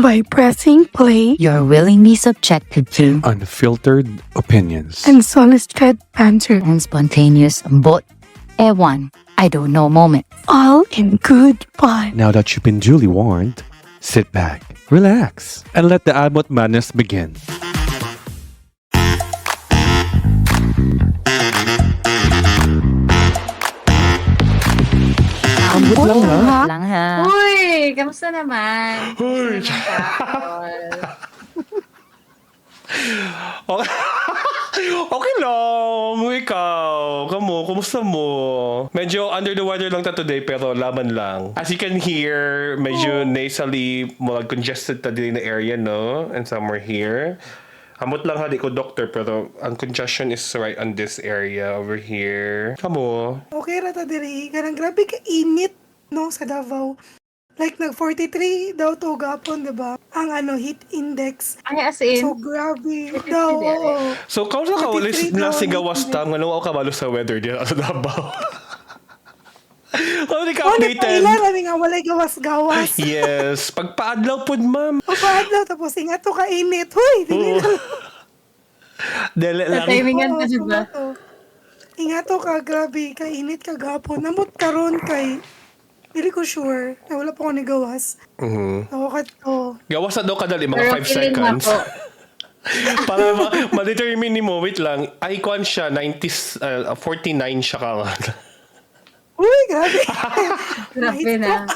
By pressing play You're willingly subjected to Unfiltered opinions. And solid-fed banter, and spontaneous but ewan, I don't know moment. All in good fun. Now that you've been duly warned, sit back, relax, and let the Amot Madness begin. Ambot lang ha. Lang ha. Uy, kamusta naman? Uy. Kamusta naman, Carol? Okay, okay lang. Ikaw, kamo, kumusta mo? Medyo under the weather lang ta today, pero laban lang. As you can hear, medyo nasally, mga congested ta din na area, no? And somewhere here. Amot lang ha, di ko doctor, pero ang congestion is right on this area over here. Kamo? Okay ra ta diri, kanang grabe ka init no sa Davao. Like nag 43 daw to gapon, di ba? Ang ano heat index. Ay, as in, So grabe daw. 43 Oo. So, kamusta ka ulit 43 daw na sigawas ta? Nga ako kabalo sa weather diyan sa Davao. Kung di ka Oh, updated. nagpaila rami nga walay gawas-gawas. Yes. Pagpaadlaw pod, ma'am. Papaadlaw tapos ingat to ka init. Hoy, dili na. Dele sa lang. timingan Oo, ka diba? sumato. Ingat to ka, grabe, kainit ka gapon. Namot karon kay dili ko sure na wala pa ko nigawas. Ako ka to. Gawas na daw kadali, mga Pero 5 feeling seconds. na po. Para ma-determine ni mo, wait lang, ay kwan siya, 90, 49 siya ka. Uy, grabe. Grabe na.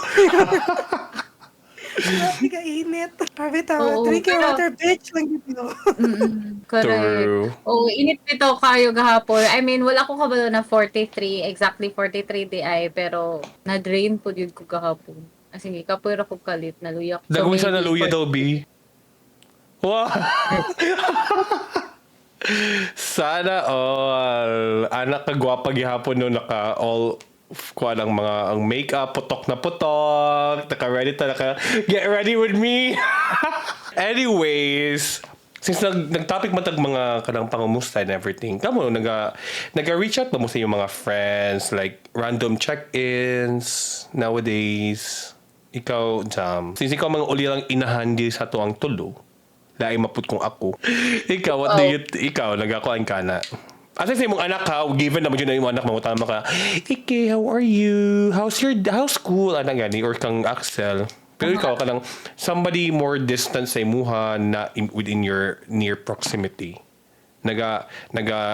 Grabe kainit. Grabe tama. Oo, Drink your pero- water, bitch. Lang dito. Correct. True. Oo, init nito kayo gahapon. I mean, wala ko kabalo na 43, exactly 43 di ay, pero na-drain po yun ko gahapon. As in, kapoy ra ko kalit, naluyak. So, Dagong sa maybe naluya daw, B. Wow! Sana all. Anak kagwapa gihapon no, naka all kuha ng mga ang makeup, putok na putok, naka ready ta, naka get ready with me. Anyways, since nag-topic man tag mga kanang pangumusta and everything, kamo naga reach out ba mo sa inyong mga friends, like random check-ins nowadays? Ikaw, Jam. Since ikaw mga uli lang inahan di sa tuang tulo, lain maput kung ako. Ikaw, what do you, ikaw, nagakuan ka na? Asa sa imong anak ha, given na mo dyan na imong anak, mangutama ka, "Ike, how are you? How's school?" Ana gani, or kang Axel. Pero ikaw ka lang, somebody more distant sa imuha na within your near proximity. Naga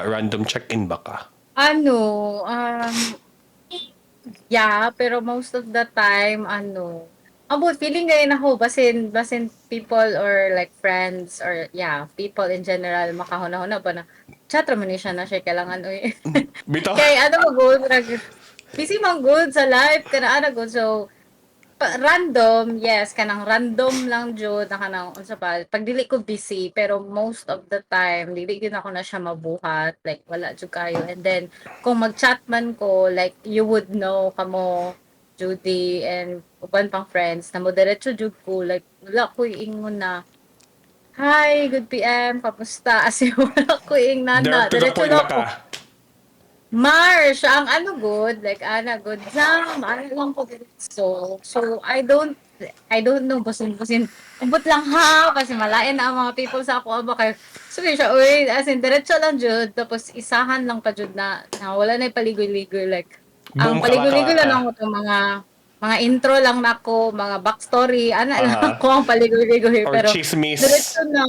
random check-in ba ka? Ano, yeah, pero most of the time, ano, ambot, feeling ngayon ako, basin people or like friends or yeah, people in general, makahuna-huna ba na, chat raman ni siya na siya, kailangan, uy. Bitaw. Kay ano mo good, busy man good sa life, kana ana good, so, random, yes, kanang random lang jud na kanang unsa pa, pag dili ko busy, pero most of the time dili gyud ako na siya mabuhat, like wala jud kayo. And then kung mag-chat man ko, like you would know kamo Judy and uban pang friends na mo diretso jud ko, like wala ko ingon na "Hi, good PM, kamusta?" As in, wala ko ingnan na Direct to the diretso point na na ako. ka. Mars, ang ano good, like ana good jam, ano lang ko so I don't know basin basin umbot lang ha kasi malain na ang mga people sa ako ba kay so yun siya uy, as in diretso lang jud, tapos isahan lang pa jud na, na wala na paligoy-ligoy, like ang Boom, paligoy-ligoy kalaka. lang ako itong mga intro lang nako, mga backstory, ana lang ako ang paligoy-ligoy Or pero chismis. diretso na.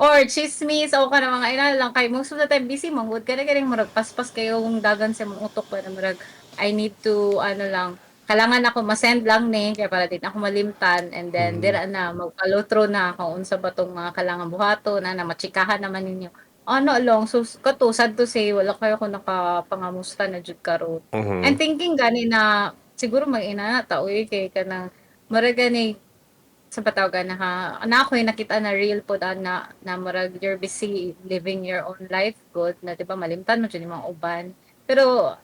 Or chismis, o ka na mga ina lang kay most of the time busy man gud kaya ganing murag paspas kayong dagan sa imong utok para murag I need to ano lang kailangan ako ma-send lang ni kay para din ako malimtan and then dira na mag-follow through na kung unsa ba tong mga kailangan buhaton na na machikahan naman ninyo ano lang. So kato, sad to say, wala kayo ko nakapangamusta na jud karon. I'm thinking gani na siguro mag-ina na ta uy kay kanang murag gani sa patawagan na ha na ako yung nakita na real po na na, na murag you're busy living your own life good na di ba malimtan mo jud yung mga uban, pero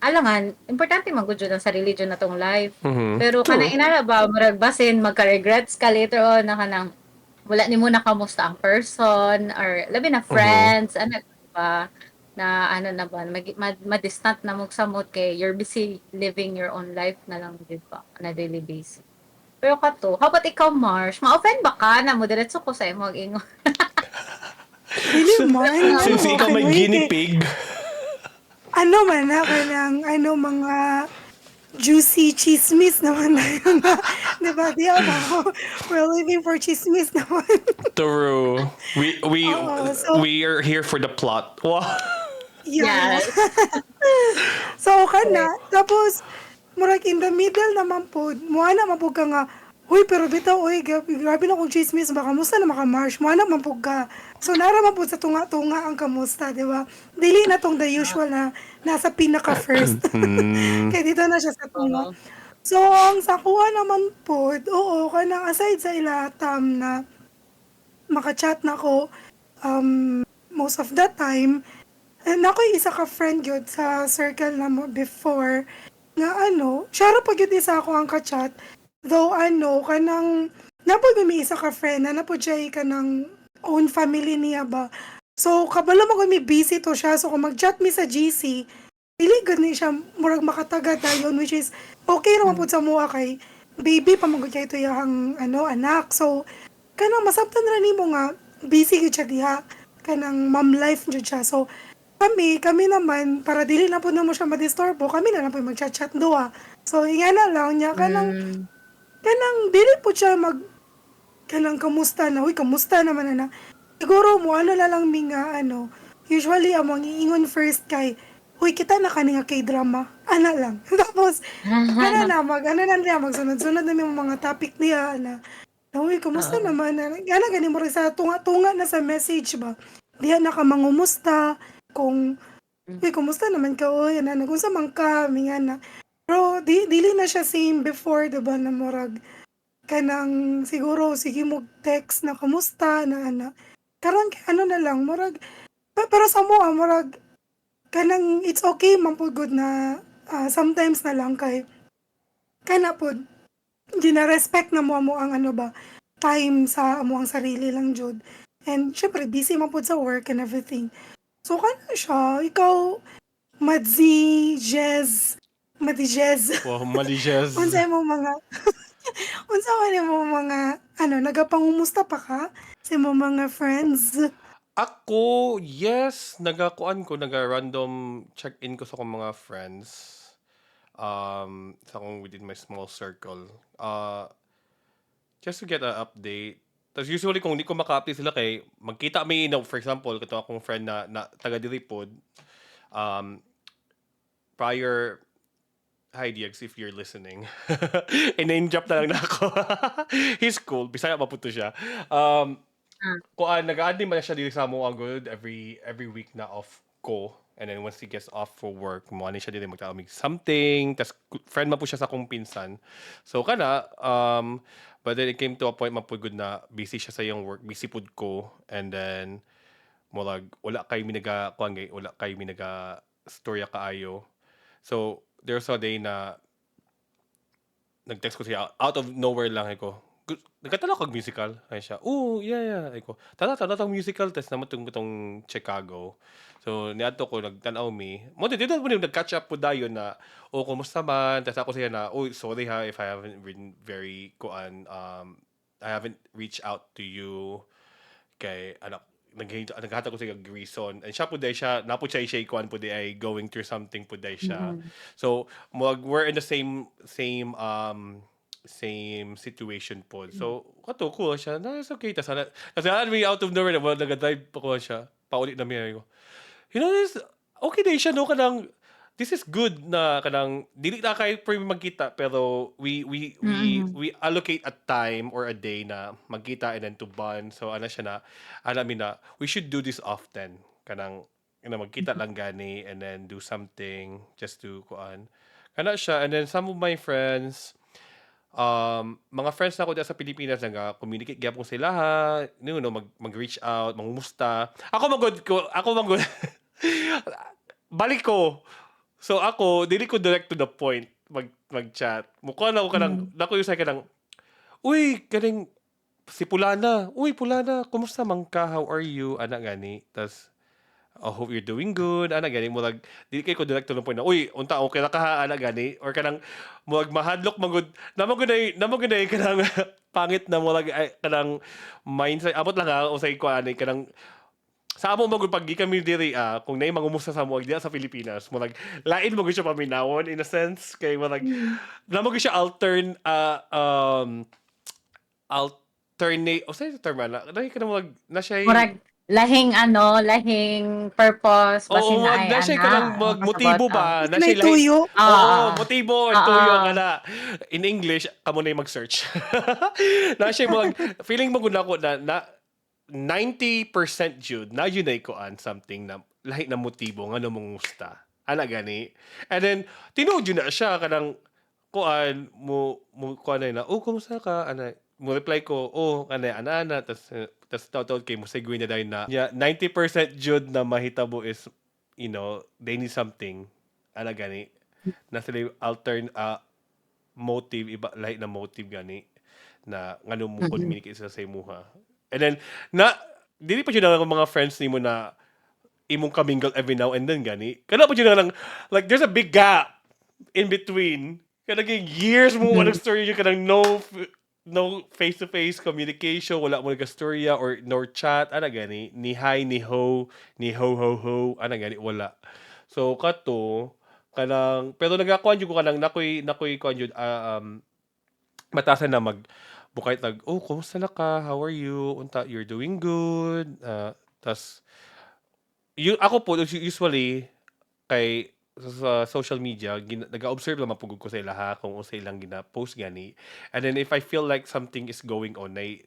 alangan importante man gud jud ang sarili jud na tong life. Pero True. kanang inana ba murag basin magka-regrets ka later on na kanang wala nimo nakamusta ang person or labi na friends ano ba na ano na ba mag, ma-distant na mo samot kay you're busy living your own life na lang di ba on a daily basis. Pero kato, how about ikaw, Marsh? Ma-offend ba ka na mo diretso ko sa imong ingon? Dili man. Since ano, ikaw may okay, guinea wait. pig. Ano man na, kanang, ano, mga juicy chismis naman na yun. Diba? Di ako. We're living for chismis naman. True. We Oo, so- we are here for the plot. Wow. Yeah. Yes. So, kana. Tapos, murag in the middle naman po, muana man po ka nga, "Uy, pero bitaw, uy, grabe, grabe na kong chismis, baka kamusta na maka-Marsh?" Muana man po ka. So, nara man po sa tunga-tunga ang kamusta, di ba? Dili na tong the usual na nasa pinaka-first. Kaya dito na siya sa tunga. Oo. So, ang sa kuha naman po, oo, kanang aside sa ila tam na makachat na ko most of the time, and ako'y isa ka friend yun sa circle na mo before nga ano, siya ra pag yun isa ako ang ka-chat. Though ano, kanang napod may isa ka friend na napod siya kanang own family niya ba. So kabalo mo may busy to siya. So kung mag-chat mi sa GC, dili gud ni siya murag makataga dayon, which is okay ra man pud sa mua kay baby pa man gud kay ito iyang ano anak. So kanang masabtan ra nimo nga busy gyud siya diha, kanang mom life jud siya. So kami naman, para dili na pud namo siya madisturbo, kami na lang po magchat-chat duha. So ingana lang niya kanang kanang dili po siya mag kanang kamusta na, "Uy, kamusta naman na." Siguro mo ano na lang mi nga ano, usually among iingon first kay, "Uy, kita na kani nga K-drama," ana lang. Tapos ano na mag ano na niya, magsunod-sunod na mi mga topic niya na, "Uy, kumusta naman na?" Ana gani mo rin sa tunga-tunga na sa message ba, diha na ka mangumusta kung, "Uy, kumusta naman ka, uy, ana, nagunsa man ka?" Mingana. Pero di dili na siya same before, diba, na murag kanang siguro sige mo text na kamusta na ana. Karon kay ano na lang murag pero sa mo murag kanang it's okay man pud gud na sometimes na lang kay kana pud gina-respect na mo mo ang ano ba, time sa amo ang sarili lang jud. And syempre busy man pud sa work and everything. So kana siya, ikaw, Madzi, Jez, Madi Jez. Wow, Mali Jez. Unsa man imo mga ano, nagapangumusta pa ka sa imong mga friends? Ako, yes, nagakuan ko, naga-random check-in ko sa akong mga friends. Sa akong within my small circle. Just to get an update. Tapos usually kung hindi ko maka-update sila kay magkita mi no, for example, kato akong friend na taga diri pod, prior. Hi DX, if you're listening. I-name drop na lang na ako. He's cool. Bisaya pa po to siya. Kuan nag-add man siya diri sa amo ang good every week na off ko. And then once he gets off for work, mo ani siya diri magtaomig something. Tas friend man po siya sa akong pinsan. So kana but then it came to a point man pud gud na busy siya sa iyang work, busy pud ko, and then murag wala kay mi naga kuan gay, wala kay mi naga storya kaayo. So there's a day na nag-text ko siya out of nowhere lang ko. "Nagkatala kag musical?" Ay siya, "Oh, yeah." Ay ko, "Tara, tara tong musical test naman tong tong Chicago." So niadto ko, nagtan-aw mi. Mo dito mo nag-catch up po dayon na, "Oh, kumusta man?" Tas ako siya na, "Oh, sorry ha if I haven't been very kuan, I haven't reached out to you." Kay anak naghatag ko siya og reason. And siya pud ay siya, na pud siya kuan pud ay going through something pud ay siya. So mag we're in the same situation pod. So kato ko siya, na it's okay. Tas ana tas ana mi out of nowhere na naga-drive pa ko siya. Pauli na mi ko. You know this okay day siya no, kanang this is good na kanang dili na kay pre magkita pero we we allocate a time or a day na magkita and then to bond. So ana siya na ana mi na we should do this often, kanang na magkita lang gani and then do something just to kuan kana siya. And then some of my friends, mga friends na ako dito sa Pilipinas, nga communicate gyapon sila ha, mag reach out, mangumusta. Ako magod ko, ako magod balik ko. So ako, dili ko direct to the point mag-chat. Mukha na ako kanang, nako yung sa kanang, "Uy, kaning si Pulana. Uy, Pulana, kumusta man ka? How are you?" Ana gani. Tas, "I hope you're doing good," ana gani. Murag dili kay ko direct to the point na, "Uy, unta okay ra ka ha," ana gani, or kanang murag mahadlok magud na magud kanang pangit na murag ay, kanang mindset. Abot lang ha, usay ko ani kanang sa amo magud pag kami diri, kung naay mangumusta sa amo diya sa Pilipinas, murag lain mo gud siya paminawon in a sense kay murag na mo gud siya altern alternate o sa term ana dahil ka na murag na siya. Murag lahing ano, lahing purpose basin Oo, na ay na siya ana, kanang mag motibo makasabot, ba na May siya lahi. tuyo. Oo, motibo or tuyo ang ana. In English, kamo na yung mag-search. Na siya mo feeling mo gud nako na 90% jud na yun ay kuan something na lahi na motibo ngano mangusta. Ana gani. And then tinuod yun na siya kanang kuan mo kuan na, "Oh, kumusta ka?" Ana mo reply ko, "Oh, ana ana ana," tas tas tawag kay mo segue na dahil na, yeah, 90% jud na mahitabo is they need something, ana gani, na sila yung altern motive, iba lahi na motive gani na ngano mo communicate sila sa imuha. And then na dili pa jud na ang mga friends nimo na imong ka-mingle every now and then gani, kana pa jud na lang, like there's a big gap in between, kanang years mo walang story yun, kanang no face to face communication, wala mo nag-storya or nor chat, ana gani, ni hi, ni ho, ni ho ho ho, ana gani, wala. So kato kanang pero nagakuan jud ko kanang nakoy kuan jud, matasan na mag bukay tag, "Oh, kumusta na ka? How are you? Unta you're doing good?" Tas yung ako po usually kay sa social media nag-observe naman pud ko sa ilaha kung unsa ilang gina-post gani. And then if I feel like something is going on, nay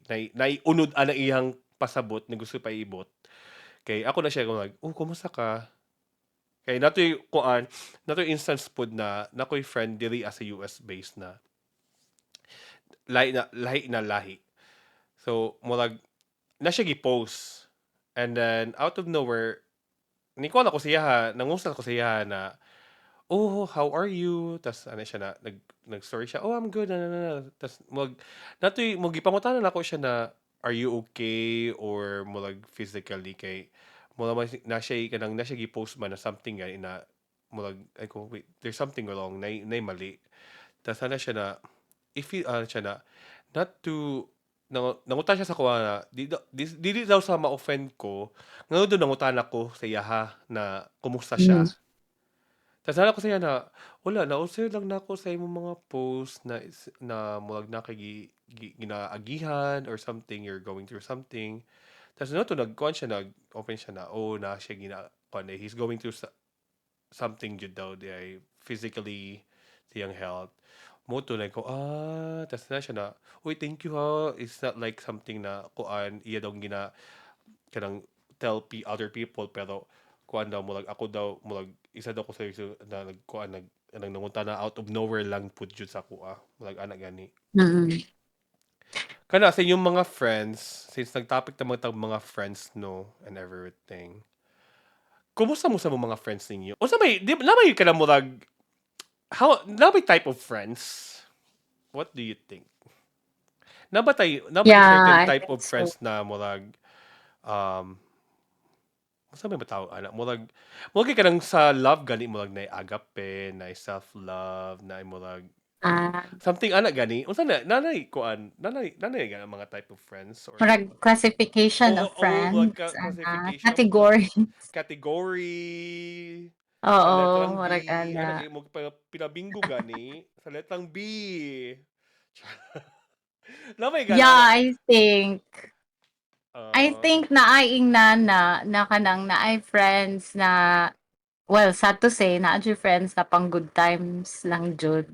unod ana iyang pasabot na gusto pa iibot. Kay ako na siya kung like, "Oh, kumusta ka?" Kay natoy kuan, natoy instance pod na nakoy friend diri as a US based na lahi na lahi na lahi. So murag na siya gi-post and then out of nowhere ni kuan ako siya ha, nangumusta ko siya na, "Oh, how are you?" Tas ano siya na nag-story siya, "Oh, I'm good, na na na." Tas mag natoy mo gipangutana nako siya na, "Are you okay?" Or murag physically kay mura man na siya kanang na siya gi-post man na something gani na murag ay ko, "Wait, there's something wrong, nay mali." Tas ana siya na if you ano siya na not to nangutana siya sa kuha na di daw dili daw sa ma-offend ko, ngano daw nangutana ko sa iyaha na kumusta siya. Tas ana ko siya na, "Wala, na-observe lang nako sa imong mga post na is na murag naa kay gi gi ginaagihan or something, you're going through something." Tas no to nagkuan siya, nag-open siya na, oh, naa siya gina kuan, he's going through sa something jud daw diay physically sa iyang health. Mo to like ko, ah, tas na siya na, "Uy, thank you ha." It's not like something na kuan iya daw gina kanang tell other people, pero kuan daw, murag ako daw, murag isa daw ko sa na nagkuan nag nangutana out of nowhere lang pud jud sa akoa, murag ana gani. Kana sa inyong mga friends, since nag-topic naman tag mga friends, no, and everything. Kumusta mo sa mga friends ninyo? Unsa may di na may kanang murag how na may type of friends? What do you think? Na ba tay na ba Yeah, certain I type think of so. friends na murag unsa may matawag ana, murag kanang sa love gani, murag naay agape, naay self-love, naay murag something ana gani, unsa na nanay kuan nanay nga mga type of friends or Murag classification Oo, of oo, murag friends, ka ana, classification, categories. Category. Sa Oo, letrang B, murag ana ana. gyud mo pinabingo gani sa letrang B. Na may Yeah, gana. I think. I think naay ingnana na kanang naay friends na, well, sad to say, naa jud friends na pang good times lang jud.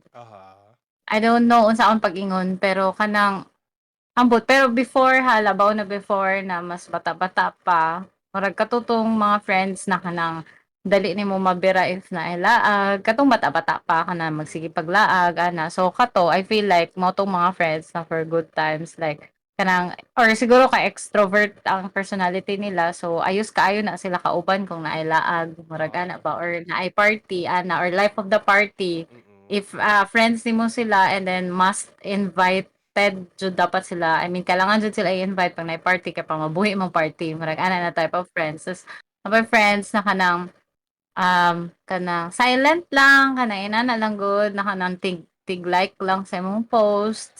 I don't know unsa akong pag-ingon, pero kanang ambot, pero before ha, labaw na before na mas bata-bata pa, murag katutong mga friends na kanang dali nimo mabira if naay laag, katong bata-bata pa kanang magsige paglaag ana. So kato, I feel like mao tong mga friends na for good times, like kanang or siguro kay extrovert ang personality nila, so ayos kaayo na sila kauban kung naay laag, murag ana ba, or naay party ana, or life of the party. If friends nimo sila and then must invited jud dapat sila, I mean, kailangan jud sila i-invite pag naay party kay pamabuhi imong party, murag ana na type of friends. Tas Naa friends na kanang silent lang, kanang inana lang gud, na kanang tig like lang sa imong post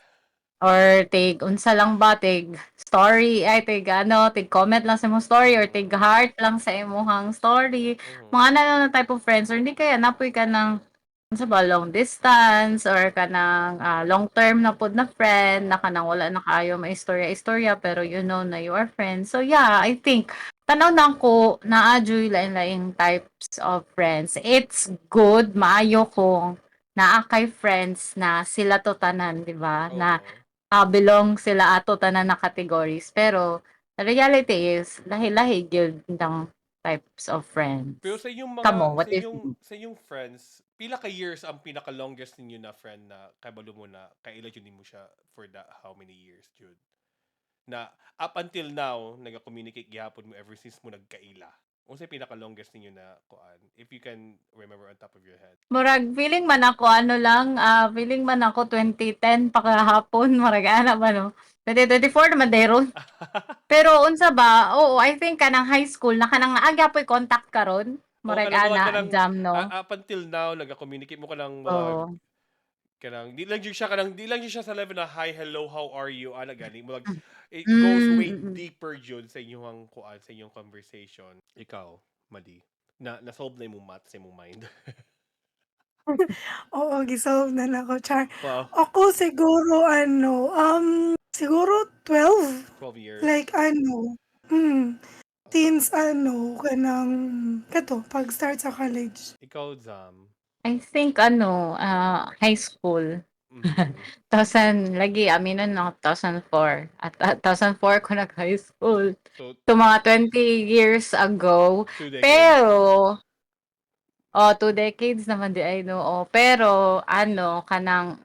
or tig unsa lang ba, tig story, ay, tig ano, tig comment lang sa imong story or tig heart lang sa imong story. Mga ana lang na type of friends, or hindi kaya naa poy kanang unsa ba, long distance or kanang long term na pod na friend na kanang wala na kaayo maistorya-istorya, pero you know na you are friends. So yeah, I think tanaw na ko naa juy lain-laing types of friends. It's good, maayo kung naa kay friends na sila to tanan, di ba? Na Oo. Belong sila ato tanan na categories. Pero the reality is lahi-lahi gyud ng types of friends. Pero sa inyong mga Kamo, what sa do you inyong think? sa inyong friends, pila ka years ang pinaka longest ninyo na friend na kabalo mo na kaila jud nimo siya for that how many years jud? Na up until now naga-communicate gihapon mo ever since mo nagkaila. Unsay pinaka longest ninyo na kuan, if you can remember on top of your head? Murag feeling man ako ano lang, feeling man ako 2010 pa kahapon, murag ana ba, no? 2024 naman diay ron. Pero unsa ba? Oo, I think kanang high school na kanang naa gyapoy contact karon. Oo, Murag kanang ana kanang jam, no. Up until now naga-communicate mo kanang mga Oo. Kanang di lang jud siya kanang di lang jud siya sa level na "Hi, hello, how are you?" ana gani, murag it goes way deeper jud sa inyong kuan, sa inyong conversation. Ikaw, Madi, na na-solve na imong math sa imong mind? Oo, gi-solve na nako, char. Ako siguro ano, siguro 12. 12 years. Like ano, since ano, kanang kato pag-start sa college. Ikaw, Zam? I think ano, high school. 2000 lagi aminon no, 2004. At 2004 ko nag-high school. So So mga 20 years ago. 2 decades. Pero oh, 2 decades naman diay, no. Oh, pero ano, kanang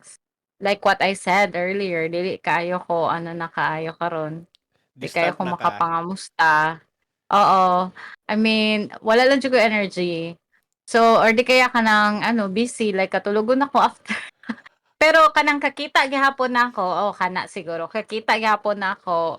like what I said earlier, dili kaayo ko ano na kaayo karon. Di kaayo Distant ko na ka. Makapangamusta. Oo. I mean, wala lang jud ko energy. So, or di kaya kanang ano, busy, like katulogon ako after. Pero kanang kakita gihapon nako, oh, kana siguro kakita gihapon nako.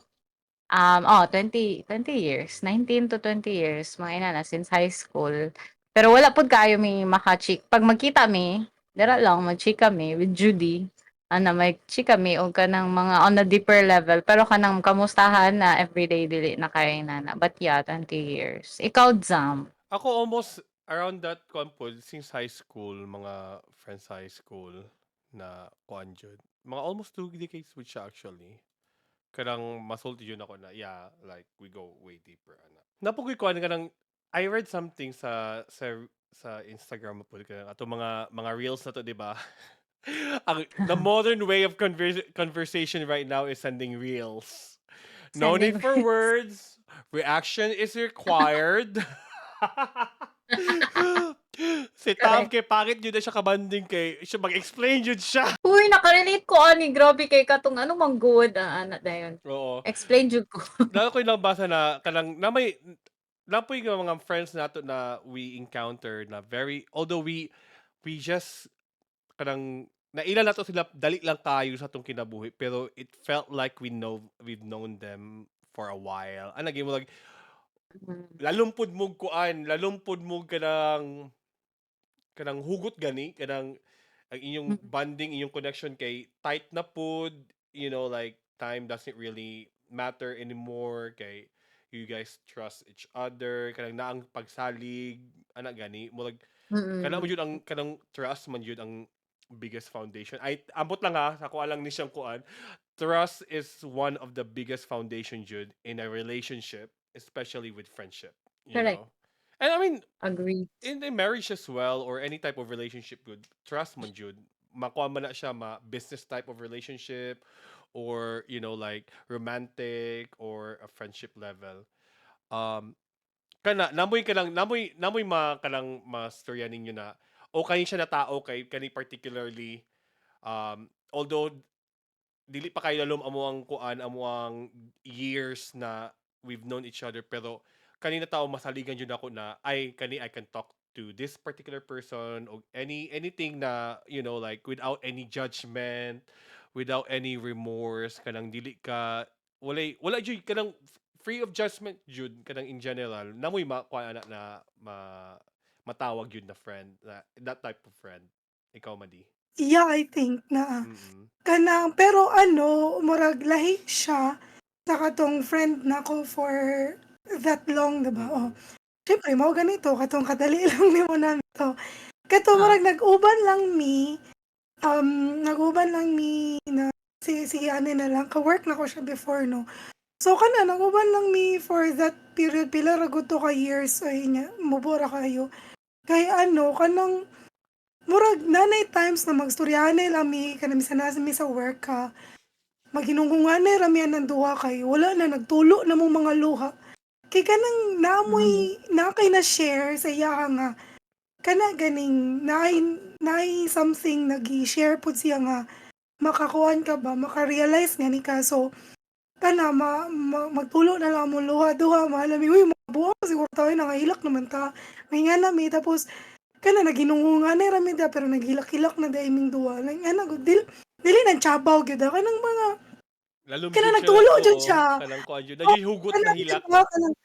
Oh, 20 years, 19 to 20 years, mga inana since high school. Pero wala pud kaayo mi maka-chik. Pag magkita mi, dira lang mag-chika mi with Judy. Ana may chika mi og kanang mga on a deeper level, pero kanang kamustahan na everyday, dili na kaayo inana. But yeah, 20 years. Ikaw, Zam? Ako almost around that kuan pod since high school, mga friends high school na kuan jud. Mga almost 2 decades with siya actually. Kanang masulti jud ako na yeah, like we go way deeper ana. Naa poy kuan, kanang I read something sa Instagram po, kanang ato mga reels na to, di ba? Ang the modern way of conversation right now is sending reels. No Sending need for reels. Words. Reaction is required. Si Tam Correct. kay pangit jud na siya kabanding kay siya mag-explain jud siya. Uy, nakarelate ko ani, grabe kay katong ano man gud ang ana dayon. Oo. Explain jud ko. Lalo ko yung nabasa na kanang na may naa poy mga friends nato na we encounter na very, although we just kanang naila nato sila dali lang kayo sa atong kinabuhi, pero it felt like we've known them for a while. Ana mo like lalom pud mo kuan, lalom pud mo kanang hugot gani, kanang ang inyong bonding, inyong connection kay tight na pud, like time doesn't really matter anymore kay you guys trust each other, kanang naang pagsalig, ana gani, murag kana mo jud ang kanang trust man jud ang biggest foundation. Ay, ambot lang ha, sa ako lang ni siyang kuan. Trust is one of the biggest foundation jud in a relationship, especially with friendship, you Correct. know. And I mean, Agree. In a marriage as well or any type of relationship good, trust man jud. Makuha man na siya ma business type of relationship or like romantic or a friendship level. Kana namoy kanang namoy ma kanang mastorya ninyo na okay siya na tao kay kani particularly, although dili pa kayo lalom amo ang kuan, amo ang years na we've known each other, pero kani na tao masaligan jud ako na ay kani I can talk to this particular person or anything na like without any judgment, without any remorse, kanang dili ka walay wala jud kanang Free of judgment jud, kanang in general, namoy makuha ana na matawag yun na friend, na that type of friend. Ikaw, Madi? Yeah, I think na kanang, pero ano, murag lahi siya sa katong friend nako for that long, diba? Oh. Siyempre, mao ganito, katong kadali lang nimo namin to. Kato murag nag-uban lang mi na sige, ano na lang, ka-work na ko siya before, no. So kana nag-uban lang mi for that period, pila ra gud to ka years ay nya, mubo ra kayo. Kay ano, kanang murag nanay times na magstoryahan lang mi kanang bisan naa mi sa work ka. Maghinunggunganay ra mi anang duha kay wala na, nagtulo na mong mga luha. Kay kanang naamoy naa kay na share sa iya nga kana ganing naay something nagi-share pud siya nga makakuan ka ba, maka-realize nga ni ka. So kana magtulo na lang among luha duha, mahalami, "Uy, mabuo siguro tayo, nangahilak naman ta." May nga na mi, tapos kana naghinunggunganay ra mi da, pero naghilak-hilak na diay ming duha. Like ana gud, dili nang tsabaw gyud ah, kanang mga Lalom kanang jud siya, nagtulo jud oo, siya. Kanang kuan jud, Oo, nagihugot na kanang hilak. Diba, kanang,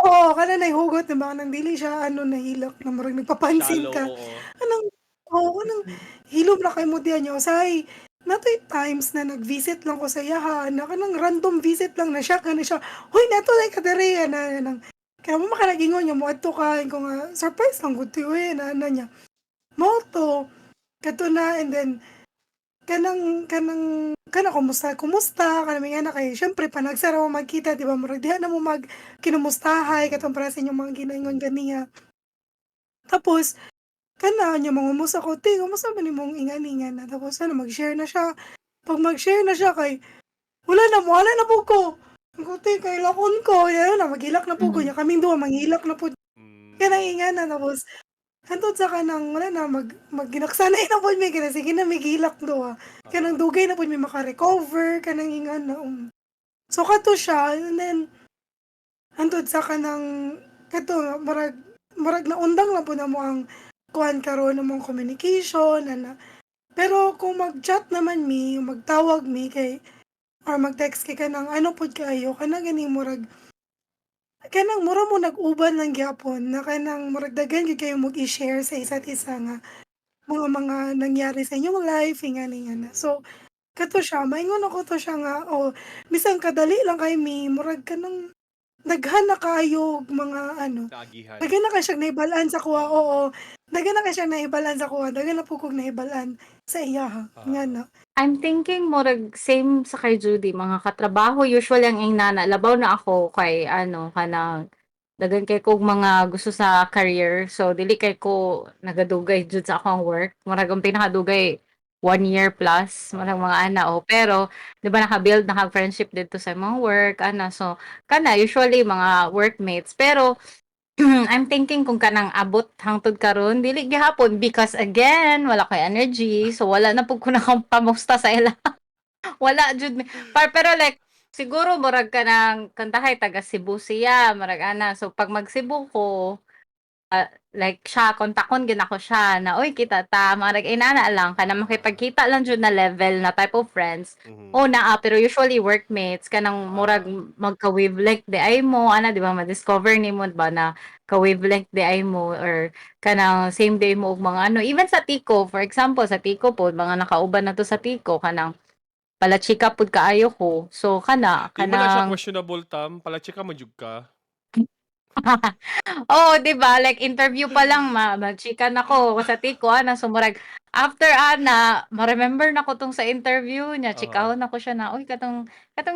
oo, kanang nahihugot, diba, kanang dili siya ano nahilak na murag nagpapansin Shallow, ka. Oo. Kanang, oo, kanang hilom ra kay mo diyan niya. Usahay natoy times na nag-visit lang ko sa iyaha na kanang random visit lang na siya kana siya, "Hoy, nato ay ka diri," ana nang kaya mo makanagingon nga moadto ka ko nga surprise lang gud to eh, na ana niya. Mao to kadto na, and then kanang kana kumusta kumusta kana may ana, kay syempre panagsa ra mo magkita, di ba? Murag diha na mo mag kinumustahay katong para sa inyong mga ginaingon ganiha. Tapos kana nya mangumusta ko, "Te, kumusta man nimong ingani nga na?" Tapos ano, mag-share na siya. Pag mag-share na siya kay wala na, moala na pud ko. Ko, "Te, kay lakon ko." Yan na, maghilak na pud ko nya, kaming duha manghilak na pud. Kanang ingana, tapos hantod sa kanang wala na, mag magginaksanay na pud mi kay sige na mig hilak duha. Kanang dugay na pud mi maka-recover kanang ingana. So kato siya, and then hantod sa kanang kato murag naundang lang pud namo ang kuan karon, among communication ana. Pero kung mag-chat naman mi, magtawag mi kay or mag-text kay kanang ano pud kaayo, kanang ganing murag kanang mura mo nag-uban lang gyapon na kanang murag daghan gyud kayo mo i-share sa isa't isa nga mga nangyari sa inyong life, ingani nga. So kato siya, maingon ako to siya nga, oh, bisan kadali lang kay mi, murag kanang daghan na kaayo og mga ano, Kaagihan. Daghan na kay siyang nahibal-an sa kuha, oo. Daghan na kay siyang nahibal-an sa kuha, daghan na pud kog nahibal-an sa iyaha, nga na. I'm thinking murag same sa kay Judy, mga katrabaho usually ang ingnana, labaw na ako kay ano, kanang daghan kay kog mga gusto sa career. So dili kay ko nagadugay jud sa akong work. Murag ang pinakadugay 1 year plus, murag mga ana o. Pero di ba naka-build naka friendship didto sa mga work ana. So kana usually mga workmates. Pero I'm thinking kung kanang abot hangtod karon, dili gihapon because again, wala koy energy, so wala na pud ko nakapamusta sa ila. Wala jud pero like siguro murag kanang kantahay taga Cebu siya, murag ana. So pag mag Cebu ko, like siya, kontakon gyud ako siya na, "Oy, kita ta," murag inana lang, kanang makipagkita lang jud na level na type of friends. O naa, pero usually workmates, kanang murag magka wavelength di ay mo ana, di ba, ma-discover nimo ba na ka wavelength di ay mo or kanang same day mo og mga ano, even sa Tico, for example, sa Tico pod, mga nakauban na to sa Tico, kanang palachika pud kaayo ko. So kana Di ba na siya kanang questionable, Tam? Palachika man jud ka. Oo, di ba? Like interview pa lang magchika na ko sa Tico ana, so murag after ana, ma-remember na ko tong sa interview niya, chikahon na ko siya na, "Uy, katong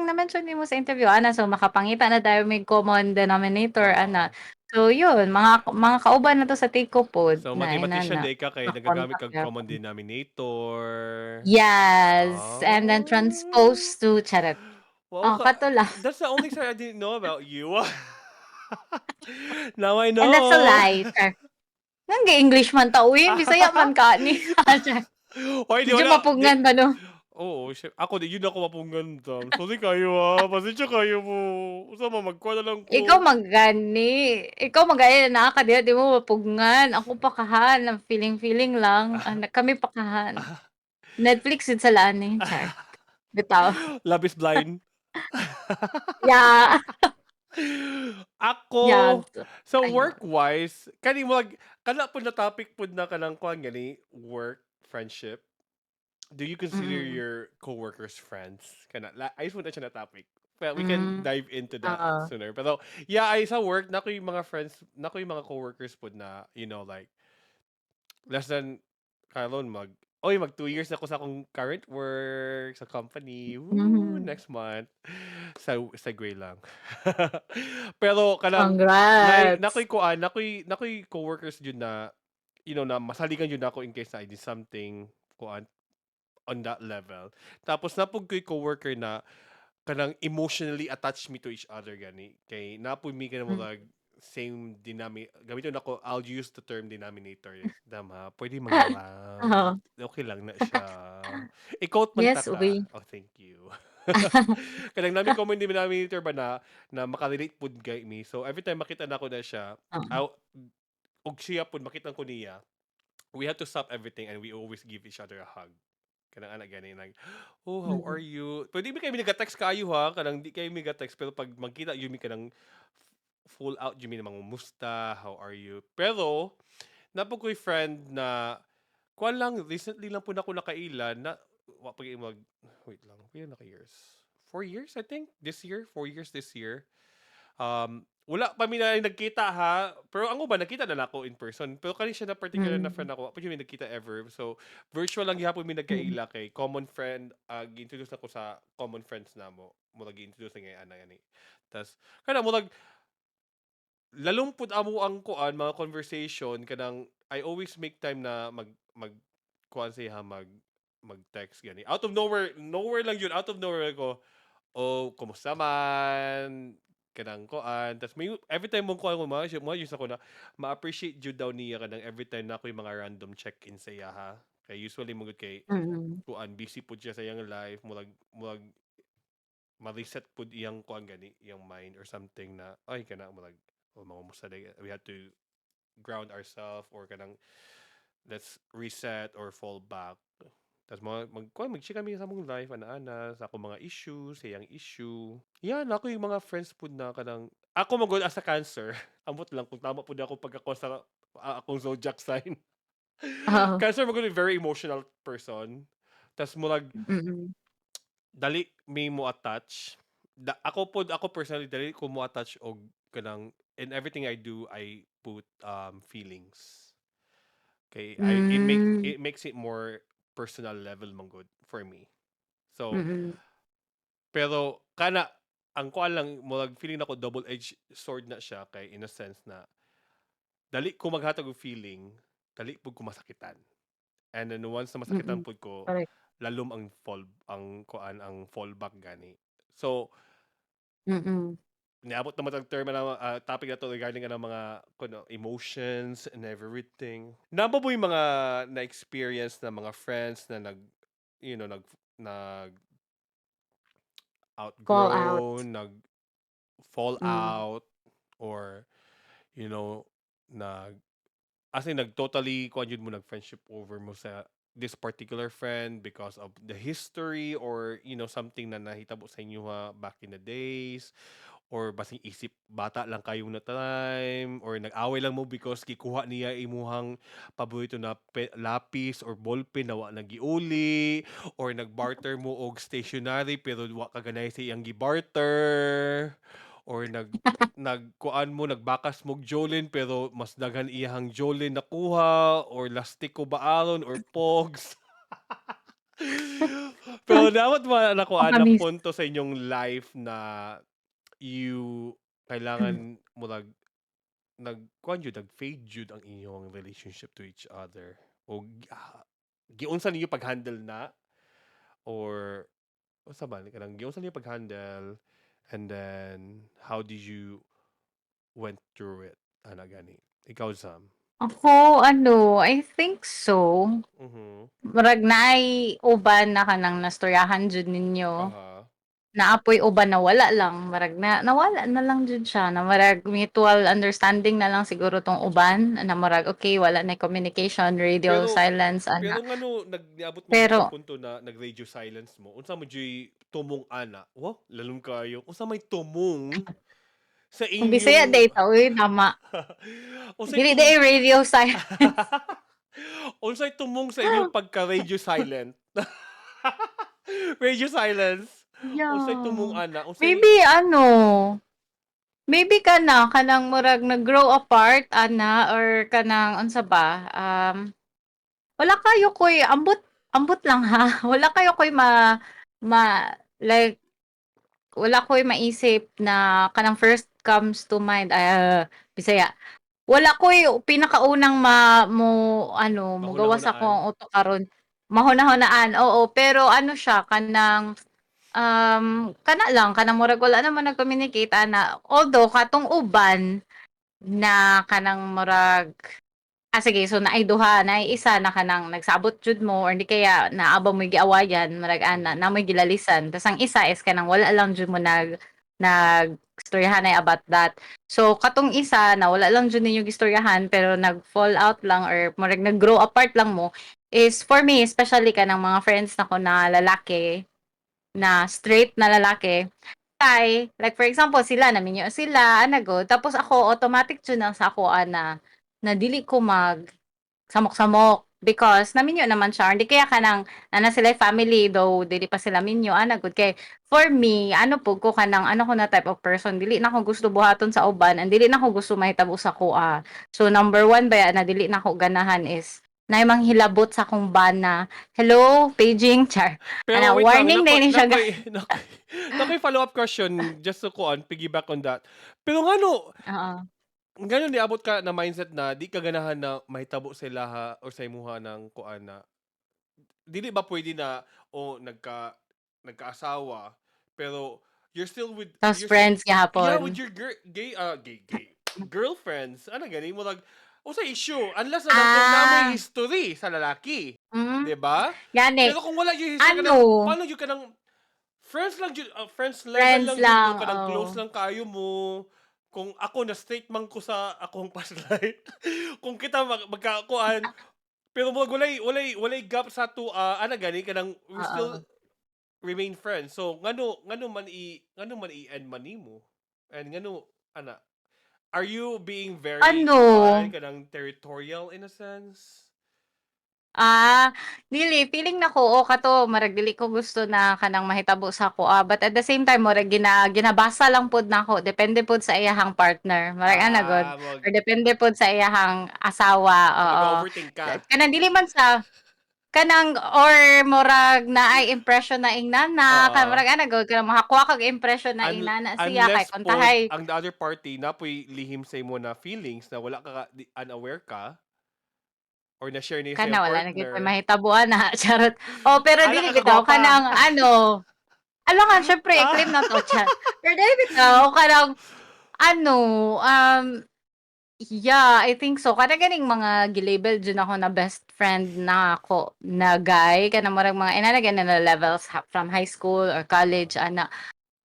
na-mention nimo sa interview ana," so makapangita na tayo may common denominator ana. So yun, mga kauban na to sa Tico pod So na mathematician inana. day ka kay nagagamit Na-contact kag gyapon. common denominator. Yes, and then transpose to charot. Wow, Oh, kato lang. That's the only thing I didn't know about you. Now I know. And that's a lie. Char. Nang English man ta uy, Bisaya man ka ni. Hoy, di Medyo wala. mapugnan ba, no? Oo, ako di yun ako mapunggan, Tam. Sorry kayo ah. Pasensya kayo mo. Usa man magkuha na lang ko. Ikaw magani. Ikaw magani na ka di mo mapugnan. Ako pa kahan, ang feeling feeling lang. Ah, kami pa kahan. Netflix yun sa laan eh. Char. Bitaw. Love is blind. Yeah. Ako, so Ayun. Work-wise, kani mo kana pud na topic pud na kanang kuan gani, work, friendship. Do you consider your coworkers friends? Kana la, ayos mo na siya na topic. Well, we can dive into that Oo. sooner. Pero yeah, ay sa work na ko yung mga friends, na ko yung mga coworkers pud na, like less than karon mag 2 years na ko sa akong current work sa company. Woo, next month. Sa segue lang. Pero kanang Congrats. Nakoy kuan, nakoy coworkers jud na na masaligan jud nako in case I did something kuan on that level. Tapos napug ko'y coworker na kanang emotionally attached me to each other gani. Kay napoy mi kanang murag same dynamic gamiton nako, I'll use the term denominator. Dama, pwede manghiram. Oo. Okay lang na siya. I-quote man Yes, ta ka. uy. Oh, thank you. Kanang nami common denominator ba na makarelate pud kay mi. So every time makita nako na siya, Oo. aw, og siya pud makita ko niya, we have to stop everything and we always give each other a hug. Kanang ana gani, like, "Oh, how are you?" Pero di mi kayo nag-text kaayo ha, kanang di kayo mi text, pero pag magkita jud mi, kanang full out jud mi na mangumusta, "How are you?" Pero naa pud ko'y friend na kuan lang, recently lang pud nako nakaila na wa pa gyud mag, wait lang, pila na ka years? 4 years, I think, this year, 4 years this year. Wala pa mi na nagkita ha, pero ang uban nagkita na nako in person. Pero kani siya na particular na friend nako, wa pa jud mi nagkita ever. So virtual lang gihapon mi nagkaila kay common friend, gi-introduce nako sa common friends namo. Murag gi-introduce na nga ana gani. Tas kana murag lalom pud amo ang kuan, mga conversation. Kanang I always make time na mag kuan siya, mag-text gani. Out of nowhere, nowhere lang yun, out of nowhere ko, "Oh, kumusta man?" Kanang kuan. Tas may every time mong kuan mo mga mo ako na ma-appreciate jud daw niya kanang every time na ako yung mga random check-in sa iya ha. Kay usually mo gud kay kuan, busy pud siya sa iyang life, murag ma-reset pud iyang kuan gani, iyang mind or something na ay kana murag, "Oh, mangumusta day, we had to ground ourselves," or kanang, "Let's reset or fall back." Tas mga mag kuan, mag-chika mi sa among life ana-ana, sa akong mga issue, sa iyang issue. Yeah, naa koy mga friends pud na kanang ako man gud as a Cancer, ambot lang kung tama pud ako pagkakuha sa akong zodiac sign. Oo. Cancer man gud, very emotional person. Tas murag dali mi mo attach. Da ako pod, ako personally, dali ko mo attach og kanang in everything I do, I put feelings. Kay I it make it makes it more personal level man gud for me. So pero kana ang kuan lang, murag feeling nako double-edged sword na siya kay in a sense na dali ko maghatag og feeling, dali pud ko masakitan. And then once na masakitan pud ko, lalom ang fall, ang kuan, ang fallback gani. So niabot naman ang term na topic na to regarding kanang mga kuno emotions and everything. Naa ba mo'y mga na-experience na mga friends na nag you know nag nag Fall out. outgrown, nag fall out, or nag as in nag totally kuan jud mo, nag friendship over mo sa this particular friend because of the history or something na nahitabo sa inyo ha back in the days, or basing isip bata lang kayo na time, or nag-away lang mo because gikuha niya imuhang paborito na lapis or ballpen na wa na giuli, or nag-barter mo og stationery pero wa ka ganahi sa iyang gi-barter, or nagkuan mo, nagbakas mo og Jolene pero mas daghan iyahang Jolene nakuha, or lastiko ba aron or pogs. Pero dapat ba nakuan na Makamis. Punto sa inyong life na you kailangan murag nagkuan jud, nag-fade jud ang inyong relationship to each other, o giunsa ninyo pag-handle na, or unsa ba kanang giunsa ninyo pag-handle, and then how did you went through it ana gani? Ikaw, Sam? Ako ano, I think so. Murag naay uban na kanang nastoryahan jud ninyo. Naa poy uban na wala lang, murag na nawala na lang jud siya na murag mutual understanding na lang siguro tong uban na murag okay, wala na communication, radio Pero silence ana. pero ngano nag niabot mo Pero sa punto na nag-radio silence mo, unsa mo juy tumong ana? Wow, lalom kaayo. Unsa may tumong Sa Kung Bisaya inyong day ta uy, tama. Unsay Dili day radio silence. Unsay tumong sa inyong pagka radio silent? Radio silence. Unsay tumong ana? Unsay Maybe ano, maybe kana kanang murag nag-grow apart ana or kanang unsa ba, wala kayo koy ambot ambot lang ha. Wala kayo koy ma ma like wala ko'y maisip na kanang first comes to mind ay, Bisaya. Wala ko'y pinakaunang ma mo ano, mogawas Mahuna-hunaan. akong utok karon. Mahuna-hunaan, oo, pero ano siya kanang kana lang kanang murag wala naman nag-communicate ana. Although katong uban na kanang murag sige, so naay duha, naay isa na kanang nagsabot jud mo or di kaya naa ba mo'y giawayan murag ana, naa mo'y gilalisan. Tas ang isa is kanang wala lang jud mo nag nag-istoryahanay about that. So katong isa na wala lang jud ninyo gistoryahan pero nag-fall out lang or murag nag-grow apart lang mo is for me, especially kanang mga friends nako na lalaki, na straight na lalaki, kay like for example sila naminyo sila ana gud, tapos ako automatic jud na sa akoa na na dili ko mag samok-samok because naminyo naman siya or di kaya kanang naa na sila'y family though dili pa sila minyo ana gud. Kay for me, ano pud ko, kanang ano ko na type of person, dili na ko gusto buhaton sa uban and dili na ko gusto mahitabo sa akoa. So number one baya na dili na ko ganahan is naay manghilabot sa akong bana. Hello, paging char. Pero Ana, wait lang, warning na ni siya. Nakoy follow-up question just to kuan, piggyback on that. Pero ngano Oo. ngano niabot ka na mindset na di ka ganahan na mahitabo sa ilaha or sa imuha ng kuan na dili ba pwede na o nagkaasawa pero you're still with Tas you're still friends yeah, gihapon. With your girl gay gay gay girlfriends, ano gani mo, like usa issue unless na lang kung naa may history sa lalaki, 'di ba? Gani. Pero kung wala yung history Ano? kanang paano jud kanang friends lang jud, friends level Friends lang jud lang, mo, kanang oo. Close lang kayo mo. Kung ako na straight man ko sa akong past life, kung kita magkakuan pero mo walay gap sa to, ana gani kanang we still remain friends. So ngano man i-end man nimo? And ngano ana, are you being very Ano? Kuan kanang territorial in a sense? Ah, dili feeling nako o kato murag dili ko gusto na kanang mahitabo sa akoa, but at the same time murag ginabasa lang pod nako, depende pod sa iyahang partner murag ana gud Ah, or depende pod sa iyahang asawa, oo. Nag-overthink ka. Kanang dili man sa kanang or murag naay impression na ingnana kay murag ana gud, kanang makakuha kag impression na ingnana siya kay Unless kung pod tahay ang the other party na po'y lihim sa imo na feelings na wala ka unaware ka or na-share niya sa Kana iyang wala na gyud partner. Mahitabo ana, charot. Oh, pero Ala dili ka bitaw kagwapa. Kanang ano, alangan siyempre i-claim na to, char. Pero dili bitaw kanang ano, yeah, I think so. Kada ganing mga gi-label jud ako na best friend nako na guy, kanang murag mga inana gani na levels from high school or college ana.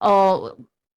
O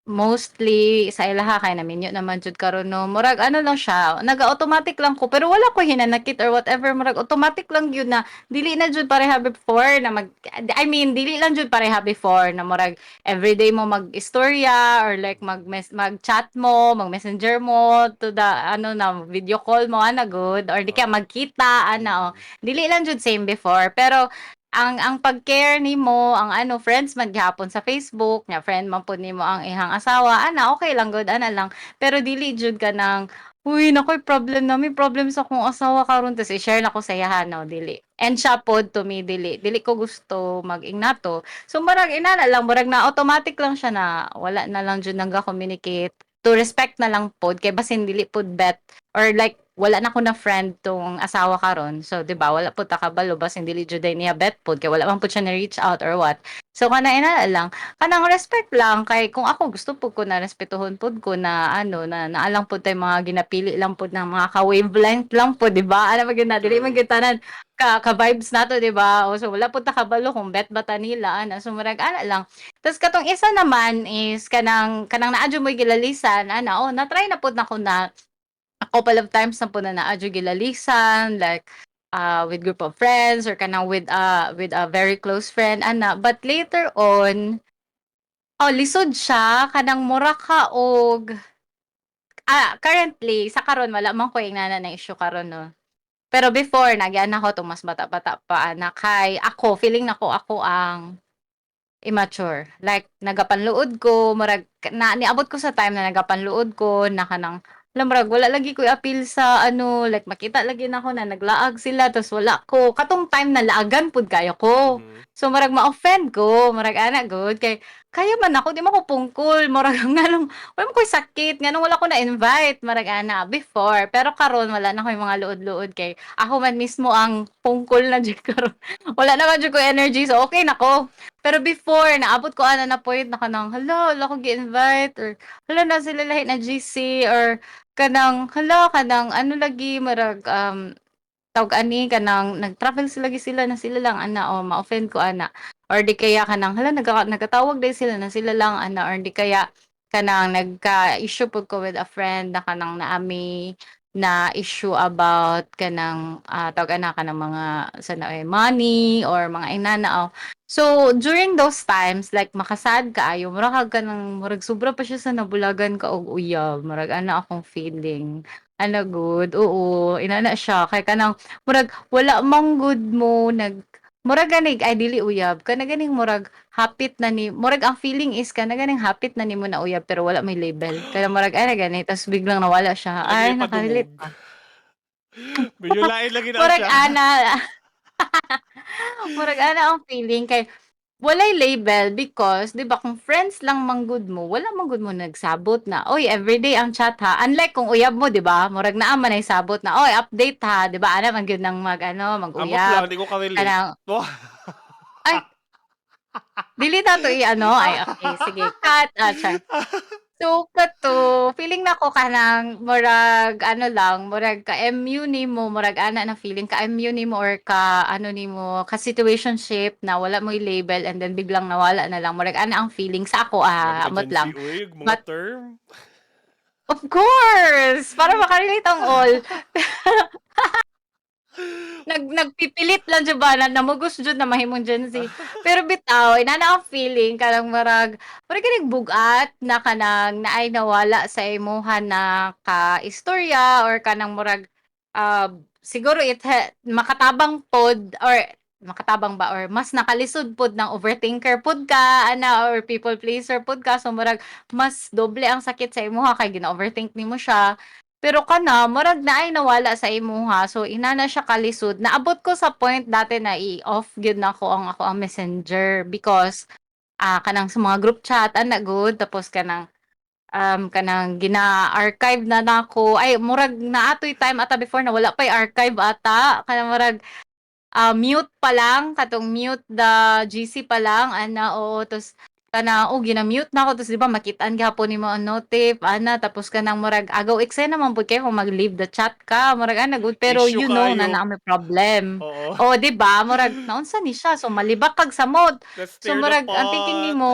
mostly sa ilaha kay naminyo naman jud karon, no. Murag ano lang siya, naga-automatic lang ko pero wala ko hinanakit or whatever, murag automatic lang gyud na dili na jud pareha before na mag I mean, dili lang jud pareha before na murag everyday mo mag-istorya or like mag-chat mo, mag-messenger mo to the ano na video call mo ana good or di kaya magkita ana, oh. Dili lang jud same before, pero ang pag-care nimo, ang ano, friends man gihapon sa Facebook, nya friend man pud nimo ang iyang asawa, ana okay lang gud ana lang. Pero dili jud kanang, "Uy, nakoy problem na may problem sa akong asawa karon," tas i-share nako sa iyaha, no, dili. And siya pod to me, dili. Dili ko gusto mag-ingnato. So murag inana lang, murag na automatic lang siya na wala na lang jud nangga-communicate. To respect na lang pod kay basin dili pod bet or like wala na ko na friend tong asawa karon. So 'di ba, wala pud ta kabalo basin dili jud ay niya bet pod kay wala man pud siya ni reach out or what. So kana inana lang, kanang respect lang kay kung ako gusto pud ko na respetuhon pud ko na ano na naalang pud tay mga ginapili lang pud ng mga ka-wavelength lang pud, 'di ba? Ana man gyud na dili man gyud tanan ka vibes nato, 'di ba? O so wala pud ta kabalo kung bet ba ta nila ana. So murag ana lang. Tas katong isa naman is kanang naa jud mo'y gilalisan ana, oh, na-try na pud nako na a couple of times na pud na naa jud gilalisan like with group of friends or kanang with a very close friend ana, but later on, oh, lisod siya kanang mura ka og Currently sa karon wala man ko ingana na issue karon, no. Pero before nagyan ako tong mas bata-bata pa ana kay ako feeling nako ako ang immature. Like nagapanluod ko, murag na niabot ko sa time na nagapanluod ko na kanang alam, murag wala lagi ko appeal sa ano, like makita lagi nako na naglaag sila tapos wala ko. Katong time na laagan pud kayo ko. So murag ma-offend ko, murag ana gud kay kaya man ako, di man ko pungkol, murag nganong wala man ko'y sakit, nganong wala ko na-invite, murag ana before. Pero karon wala na ko'y mga luod-luod kay ako man mismo ang pungkol na jud karon. Wala naman jud ko energy, so okay na ko. Pero before naabot ko ana na point na kanang hala, wala ko gi-invite or hala na sila lahi na GC or kanang hala kanang ano lagi murag tawag ani kanang nag-travel sila lagi sila na sila lang ana o ma-offend ko ana, or di kaya kanang hala nagatawag din sila na sila lang ana, or di kaya kanang nagka-issue pud ko with a friend na kanang naami na issue about kanang tawag ana kanang mga sa na eh, money or mga inana oh. So during those times, like makasad kaayo, murag kag kanang murag sobra pa siya sa nabulagan ka og uyab, murag ana akong feeling. Ana gud, oo, inana siya kay kanang murag wala man gud mo nag murag ganig ay dili uyab kana ganing murag hapit na ni murag ang feeling is kana ganing hapit na nimo na uyab pero wala may label. Kaya murag ay na gani tapos biglang nawala siya. Ay, Lagi nakarelate padungog. pa. Medyo lain lagi na Murag siya. ana. Murag ana ang feeling kay walay label because 'di ba kung friends lang man gud mo, wala man gud mo nagsabot na, "Oy, everyday ang chat ha." Unlike kung uyab mo, 'di ba? Murag naa man ay sabot na, "Oy, update ha." 'Di ba? Ana man gyud nang mag ano, Amot mag-uyab. lang, di ko ka-relate. Kanang Oh. Ay. Dili na to i-ano, ay okay sige, cut, char. So kato, feeling nako kanang murag ano lang, murag ka-MU nimo, murag ana na feeling, ka-MU nimo or ka ano nimo, ka situationship na wala mo'y label and then biglang nawala na lang, murag ana ang feeling sa ako, Grabe ka amot Gen Z, lang. uy, mga But term. Of course, para maka-relate ang all. Nagpipilit lang jud ba na namugos jud na mahimong Gen Z. Pero bitaw, inana ang feeling kanang murag murag ganing bug-at na kanang naay nawala sa imuha na ka istorya or kanang murag siguro it makatabang pod or makatabang ba or mas nakalisod pod ng overthinker pod ka ana or people pleaser pod ka, so murag mas doble ang sakit sa imuha kay gina-overthink nimo siya. Pero kana murag naay nawala sa imuha, so inana siya kalisod. Naabot ko sa point dati na i-off gyud nako ang ako ang Messenger because kanang sa mga group chat ana gud, tapos kanang kanang gina-archive na nako, ay murag naatoy time ata before na wala pa'y archive ata, kanang murag mute pa lang, katong mute the GC pa lang ana, oo, tos kana oh gina-mute na ako, tapos di ba makitaan gihapon nimo ang notif ana, tapos kanang murag agaw eksena man pud kay kung mag-leave the chat ka, murag ana gud, pero Issue you know na kayo. naa may problem. Oo. Oh, di ba? Murag naunsa ni siya, so malibak kag samot. Let's So stir the murag ang thinking pot. nimo,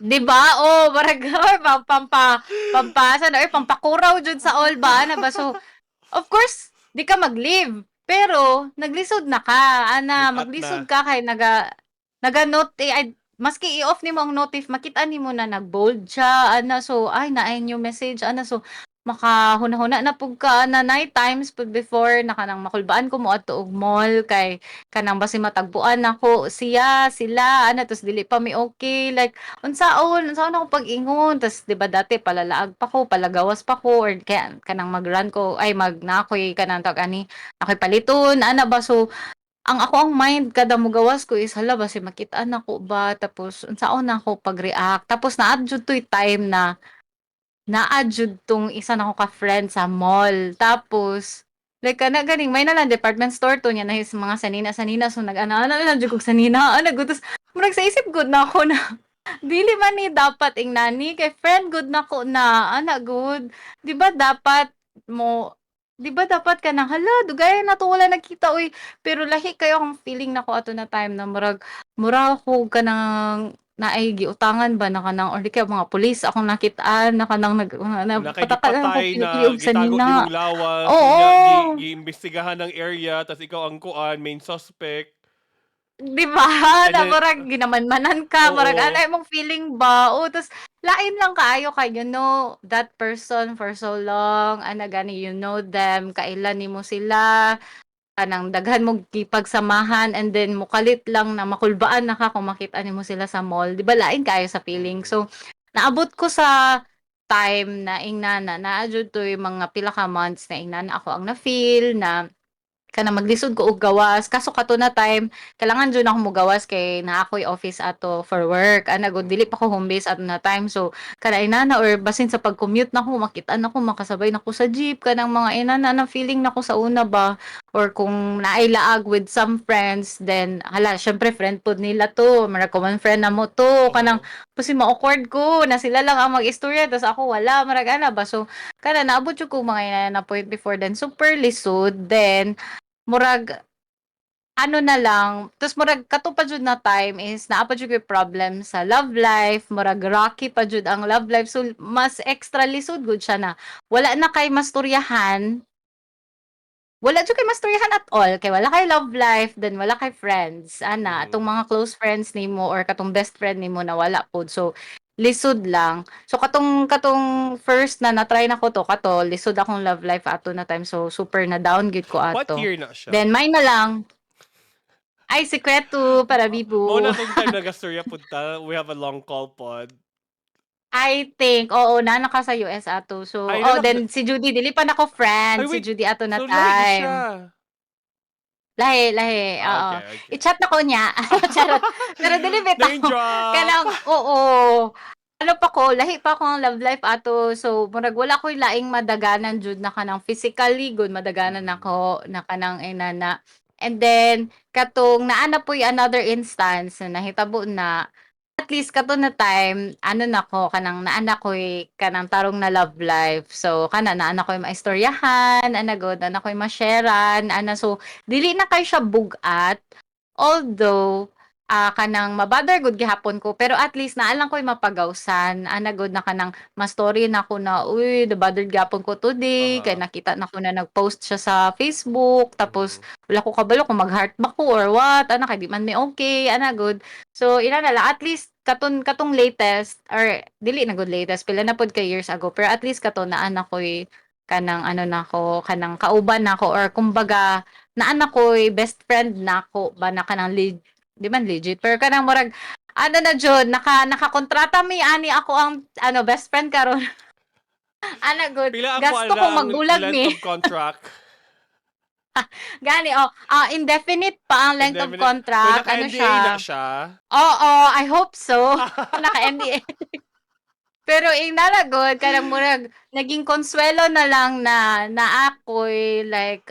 di ba? Oh, murag or pampa pampasa na or pampakuraw jud sa all ba ana ba, so of course di ka mag-leave. Pero naglisod na ka, ana, Lipat maglisod na. ka kay naga naga-note eh, ay maski i-off nimo ang notif makita nimo na nag-bold siya ana, so ay naay new message ana, so makahuna-huna na pud ka ana night times pud before na kanang makulbaan ko moadto og mall kay kanang basi matagpuan nako siya sila ana, tos dili pa mi okay, like unsaon unsaon ako pag-ingon, tas di ba dati palalaag pa ko, palagawas pa ko, or kaya kanang mag-run ko ay mag na ako'y kanang tawag ani ako'y paliton ana ba, so ang ako ang mind kada mugawas ko is hala basi makit-an nako ba, tapos unsaon nako pag-react, tapos naa jud to'y time na naa jud tong isa nako ka friend sa mall, tapos like kana ganing may na lang department store to niya na his mga sanina-sanina, so nag-ana-ana lang jud kog sanina ana gud, tas murag sa isip gud nako na dili man ni dapat ingnani kay friend gud nako na ana gud, di ba dapat mo, di ba dapat kanang hala dugay na to wala nagkita oy, pero lahi kayo akong feeling nako ato na time na murag mura ko kanang naay giutangan ba na kanang or di kaya mga pulis akong nakitaan na kanang nag na, Na kay pataka lang ko gipatay na pili og gitago sanina. nimong lawas, Oo. unya giimbestigahan ang area, tas ikaw ang kuan, main suspect. Di ba? And Na then murag ginamanmanan ka, murag Oo. ana imong feeling ba? Oh, tas Lain lang kaayo kay you know that person for so long, ana gani, you know them, kaila nimo sila, kanang daghan mo gipagsamahan, and then mukalit lang na makulbaan na ka kung makita nimo sila sa mall, di ba? Lain kaayo sa feeling. So naabot ko sa time na ingnana naa jud to'y mga pila ka months na ingnana ako ang na-feel na kanang maglisod ko og gawas, kaso kato na time kailangan jud ako mogawas kay naa ako'y office ato for work, ana gud, dili pa ko home base ato na time. So kana inana or basin sa pag-commute nako, makita nako, makasabay nako sa jeep, kanang mga inana na feeling nako sa una ba, or kung naay laag with some friends, then hala, syempre friend pod nila to, mara common friend na mo to, kanang kasi ma-awkward ko na sila lang ang mag-istorya tas ako wala, marag ana ba. So kana naabot jud ko mga inana na point before, then super lisod. Then murag ano na lang, tas murag kato pa jud na time is naa pa jud koy problem sa love life, murag rocky pa jud ang love life, so mas extra lisod gud siya na wala na kay mastoryahan, wala jud kay mastoryahan at all kay wala kay love life, then wala kay friends ana, atong mga close friends nimo or katong best friend nimo na wala pod. So lisod lang. So katong first na na-try nako to, kato lisod akong love life ato na time, so super na down gyud ko What ato. year na siya? Then may na lang ay sikreto para bibo. Mo na tong time nagastorya punta, we have a long call pod. I think oo, naa na ka sa US ato. So Ay, oh, then si Judy dili pa nako friend Ay, si wait. Judy ato na So lahi time. siya. Lahi, lahi, oo. I-chat na ko niya. Charot. Pero dili bitaw. Name drop. Kanang oo. Ano pa ko, lahi pa ako ang love life ato. So murag wala ko'y laing madaganan jud na kanang physically good madaganan nako na kanang inana. And then katong naa na po'y another instance na nahitabo na, at least kato na time ano nako, kanang naa na ko'y kanang tarong na love life. So kana naa na ko'y maistoryahan, ana gud, naa na ko'y ma-sharean ana, so dili na kay siya bug-at. Although kanang mabother gud gihapon ko, pero at least naa lang ko'y mapagawsan ana gud na kanang ma-story na ko na, "Uy, na-bothered gihapon ko today kay nakita na ko na nag-post siya sa Facebook, tapos wala ko kabalo kung mag-heart ba ko or what ana, kay di man mi okay," ana gud. So ina na lang, at least katong latest or dili na gud latest, pila na pod ka years ago, pero at least kato naa na ko'y kanang ano nako, kanang kauban nako, or kumbaga naa na ko'y best friend nako ba na kanang di man legit, pero kanang murag ano na jud, nakakontrata mi ani ako ang ano best friend karon ana gud. Pila ang Gasto kuan kong lang, magbulag length mi. of contract? Gani oh, indefinite pa ang length of Indefinite. contract. So, Ano naka-NDA siya na siya? Oo, I hope so. Naka-NDA. Pero ingana gud, kanang murag naging konsuelo na lang na na ako'y like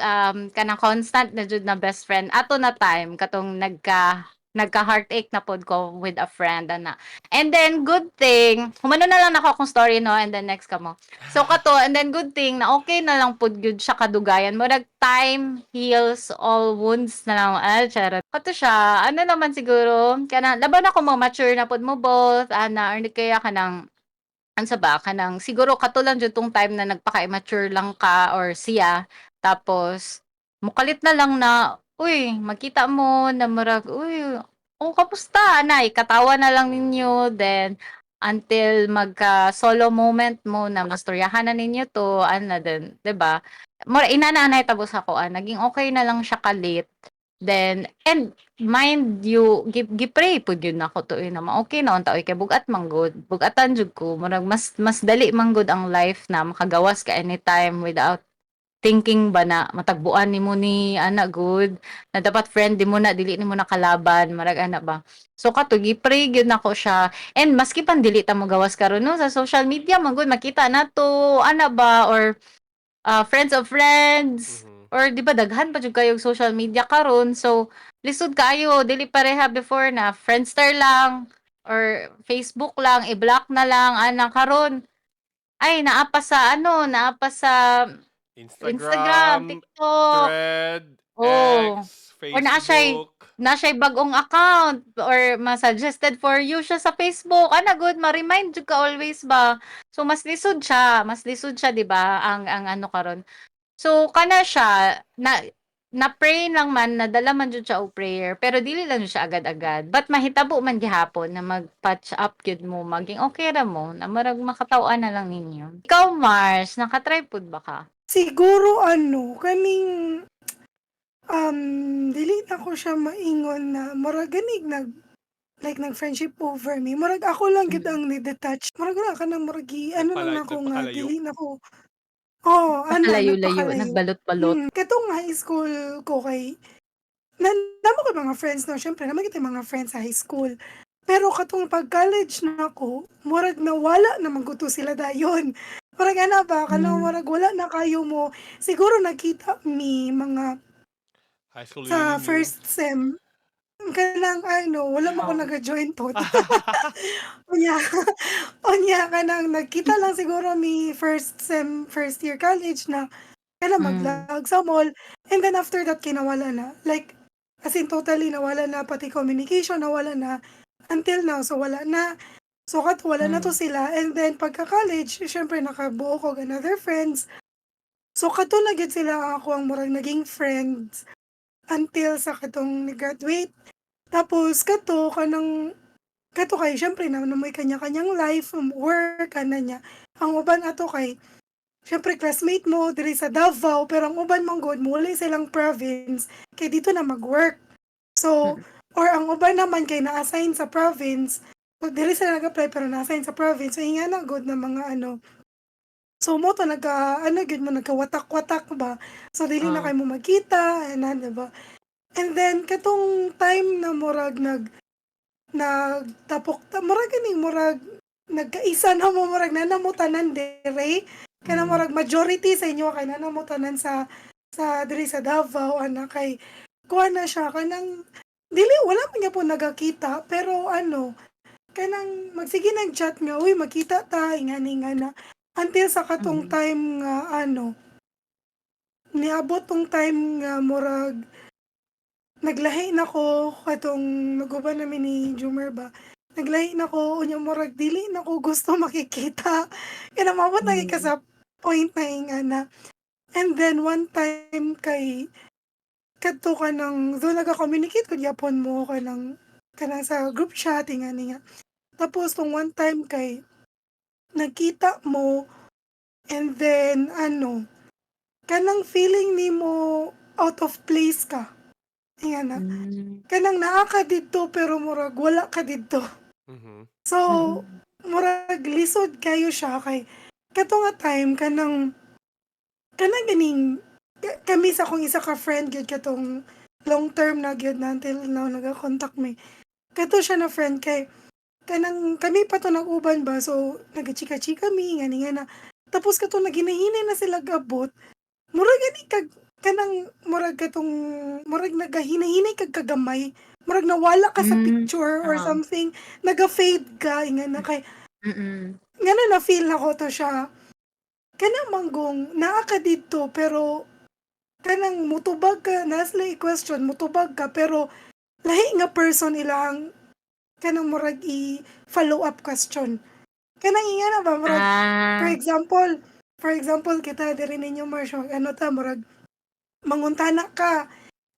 kanang constant na jud na best friend ato na time katong nagka heartache na pod ko with a friend ana. And then good thing, humano na lang nako akong story, no, and then next ka mo. So kato, and then good thing na okay na lang pod gyud siya kadugayan. Murag time heals all wounds na lang. Ah, charot. Kato siya, ano naman siguro, kanang laban ako mo mature na pod mo both ana, or di kaya kanang unsa ba, kanang siguro kato lang jud tong time na nagpaka-immature lang ka or siya, tapos mukalit na lang na, uy, magkita mo na murag, "Uy, oh, kamusta?" Ana, ikatawa na lang ninyo, then until magka solo moment mo na mastoryahan na ninyo to ana, then 'di ba? Mura inana ang nahitabo sa akoa, naging okay na lang siya kalit. Then and mind you, gi-pray pud gyud nako to eh, na ma-okay na unta oy, kay bug-at man gud, bug-atan jud ko, murag mas dali man gud ang life na makagawas ka anytime without thinking ba na matagbuan nimo ni ana gud, na dapat friend di mo na, dili nimo na kalaban, marag ana ba. So kato gi-pray gyud nako siya, and maski pan dili ta mogawas karon, no, sa social media man gud makita nato ana ba, or friends of friends, or di ba daghan pa jud kayog social media karon, so lisod kaayo, dili pareha before na Friendster lang or Facebook lang, i-block na lang ana. Karon ay naa pa sa ano, naa pa sa Instagram, Instagram, TikTok. Thread, Oh. X, Or Facebook. naa siya'y bag-ong account or ma-suggested for you siya sa Facebook. Ana gud, ma-remind jud ka always ba. So mas lisod siya, di ba? Ang ano karon. So kana siya na Na-pray lang man, nadala man jud siya og prayer, pero dili lang jud siya agad-agad. But mahitabo man gihapon na mag-patch up gyud mo, maging okay ra mo, na murag makataw-an na lang ninyo. Ikaw, Mars, nakatry pud ba ka? Siguro ano, kaning dili na ko siya maingon na murag ganig nag like nag friendship over me. Murag ako lang gyud ang ni-detach. Murag wala ka nang murag ano lang nako nga Nagpakalayo. Dili na ko. Oh, ano, Palayo-layo, nagpakalayo. nagbalot-balot. Katong high school ko kay na namo ko mga friends, no, syempre naman kita mga friends sa high school. Pero katong pag college na ako, murag nawala naman ko to sila dayon. Murag ana ba, kanang murag wala na kayo mo. Siguro nakita mi mga High school sa reunion. First sem. Kanang ano, wala mo ko naga-join to. Unya kanang nagkita lang siguro mi first sem, first year college na kanang maglag sa mall. And then after that, kinawala na. Like, as in totally nawala na, pati communication nawala na until now. So wala na. So kat wala na to sila. And then pagka college, syempre nakabuo ko og another friends. So kato na gyud sila ang ako ang murag naging friends until sa katong ni-graduate. Tapos kato kanang kato kay syempre na may kanya-kanyang life, work ana niya. Ang uban ato kay syempre classmate mo diri sa Davao, pero ang uban man gud muli silang province kay dito na mag-work. So or ang uban naman kay na-assign sa province. So, diri sila nag-apply pero na-assign sa province. So inga na gud na mga ano. So mo to nagka ano gyud mo, nagkawatak-watak ba. So dili na kay mo magkita ana, diba? And then katong time na murag nag nagtapok ta murag ganing murag nagkaisa na mo, murag na mo tanan dire kana, murag majority sa inyo kay na mo tanan sa diri sa Davao ana, kay kuha na siya kanang dili wala man gyapon nagakita, pero ano kanang magsige nag chat nga, "Uy, magkita ta," ingani nga na until sa katong time nga ano niabot tong time nga murag naglahi na ko, katong naguban namin ni Jumer ba, naglahi na ko. Unya murag dili na ko gusto makikita kaya maabot na ka sa point na ingana. And then one time kay kadto ka nang doon nagka-communicate ko gyapon mo kanang sa group chat ingani nga. Tapos tong one time kay nagkita mo and then ano kanang feeling nimo out of place ka ingana, kanang naa ka didto pero murag wala ka didto. So murag lisod kayo siya kay kato nga time kanang kanang ganing kami sa akong isa ka friend gyud, katong long term na gyud na until now nagakontak mi. Kato siya na friend kay kanang kami pa to nag-uban ba, so nagachika-chika mi ngani nga na. Tapos kato naginahinay na sila gabot, murag gani kag kanang murag katong murag nagahinahinay kag kagamay, murag nawala ka sa picture or something, naga-fade ka ingana kay ngano na feel nako to siya kanang manggong naa ka didto pero kanang mutubag ka na sila i-question, mutubag ka pero lahi nga person ilang kanang murag i follow up question, kanang ingana ba, murag for example kita diri ninyo, Mars, mag ano ta, murag manguntana ka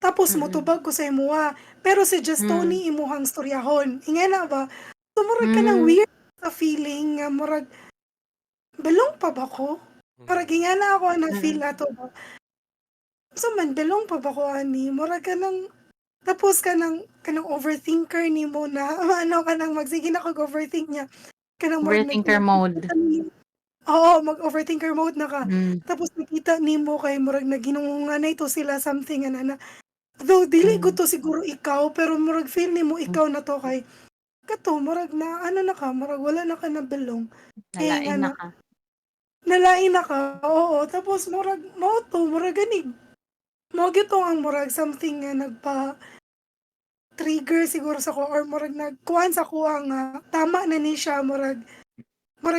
tapos mutubag ko sa imuha pero si Just Tony imuhang storyahon ingana ba. So murag kanang weird sa feeling nga murag belong pa ba ko? Murag ingana ako na feel ato ba. So man belong pa ba ko ani? Murag kanang tapos kanang overthinker nimo na ano kanang magsige na kog overthink niya kanang murag Overthinker mode. Oo, mag-overthinker mode na ka. Tapos nakita nimo kay murag naginungunganay to sila something ana na. Though dili ko to siguro ikaw, pero murag feel nimo ikaw na to kay kato murag na ano na ka, murag wala na ka na belong. Kay Nalain nga na na ka. Nalain na ka, oo. Tapos murag mao to, murag gani. Mao gyud to ang murag something nga nagpa trigger siguro sa ko or murag nagkuan sa kuha nga tama na ni siya, murag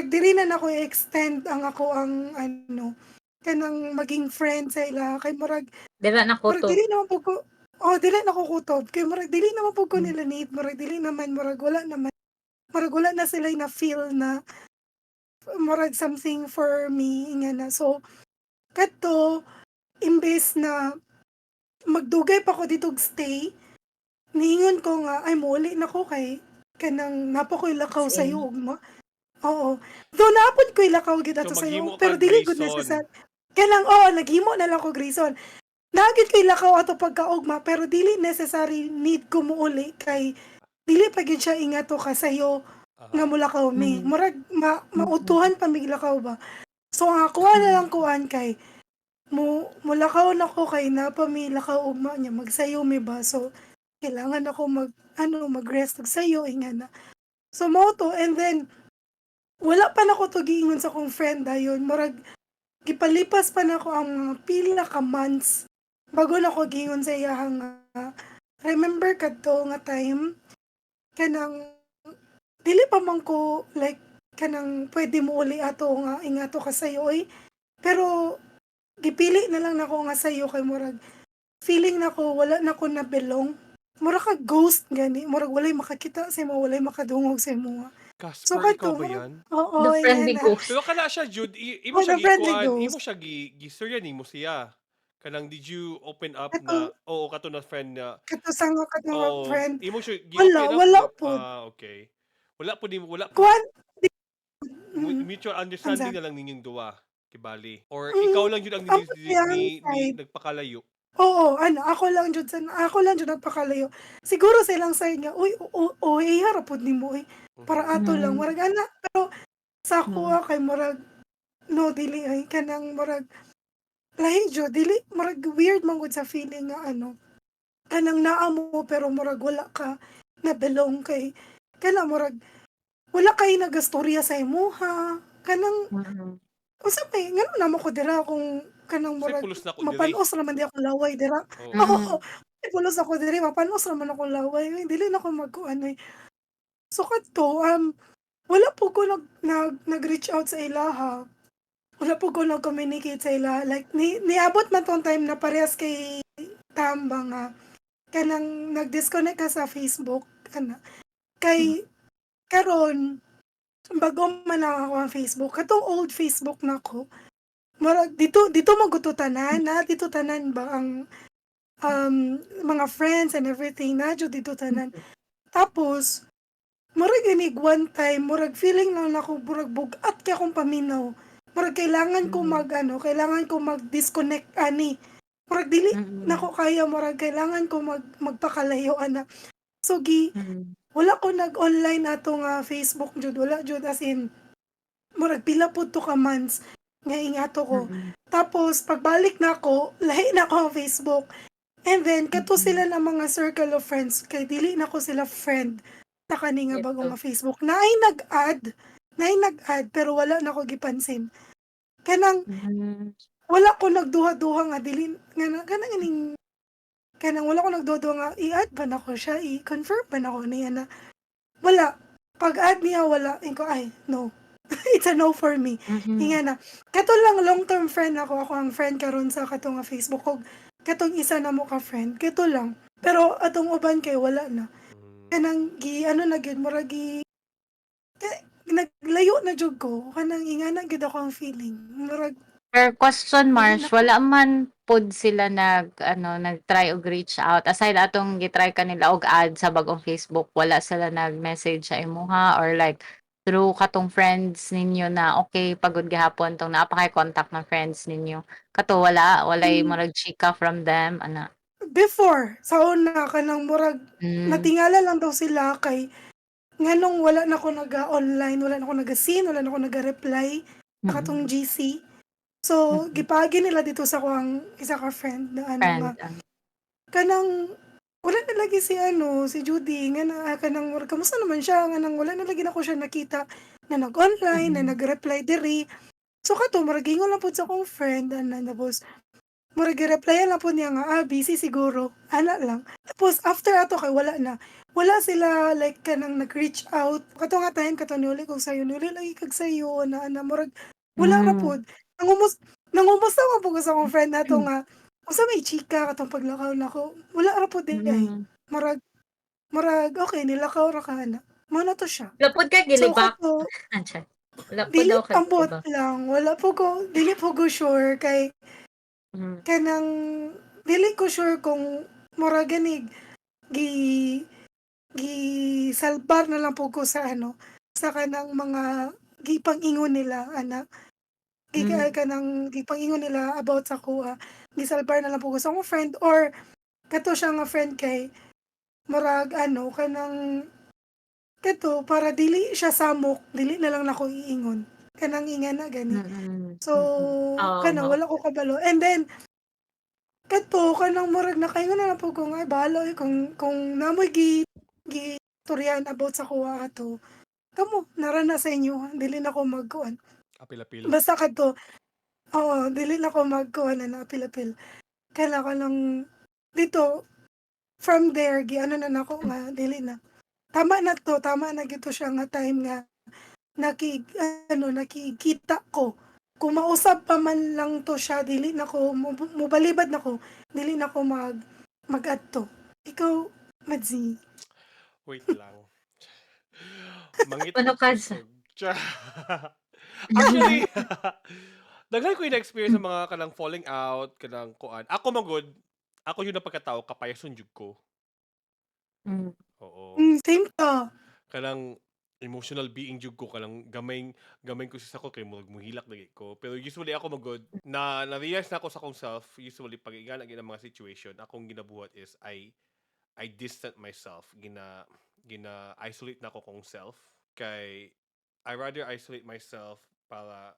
dili na nako i-extend ang ako ang ano kanang maging friend sa ila kay murag Dira na murag kutob. dili naman pud ko, oh, dili na ko kutob kay murag dili naman pud ko nila need, murag dili naman, murag wala naman, murag wala na sila na feel na murag something for me nga na. So kato imbes na magdugay pa ko dito og stay, niingon ko nga ay muuli na ko kay kanang naa pa ko'y lakaw Same. sa ugma. Oo. Though naa pod ko'y lakaw gid So, ato sa maghimo pero kag dili gud reason. necessary. Kanang oo, naghimo na lang ko og reason. Naa gid ko'y lakaw ato pagkaugma pero dili necessary need ko muuli kay dili pa gyud siya ingato ka sayo nga mulakaw mi. Murag mautuhan pa mig lakaw ba. So ang akuha na lang kuan kay mo mulakaw na ko kay naa pa mi lakaw ugma niya magsayo mi ba. So kailangan ako mag ano mag-rest og sayo ingana. So mao to, and then wala pa nako to giingon sa akong friend dayon, murag gipalipas pa nako ang mga pila ka months bago nako giingon sa iya nga remember kadto nga time, kanang dili pa man ko like kanang pwede mo uli ato nga ingato ka sayo oy, pero gipili na lang nako nga sayo kay murag feeling nako wala na ko na belong, mura ka ghost gani, murag walay makakita sa imo, walay makadungog sa imo. Casper, So ikaw kadto ba yan? Oo, The friendly ingana. ghost. Pero kana siya, Jude, imo Oh, siya the friendly gikuan, ghost. imo siya gistorya nimo siya. Kanang did you open up Kato, na oo kato na friend na kato sa nga kato nga oo, friend. imo siya Wala, gi-open up wala na, pod. ah, okay. Wala po nimo, wala po Kuan di, mutual understanding Unsa? na lang ninyong duwa, kibali. Or ikaw lang jud ang Ang iyang ni side. nagpakalayo. Oo, ano, ako lang jud nagpakalayo. Siguro sa ilang side nga, uy, o o ra pod nimo oy. Para ato lang murag ana, pero sa akoa kay murag no dili ay kanang murag lahi jud, dili murag weird man gud sa feeling nga ano kanang naa mo pero murag wala ka na belong kay kanang murag wala kay nagastorya sa imuha, kanang unsa may ngano namo ko dira kung kanang Say murag pulos na ko diri. mapanos ra man di akong laway dira. Oo. Oo, pulos ako diri, mapanos ra man akong laway, ay, dili na ko magkuan oy. So kadto wala po ko nag, nag nag-reach out sa ilaha. Wala po ko nag-communicate sa ilaha. Like niabot man tong time na parehas kay Tamba nga kanang nag-disconnect ka sa Facebook kana. Kay karon bago man na ako ang Facebook, katong old Facebook nako. Murag dito dito mo guto tanan, na dito tanan ba ang mga friends and everything na jud dito tanan. Tapos murag inig one time, murag feeling lang nako murag bug-at kay akong paminaw. Murag kailangan ko mag ano, kailangan ko mag-disconnect ani. Murag dili nako kaya, murag kailangan ko magpakalayo ana. So gi wala ko nag-online ato nga Facebook jud, wala jud, as in murag pila pud to ka months nga ingato ko. Tapos pagbalik nako, lahi na ako ang Facebook. And then kato sila ng mga circle of friends kay dili na ko sila friend sa kani nga Yes, bagong nga Facebook. Naay nag-add, naay nag-add pero wala na ko gipansin. Kanang wala ko nagduha-duha nga dili nga kanang ining kanang wala ko nagduha-duha nga i-add ba nako siya, i-confirm ba nako niya na wala. Pag-add niya wala, ingon ko ay no. It's a no for me. Inga na. Kato lang long-term friend ako, ako ang friend karon sa katong nga Facebook og katong isa na mo ka friend, kato lang. Pero atong uban kay wala na. Kanang gi ano na gyud, murag gi eh, naglayo na jud ko, kanang ingana gyud ako ang feeling. Murag Per question, dili Marsh, na wala man pod sila nag ano nag-try og reach out aside atong gitry kanila og add sa bagong Facebook? Wala sila nag-message sa imuha or like through katong friends ninyo na okay pagod gihapon tong naa pa kay contact ng friends ninyo kato, wala, walay murag chika from them ana? Before, sa una, kanang murag natingala lang daw sila kay nganong wala na ko naga-online, wala na ko naga-seen, wala na ko naga-reply katong GC. So, gipaagi nila dito sa kuang isa ka friend na ano Friend nga. ah. Kanang wala na lagi si ano, si Judy nga na kanang murag kamusta naman siya, nga nang wala na lagi nako siya nakita na nag-online, na nag-reply diri. So kato murag ingon lang pud sa akong friend ana, tapos murag gi-replyan lang pud niya nga ah, busy siguro, ana lang. Tapos after ato kay wala na. Wala sila like kanang nag-reach out. Kato nga time kato niuli kog sayo, niuli lagi kag sayo na ana, murag wala ra pud. Nangumusta man pud ko sa akong friend nato nga unsa may chika katong paglakaw nako. Wala ra pud di ay. Murag murag okay nilakaw ra ka ana. Mao na to siya. Wala pod kay So gilibak. kato Wala po dili daw kay ambot gilibak. lang, wala po ko dili po ko sure kay kanang Dili ko sure kung mura ganig gi gi salbar na lang po ko sa ano, sa kanang mga gipang-ingon nila ana. Gi kanang gipang-ingon nila about sa kuha. Gisalbar na lang po ko sa akong friend or kato siya nga friend kay murag ano, kanang kato para dili siya samok, dili na lang nako iingon. Kanang ingana gani. So kanang wala ko kabalo. And then kato kanang murag nakaingon na lang po ko nga, "Ay, bahala oy, kung namoy gi gi storyahan about sa kuha ato. Kamo nara na sa inyo, dili na ko magkuan." Apil-apil. Basta kadto, oo, dili na ko magkuan na apil-apil. Kaya lang dito from there gi ano na nako nga dili na. Tama na to, tama na gito siya nga time nga naki ano, nakikita ko. Kung mausab pa man lang to siya, dili na ko mobalibad na ko, dili na ko mag-adto. Ikaw, Madzi. Wait lang. Mangit Ano ka sa Char. Actually, daghan ko yung na-experience sa mga kanang falling out, kanang kuan. Ako magod, ako yung napagkatao, kapayason jud ko. Oo. Same to. Kanang emotional being jud ko, kanang gamay gamay ko sa ko kay murag muhilak lagi ko. Pero usually ako magod na na-realize na ako sa akong self, usually pag ingana gyud ang mga situation, akong ginabuhat is I distant myself, gina gina isolate na ako kong self kay I rather isolate myself para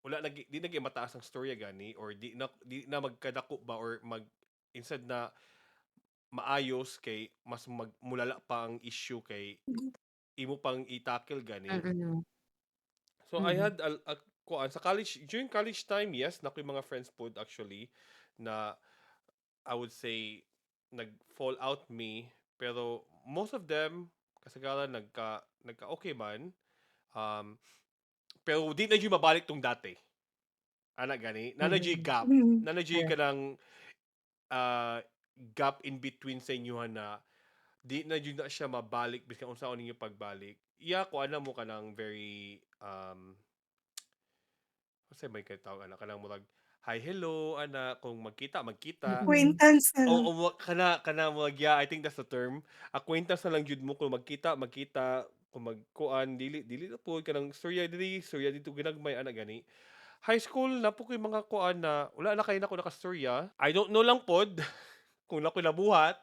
wala nag di nagi mataas ang storya gani or di na magkadako ba or mag instead na maayos kay mas mag mulala pa ang issue kay imo pang i-tackle gani. So I had a kuan sa college, during college time, yes, na mga friends pod actually na I would say nag fall out me, pero most of them kasagaran nagka okay man, pero di na jud mabalik tong dati. Ana gani, na na juy gap, na na juy kanang gap in between sa inyohan na di na jud na siya mabalik biskan unsaon ninyo pagbalik. Iya ko ana mo kanang very unsay may kay tawag ana, kanang murag hi, hello ana, kung magkita magkita. Acquaintance na lang. Oo, mo kana kana murag, yeah, I think that's the term. Acquaintance na lang jud mo, kung magkita magkita, kung magkuan dili dili na pud, kanang storya diri, storya didto ginagmay ana gani. High school na po ko'y mga kuan na wala na kay nako nakastorya. I don't know lang pod kung nakoy nabuhat.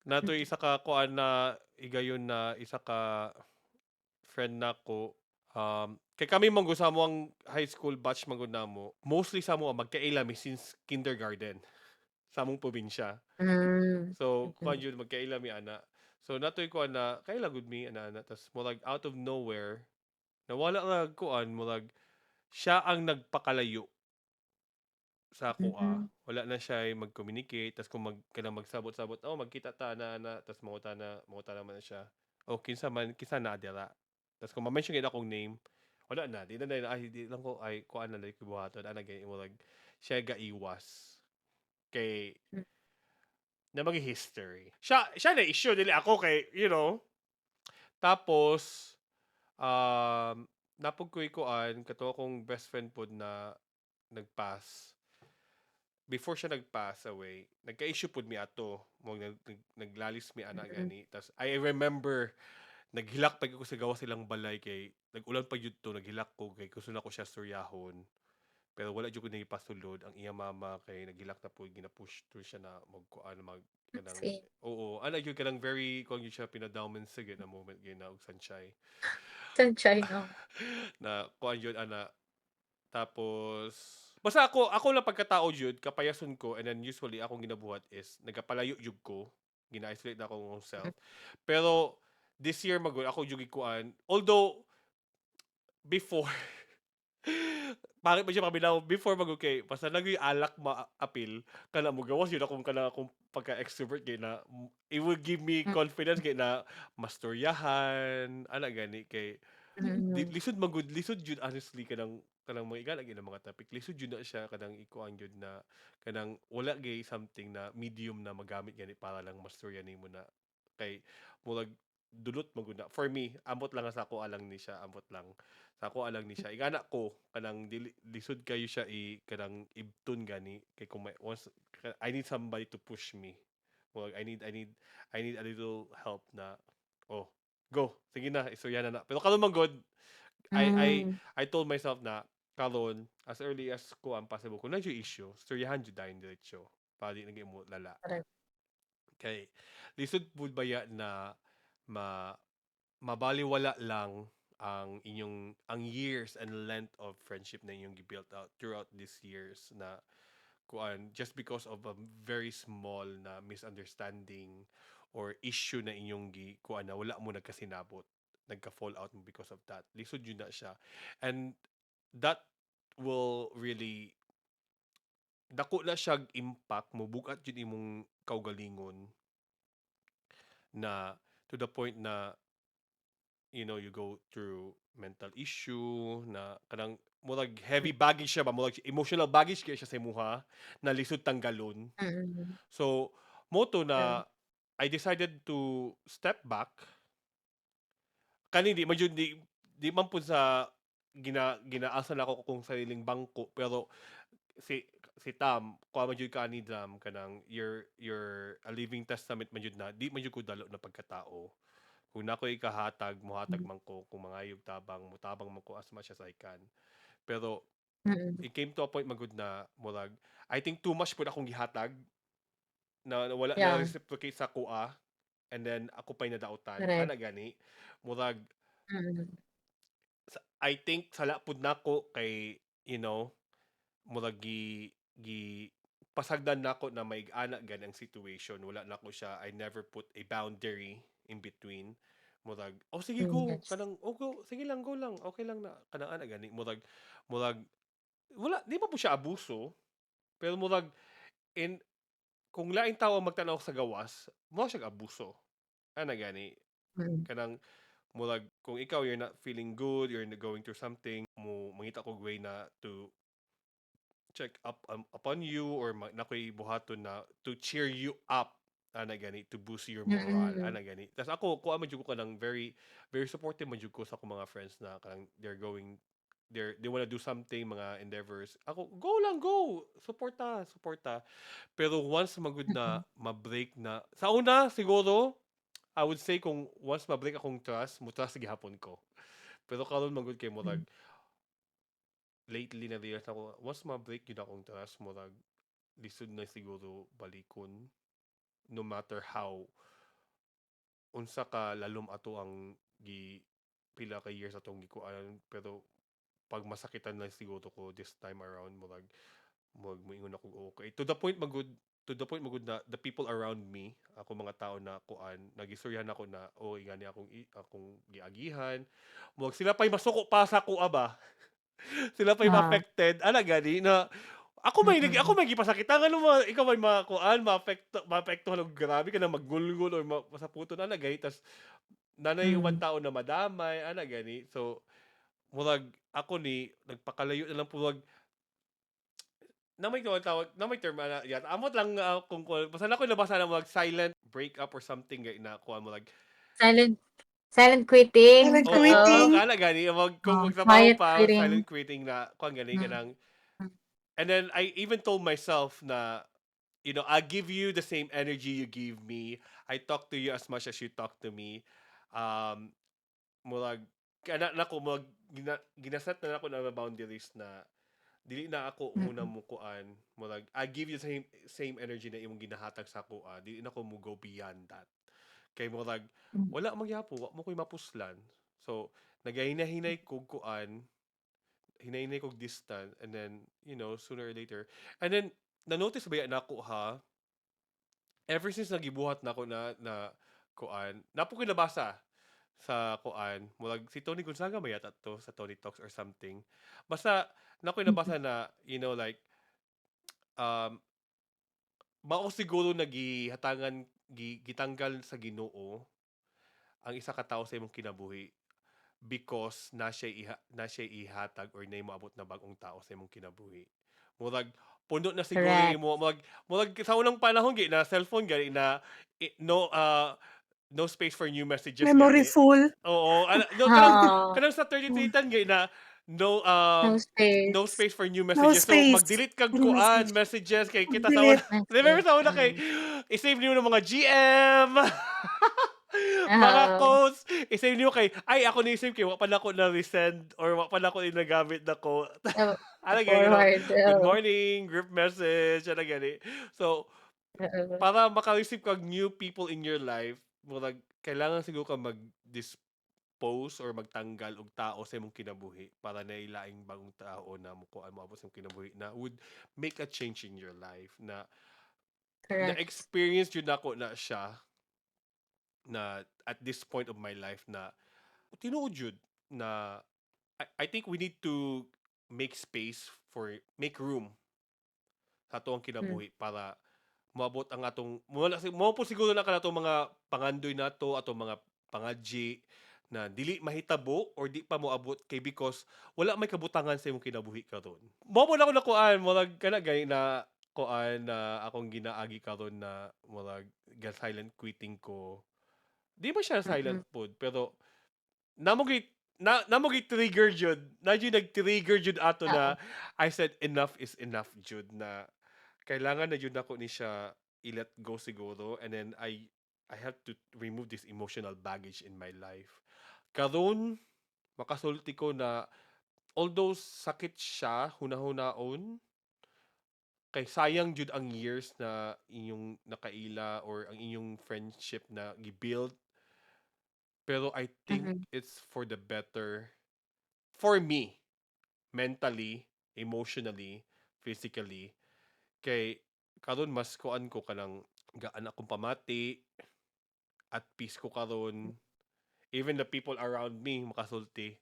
Natoy isa ka kuan na igayon na isa ka friend nako. Kay kami man gud sa among high school batch man gud namo, mostly sa amo magkaila mi since kindergarten sa among probinsya. So kuan jud, magkaila mi ana. So natoy kuan na kaila gud mi ana ana, tas murag out of nowhere nawala ra kuan, murag siya ang nagpakalayo sa akoa. Wala na siya mag-communicate, tas kung mag kanang magsabot-sabot, "Oh, magkita ta na na," tas mangutana man na siya, "Oh, kinsa man, kinsa naa dira?" Tas kung ma-mention gyud akong name, wala na, di na na, "Ay, di lang ko, ay kuan na lang ko buhaton," ana gani, murag siya gaiwas. Kay na magi history. Siya siya na issue, dili ako kay. Tapos napog ko'y kuan kato akong best friend pod na nag-pass. Before siya nag-pass away, nagka-issue pod mi ato. Mo naglalis mi ana gani. Tas I remember naghilak pa ko sa gawas silang balay kay nag-ulan pa jud to, naghilak ko kay gusto na ko siya suryahon. Pero wala jud ko nagipasulod ang iya mama kay naghilak na po, gina-push through siya na magkuan mag kanang Same. Oo, ana gyud, kanang very kuan gyud siya, pinadawman sa gyud na moment gyud na og sanchay. Sanchay, no. Na kuan gyud ana. Tapos basta ako lang pagkatao jud, kapayason ko, and then usually akong ginabuhat is nagapalayo jud ko, gina-isolate na akong self. Pero this year magud ako jud gikuan, although before bakit ba siya paminaw before magud kay basta lang yung alak ma-apil kana mo gawas yun akong kana akong pagka-extrovert kay na it will give me confidence kay na mastoryahan ana gani kay di, lisod magud, lisod jud honestly, kanang kanang mga igala gyud ang mga topic, lisod jud na siya, kanang ikuan jud na kanang wala gyud something na medium na magamit gani para lang mastorya nimo na kay murag dulot man gud na. For me, ambot lang sa ako alang ni siya, ambot lang. Sa ako alang ni siya. Ingana ko kanang dili lisod kayo siya i kanang ibton gani kay kung may once I need somebody to push me. Well, I need a little help na, "Oh, go. Sige na, istorya na na." Pero karon man gud, I I told myself na karon as early as kuan possible, kung naa issue, istoryahan jud dayon diretso para di na gyud mo lala. Correct. Kay lisod pud baya na ma mabaliwala lang ang inyong ang years and length of friendship na inyong gi-built out throughout these years na kuan just because of a very small na misunderstanding or issue na inyong gi kuan na wala mo nagkasinabot, nagka-fall out mo because of that. Lisod jud na siya and that will really dako na siyag impact mo, bugat jud imong kaugalingon na to the point na you go through mental issue na kanang murag heavy baggage siya ba, murag emotional baggage kaya siya sa imuha na lisod tanggalon. So mao to na I decided to step back. Kani di man jud di man pud sa ginaasa nako kung sariling bangko, pero si Tam, kuha man jud ka ani Tam, kanang you're a living testament man jud na di man jud ko dalo na pagkatao. Kung naa ko'y ikahatag, mohatag man ko. Kung mangayog tabang, motabang man ko as much as I can. Pero it came to a point man gud na murag I think too much pud akong gihatag na wala na reciprocate sa akoa and then ako pa'y nadautan. Ana gani. Murag I think sala pud nako kay murag gi pasagdan nako na maig-ana gani ang situation. Wala nako siya, I never put a boundary in between. Murag, "Oh, sige, go," kanang, "Oh, go, sige lang, go lang, okey lang na," kanang ana gani. Murag wala, di pa po siya abuso, pero murag in kung laing tawo ang magtan-aw sa gawas, mura siyang abuso. Ana gani. Kanang murag kung ikaw, you're not feeling good, you're going through something, mo mangita kog way na to check up upon you or naa ko'y buhaton na to cheer you up, ana gani, to boost your morale, ana gani. Tas ako, kuan man jud ko, kanang very very supportive man jud ko sa akong mga friends na kanang they wanna do something, mga endeavors. Ako, "Go lang, go! Suporta, suporta." Pero once man gud na ma-break na, sa una siguro, I would say kung once ma-break akong trust, mo-trust gihapon ko. Pero karon man gud kay murag lately na-realize nako, once ma-break gyud akong trust, murag lisod na siguro balikon no matter how unsa ka lalom ato ang gi pila ka years atong gikuan, pero pag masakitan lang siguro ko this time around, murag moingon ako, okay, to the point man gud na the people around me, ako mga tao na kuan nagistoryahan ako na, "Oh, ingani akong giagihan," murag sila pa'y masuko pa sa akoa ba, sila pa'y ma-affected ana gani na ako may gipasakitan, ngano ma ikaw may makuan, maapektuhan og grabe ka na maggulgol or masaputon ana gani, tas naa nay ubang tao na madamay ana gani. So murag ako ni nagpakalayo na lang pud, murag na may tawag na may term ana yata, amot lang, kung kuan, basta naa koy nabasa na murag silent breakup or something gani na kuan, murag Silent quitting. Silent Oo, quitting. ana gani, mag kung Oh, magtrabaho quiet pa, quitting. Silent quitting na kuan gani, kanang and then I even told myself na, I give you the same energy you give me. I talk to you as much as you talk to me. Murag kana nako, murag ginaset na nako na boundaries na dili na ako una mo kuan, murag I give you the same same energy na imong ginahatag sa akoa, dili na ko mo go beyond that. Kay murag wala man gyapon, wa mo ko'y mapuslan. So nagahinahinay kog kuan, hinay-hinay kog distant and then, sooner or later. And then na-notice ba nako ha, ever since nagibuhat nako na kuan, naa po ko'y nabasa sa kuan, murag si Toni Gonzaga ba yata 'to sa Toni Talks or something. Basta naa ko'y nabasa na, like, mao siguro nagihatangan gitanggal sa Ginoo ang isa ka tawo sa imong kinabuhi because na siya ihatag or naay moabot na bag-ong tao sa imong kinabuhi. Murag puno na siguro Correct. imo, murag sa unang panahon gi na cellphone gani na no, no space for new messages Memory gani. Full. Oo, ana no, kanang Oo. kanang sa 33 tan gay na no No no space. space for new No messages. So space. mag-delete kag New kuan message. messages kay kita sa Mag-delete. una. Remember sa una kay i-save niyo ng mga GM, mga Oo. quotes, i-save niyo kay ay ako ni save kay wa pa nako na resend or wa pa nako ginagamit na ko. Oh, Ano gani, forward, "Good oo. morning," group message, ano gani. So Oo. para maka-receive kag new people in your life, murag kailangan siguro ka mag-dispose or magtanggal og tao sa imong kinabuhi para naay laing bagong tao na mukuan, moabot sa imong kinabuhi na would make a change in your life na Correct. na-experience jud nako na siya na at this point of my life na tinuod jud na I think we need to make space for make room sa atoang kinabuhi para moabot ang atong mo mo po siguro na kanatong mga pangandoy nato, atong mga pangadji na dili mahitabo or di pa moabot kay because wala may kabutangan sa imong kinabuhi karon. Mao po na ako nakuan, murag kana gani na kuan na akong ginaagi karon na murag ga silent quitting ko. Di ba siya silent pod, pero namo gi na namo gi trigger jud na jud, nag-trigger jud ato na Oo. I said enough is enough jud na kailangan na jud nako ni siya i-let go siguro, and then I have to remove this emotional baggage in my life. Karon makasulti ko na although sakit siya hunahunaon kay sayang jud ang years na inyong nakaila or ang inyong friendship na gi-build. Pero I think it's for the better for me, mentally, emotionally, physically. Kay karon mas kuan ko, kanang gaan akong pamati, at peace ko karon. Even the people around me makasulti.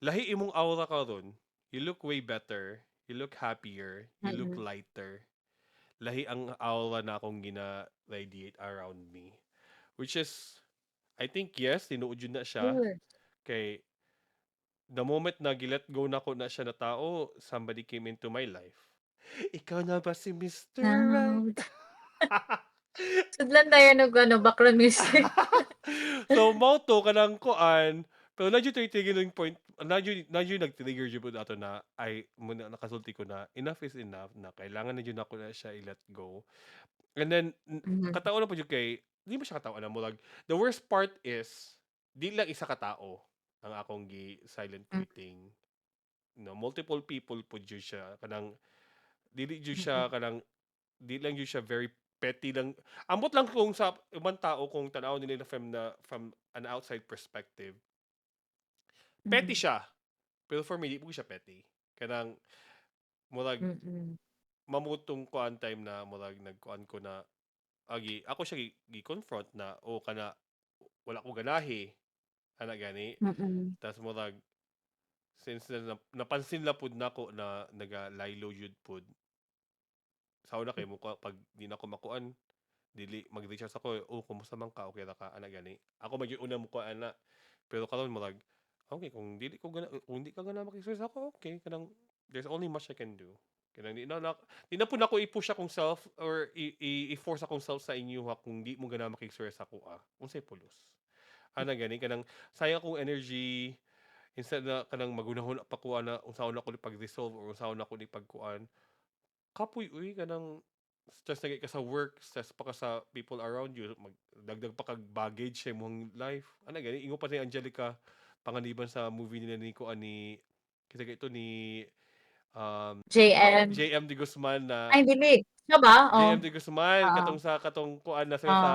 Lahi imong aura karon. You look way better. You look happier. You look lighter. Lahi ang aura na akong gina-radiate around me. Which is, I think, yes, tinuod jud na siya. Kay the moment na gi-let go nako na siya na tao, somebody came into my life. Ikaw na ba si Mr. Right? Sudlan tayo ng ano, background music. So mao to kanang kuan, pero na jud trigger point, na jud nag-trigger jud pud ato na ay mo na nakasulti ko na enough is enough na kailangan na jud nako na siya i-let go. And then katao na pud jud kay di ba siya katao na murag the worst part is di lang isa ka tao ang akong gi silent quitting. No, multiple people pud jud siya, kanang dili jud siya kanang di lang jud siya very petty lang. Ambot lang kung sa ibang tao, kung tan-awon nila from an outside perspective. Petty siya. Pero for me, di po siya petty. Kanang murag mamutong kuan time na murag nagkuan ko na agi ako siya gi-confront na o kana wala ko ganahi ana gani. Tas murag since na, napansin na pud nako na naga lie low jud pud sa una kay mo pag di na ako makuan, dili mag-reach out ako, "Oh, kumusta man ka, okay ra ka?" ana gani. Ako man gyud una mo kuan ana, pero karon murag okay, kung di ka gana makistorya sa ako, okay, kanang there's only much I can do. Kanang di na pud nako i-push akong self or i-force akong self sa inyo ha kung di mo gana makistorya sa ako ah. Unsay pulos? Ana gani, kanang sayang akong energy instead na kanang maghunahuna pa ko ana unsaon nako ni pag-resolve or unsaon nako ni pagkuan. Kapoy uy, kanang stress na ka sa work, stress pa ka sa people around you, magdagdag pa kag baggage sa imong life. Ana gani, ingon pa ni Angelica Panganiban sa movie nila ni kuan ni kita ito ni JM. JM de Guzman na Ay, dili. Siya ba? Oh. JM de Guzman Oo. Katong sa katong kuan na sila sa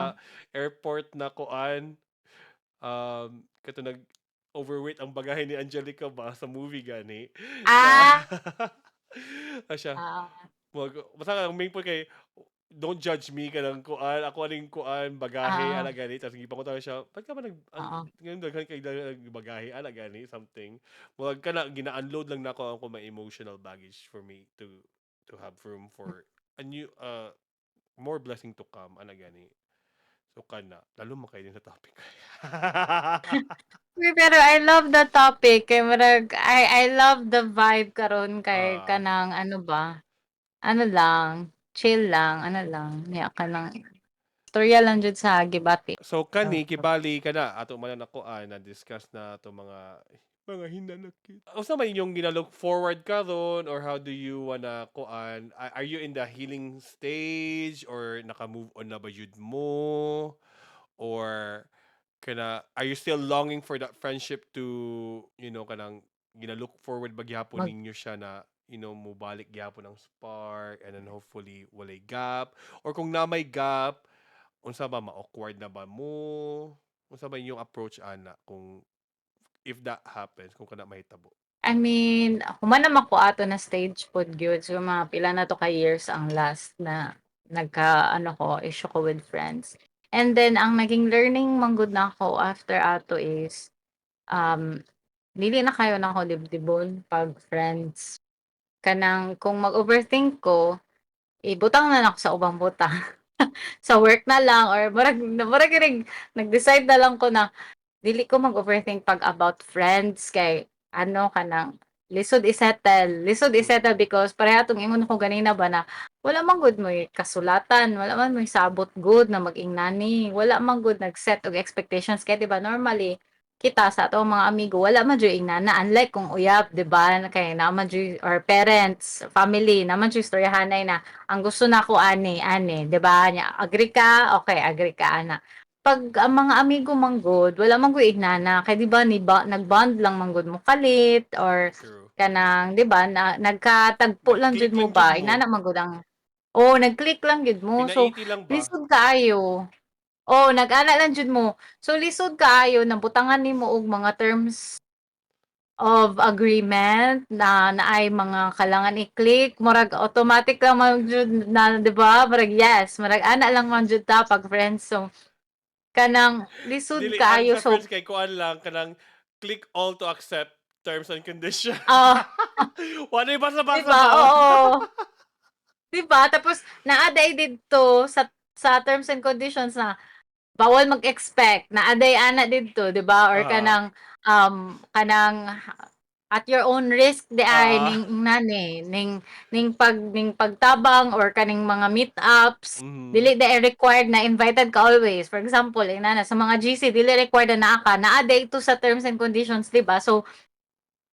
airport na kuan, katong nag overweight ang bagahe ni Angelica ba sa movie gani. Ah, siya. Mag, basta ang main point kay don't judge me, kanang kuan ako aning kuan bagahe ana gani, tapos gipangutan siya, "Ba't ka ba nag ang ngayon daghan kay nag bagahe?" ana gani something. Murag kana gina-unload lang nako ang my emotional baggage for me to have room for a new more blessing to come, ana gani. So kana lalo makay din sa topic. Uy, pero I love the topic kay murag I love the vibe karon kay kanang ano ba? Ano lang, chill lang, ano lang, niya kanang Istorya lang jud sa gibati. So kani kibali ka na ato man na ako na discuss na ato mga hinanakit. Unsa man inyong gina-look forward karon or how do you wanna kuan, are you in the healing stage or naka-move on na ba jud mo or kana are you still longing for that friendship to kanang gina-look forward ba gihapon ninyo siya na mubalik gihapon ang spark and then hopefully walay gap, or kung na may gap, unsa ba, ma-awkward na ba mo? Unsa ba inyong approach ana kung if that happens, kung kana mahitabo? I mean, human naman ko ato na stage pod gyud. So mga pila na to ka years ang last na nagka ano ko, issue ko with friends. And then ang naging learning man gud nako after ato is dili na kayo nako dibdibon pag friends. Kanang kung mag-overthink ko, ibutang na nako sa ubang butang. Sa work na lang or murag kinig nag-decide na lang ko na dili ko mag-overthink pag about friends kay ano, kanang lisod i-settle because pareha tong ingon ko ganina ba na wala man gud mo'y kasulatan, wala man mo'y sabot gud na mag-ingnani, wala man gud nag-set og expectations kay di ba normally kita sa atong mga amigo wala man jud ingnana, unlike kung uyab, di ba, kay naa man jud or parents, family, naa man jud istoryahanay na ang gusto nako ani ani, di ba, nya agree ka, okay, agree ka ana. Pag ang mga amigo man gud, wala man gud ingnana kay di ba ni ba nag-bond lang man gud mo kalit or True. Kanang di ba na nagkatagpo lang Nag-click jud mo lang jud ba, mo. Inana man gud ang, oh, nag-click lang jud mo. So Pinaiti lang ba? Lisod kaayo. Oh, nag-ana lang jud mo. So lisod kaayo na butangan nimo og mga terms of agreement na naay mga kailangan i-click, murag automatic lang man jud na, di ba? Murag yes, murag ana lang man jud ta pag friends. So kanang lisod Dili ang kaayo, sa so friends kay kuan lang, kanang click all to accept terms and conditions. Oh. Wala basa-basa Di ba? ba? Oo. Di ba? Tapos naa day didto sa terms and conditions na bawal mag-expect, naa day ana didto, di ba? Or kanang at your own risk di ay ning nani ning pagtabang or kaning mga meetups, dili di required na invited ka always. For example, inana sa mga GC, dili required na naa ka, naa day ito sa terms and conditions, di ba? So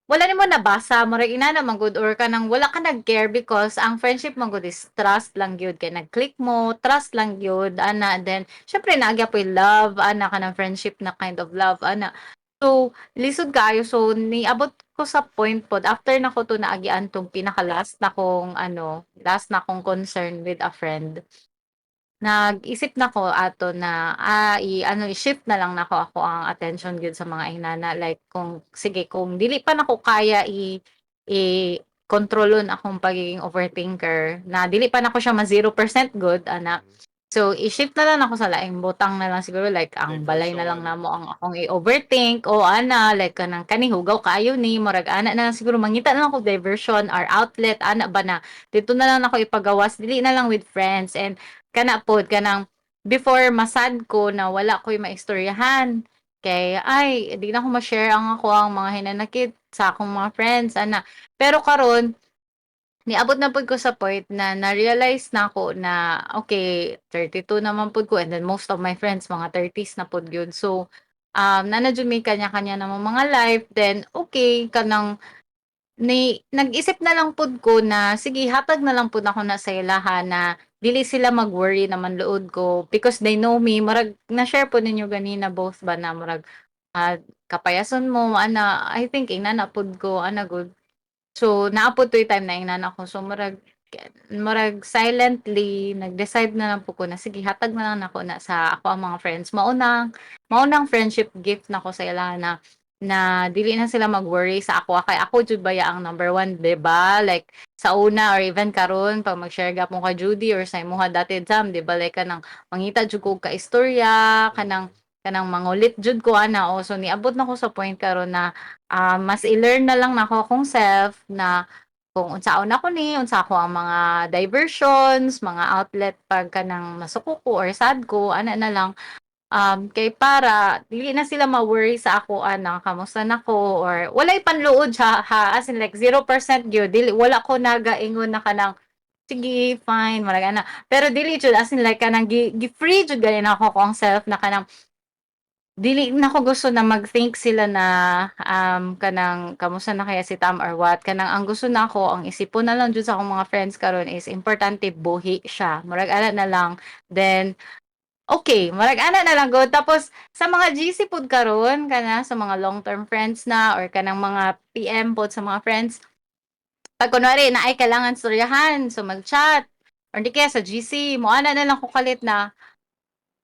wala nimo nabasa, murag inana man gud or kanang wala ka nag-care because ang friendship man gud is trust lang gyud, kay nag-click mo, trust lang gyud ana. Then syempre naa gyapoy love ana, kanang friendship na kind of love ana. So lisod kaayo. So niabot ko sa point pod after nako to naagian tong pinaka last na kong ano, last na kong concern with a friend, nag-isip na ko ato na i ano, i-shift na lang nako ako ang attention gyud sa mga inana, like kung sige, kung dili pa nako kaya i kontrolon akong pagiging overthinker na dili pa nako siya ma 0% good ana. So i-shift na lang ako sa laing butang na lang siguro, like ang balay na lang Diversion. Namo ang akong i-overthink o ana, like kanang kani hugaw kaayo ni, murag ana na lang siguro, mangita na lang ko diversion or outlet ana ba na dito na lang ako ipagawas, dili na lang with friends. And kana pod, kanang before masad ko na wala ko'y maistoryahan kay ay di na ko ma-share ang ako ang mga hinanakit sa akong mga friends ana. Pero karon niabot na pud ko sa point na na-realize na ako na okay, 32 naman pud ko and then most of my friends mga 30s na pud gyud. So naa na jud may kanya-kanya namang mga life. Then okay, kanang ni nag-isip na lang pud ko na sige, hatag na lang pud ako na sa ilaha na dili sila mag-worry na manluod ko because they know me. Murag na-share po ninyo ganina both ba na murag kapayason mo ana. I think ingana pud ko ana gud. So naa pud to'y time na ingana ko. So murag silently nag-decide na lang po ko na sige, hatag na lang nako na sa ako ang mga friends. Maunang friendship gift nako sa ila na na dili na sila mag-worry sa ako kay ako jud baya ang number one, 'di ba? Like sa una or even karon pag mag-share gapon ka Judy or sa imuha dati Jam, 'di ba? Like kanang mangita jud ko ka istorya, kanang mangulit jud ko ana o. So niabot na ko sa point karon na mas i-learn na lang nako akong self na kung unsaon ako ni, unsa ako ang mga diversions, mga outlet pag kanang masuko ko or sad ko, ana na lang. Kay para dili na sila ma-worry sa ako ana, kamusta na ko or walay panluod siya ha, as in like 0% gyud, dili, wala ko nagaingon na kanang Sige, fine, murag ana. Pero dili jud, as in like kanang gi free jud gani nako akong self na kanang dili nako gusto na mag-think sila na kanang kamusta na kaya si Tam or what. Kanang ang gusto nako, ang isipon na lang jud sa akong mga friends karon is importante buhi siya. Murag ana na lang. Then okay, murag ana na lang gud. Tapos sa mga GC pud karon kana sa mga long-term friends na or kanang mga PM pod sa mga friends, pag kunwari naay kailangan storyahan, so mag-chat or di kaya sa GC, mo ana na lang ko kalit na,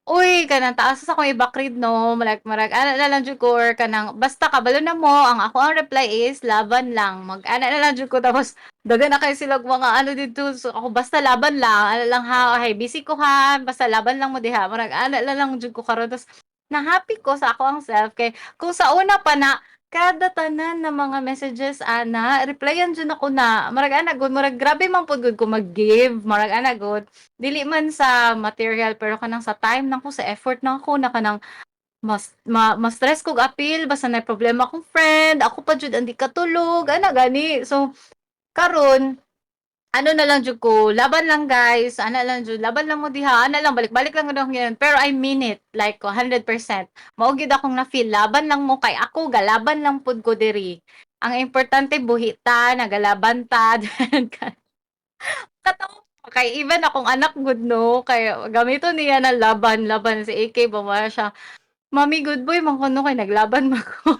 "Uy, kanang taas sa akong i-backread no," murag murag ana na lang jud ko or kanang basta kabalo na mo, ang ako ang reply is laban lang, mag-ana na lang jud ko. Tapos daghan na kayo silag mga ano didto, so ako basta laban lang, ana lang ha, "Hey, busy ko ha, basta laban lang mo diha," murag ana na lang jud ko karon. Tapos na-happy ko sa ako ang self kay kung sa una pa na kada tanan na mga messages ana, replyan jud ako na, murag ana gud, murag grabe man pud gud ko mag-give, murag ana gud. Dili man sa material pero kanang sa time nako, sa effort nako na kanang mas ma-stress kog apil basta nay problema akong friend, ako pa jud ang di katulog, ana gani. So karon ano na lang jud ko, "Laban lang guys," ana lang jud, "Laban lang mo diha," ana lang, balik-balik lang gud ako ngayon. Pero I mean it, like 100%. Mao gyud akong na-feel, laban lang mo kay ako galaban lang pud ko diri. Ang importante buhi ta, nagalaban ta. Katawa kay even akong anak gud no, kay gamito niya na laban, laban si AK ba siya. "Mommy, good boy man kuno kay naglaban man ko."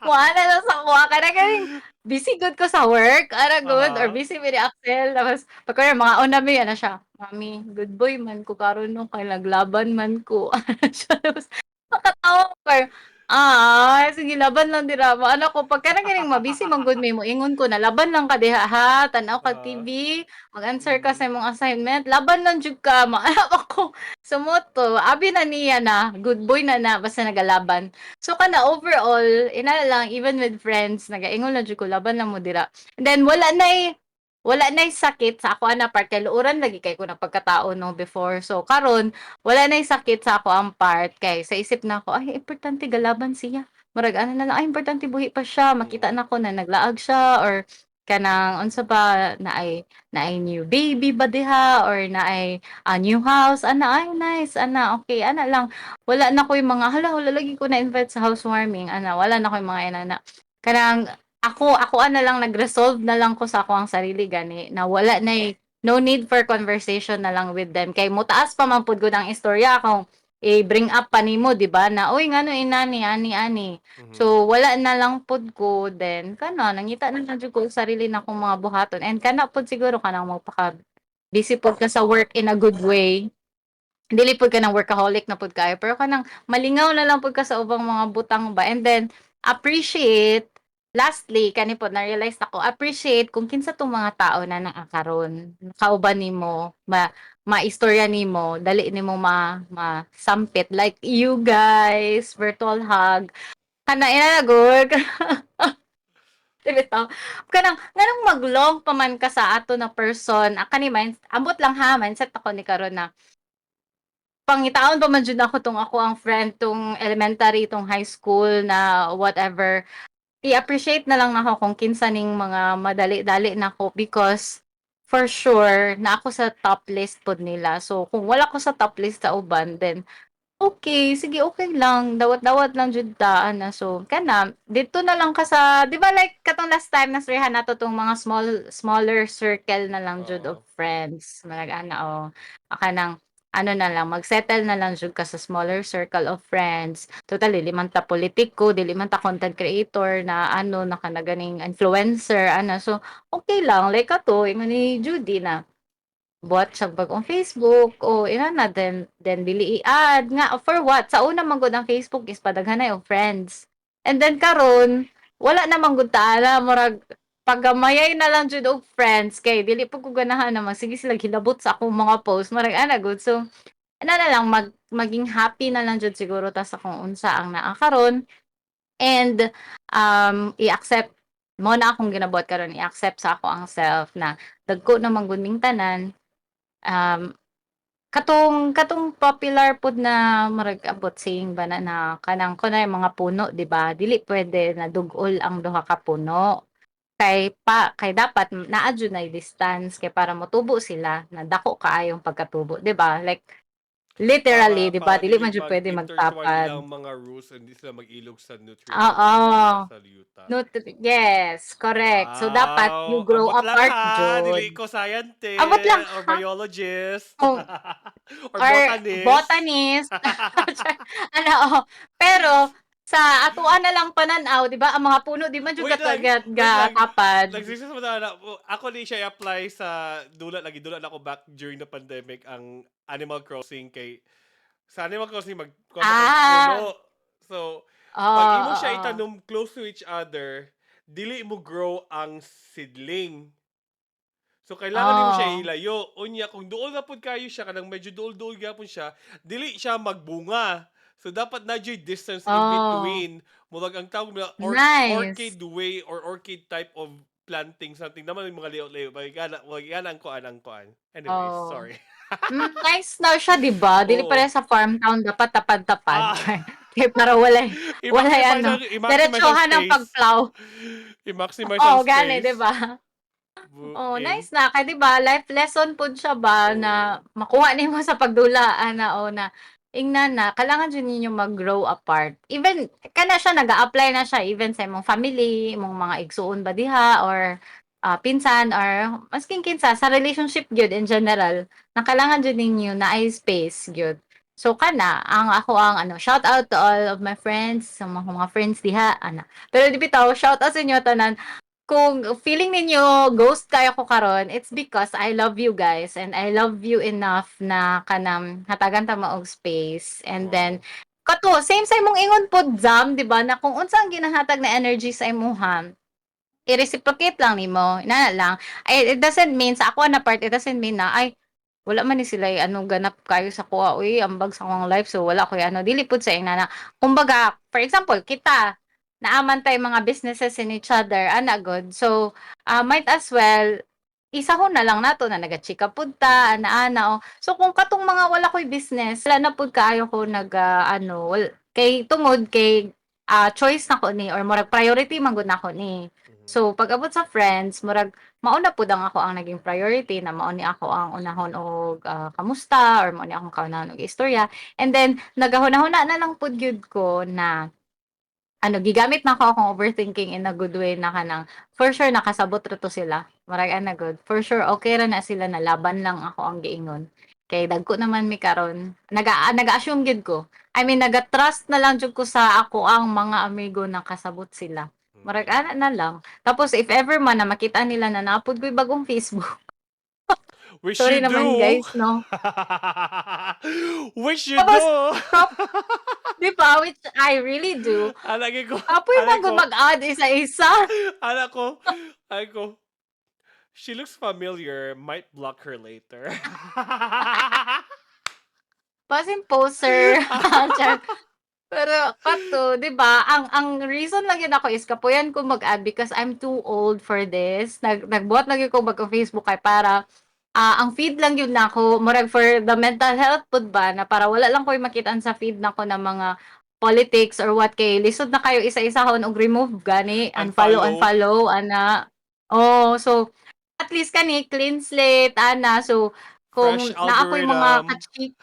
Wala na sa kuha kana ganing busy gud ko sa work, ana gud, or busy mi ni Axel, tapos pag kunya mga una mi ana siya, "Mommy, good boy man ko karon no kay naglaban man ko." Ana siya, tapos makatawa ko kay ah, sige, laban lang dira ana ko pag kana ganing ma-busy man gud mi, moingon ko na, "Laban lang ka diha ha, tan-aw kag TV, mag-answer ka sa imong assignment, laban lang jud ka," maana ako. So mao to, abi na niya na good boy na na basta nagalaban. So kana overall, ina lang, even with friends, nagaingon lang jud ko, "Laban lang mo dira." And then wala na'y sakit sa ako ana part kay luoran lagi kay ko na pagkatao no before. So karon wala na'y sakit sa ako ang part kay sa isip nako, ay, importante galaban siya. Murag ano na lang, ay, importante buhi pa siya, makita nako na naglaag siya or kanang unsa ba, naay new baby ba diha or naay new house ana, ay nice ana, okay ana lang. Wala na ko'y mga hala, wala lagi ko na invite sa housewarming ana, wala na ko'y mga inana. Kanang ako ana lang, nag-resolve na lang ko sa ako ang sarili gani na wala na, no need for conversation na lang with them kay mutaas pa man pud gud ang istorya kung i-bring up pa nimo, di ba, na, "Uy, ngano inani ani ani?" So wala na lang pud ko, then kana nangita na lang jud ko og sarili na akong mga buhaton, and kana pud siguro kanang magpaka busy pud ka sa work in a good way. Dili pud ka nang workaholic na pud kayo, pero kanang malingaw na lang pud ka sa ubang mga butang ba. And then appreciate, lastly, kani pod na-realize nako, appreciate kung kinsa tong mga tao na naa karon kauban nimo, ma maistorya nimo, dali nimo ma masampit, like you guys, virtual hug kana, ina gud. Bitaw kanang nganong mag-long pa man ka sa ato na person. Ah, kani mind, ambot lang ha, mindset ako ni karon na pangitaon pa man jud ako tong ako ang friend tong elementary, tong high school na whatever. I-appreciate na lang nako kung kinsa ning mga madali-dali nako because for sure na ako sa top list pod nila. So kung wala ko sa top list sa uban, then okay, sige, okay lang, dawat-dawat lang jud ta ana. So kana didto na lang ka sa, di ba, like katong last time na storyahan nato tong mga smaller circle na lang jud of friends, marag ana o kanang ano na lang, mag-settle na lang jud ka sa smaller circle of friends. Total, dili man ta politiko, dili man ta content creator na ano na kana ganing influencer ana, so okay lang. Like kato ingon ni Judy na buhat siya bag-ong Facebook o ina na, then dili i-add nga for what. Sa una man gud ang Facebook is padaghanay og friends, and then karon wala na man gud ta ana, murag pagamayay na lang jud og friends kay dili pud ko ganahan na magsige sila hilabot sa akong mga post, murag ana gud. So ana na lang, maging happy na lang jud siguro ta sa kung unsa ang naa karon and i-accept mo na akong ginabuhat karon, i-accept sa ako ang self na dagko na man gud ming tanan. Katong popular pod na murag abot saying ba na na kanang kunwari mga puno, di ba, dili pwede na dug-ol ang duha ka puno. Kay pa kay dapat naa jud nay distance kay para motubo sila na dako kaayong pagkatubo, 'di ba? Like literally, Para 'di ba? para Dili dili man jud pwede mag-intertwine magtapad. ilang mga roots and di sila mag-ilog sa nutrients Oo. sa yuta. Yes, correct. So dapat you Wow! grow Ambot lang apart ha, jud. dili ko scientist Ambot lang or ha. biologist Oh. or Or botanist. botanist. Ano, oh. Pero sa atoa na lang panan-aw, 'di ba? Ang mga puno di man jud Wait lang, ka wait lang. gatapad. Nagsisisa mo na, ako ni siya i-apply sa dula lagi dula na ako back during the pandemic ang Animal Crossing kay sa Animal Crossing mag puno. So, pag imo siya itanom close to each other, dili mo grow ang seedling. So kailangan nimo siya ilayo. Unya kung duol na pud kayo siya kanang medyo duol-duol gyapon siya, dili siya magbunga. So dapat na jud distance in between. Murag ang tawag nila Nice. orchid way or orchid type of planting something naman yung mga layo-layo. Bagay ang kuan ang kuan. Anyways, sorry. Nice na siya, 'di ba? Dili Oo. pareha sa farm town dapat tapad-tapad. Kay para walay walay I-maximize ano, i-maximize ang diretsuhan ang space. pag-plow. I-maximize Oo, ang gani, space. 'di ba? Oh, Buing. nice na kay 'di ba life lesson pud siya ba na makuha nimo sa pagdula ana o na ingnan na kailangan jud ninyo mag-grow apart. Even kana siya naga-apply na siya even sa imong family, imong mga igsuon ba diha or pinsan or masking kinsa sa relationship gyud in general na kailangan jud ninyo na ay space gyud. So kana ang ako ang ano, shout out to all of my friends, sa mga friends diha ana. Pero di bitaw, shout out sa inyo tanan. Kung feeling ninyo ghost kayo ko karon, it's because I love you guys and I love you enough na kanang hatagan ta mo og space. And then kato same sa imong ingon pod Zam, di ba, na kung unsa ang ginahatag na energy sa imuha, i-reciprocate lang nimo, inana lang. Ay, it doesn't mean sa ako na part, it doesn't mean na ay wala man ni sila ano ganap kayo sa kuha, uy, ambag sa akong life so wala ko ano, dili pud sa inana. Kumbaga, for example, kita naaman tay mga businesses in each other, ana good. So, might as well isahon na lang nato na nagachika pud ta, ana-ana oh. So kung katong mga wala ko'y business, wala na pud kaayo ko nag ano, kay tungod kay choice nako ni or murag priority man gud nako ni. So pag abot sa friends, murag mauna pud ang ako ang naging priority na mao ni ako ang unahon og kamusta or mao ni akong kaunahon og istorya. And then nagahuna-huna na lang pud gyud ko na ano, gigamit na ako akong overthinking in a good way na kanang for sure nakasabot ra to sila. Murag ana good. For sure okay ra na sila na laban lang ako ang giingon. Kay dagko naman mi karon. Naga-assume gyud ko. I mean, naga-trust na lang jud ko sa ako ang mga amigo na kasabot sila. Murag ana na lang. Tapos if ever man na makita nila na naapod ko'y bagong Facebook. Wish Sorry you naman do. guys, no? Wish you Tapos, do. di ba? Which I really do. Alagi ko. Apoy alay man ko. Mag-add isa-isa. Ala ko. Ay ko. She looks familiar. Might block her later. Pasin poser. Char. Pero kato, 'di ba? Ang reason lang yun ako is kapuyan ko mag-add because I'm too old for this. Nagbuhat lang yun ko mag Facebook kay para ang feed lang yun nako, murag for the mental health pud ba na para wala lang ko'y makitaan sa feed nako na mga politics or what kay lisod na kayo isa-isahon og remove gani, unfollow, Unfollow. Unfollow ana. Oh, so at least kani clean slate ana. So kung Fresh naa ko'y mga algorithm. ka-chik.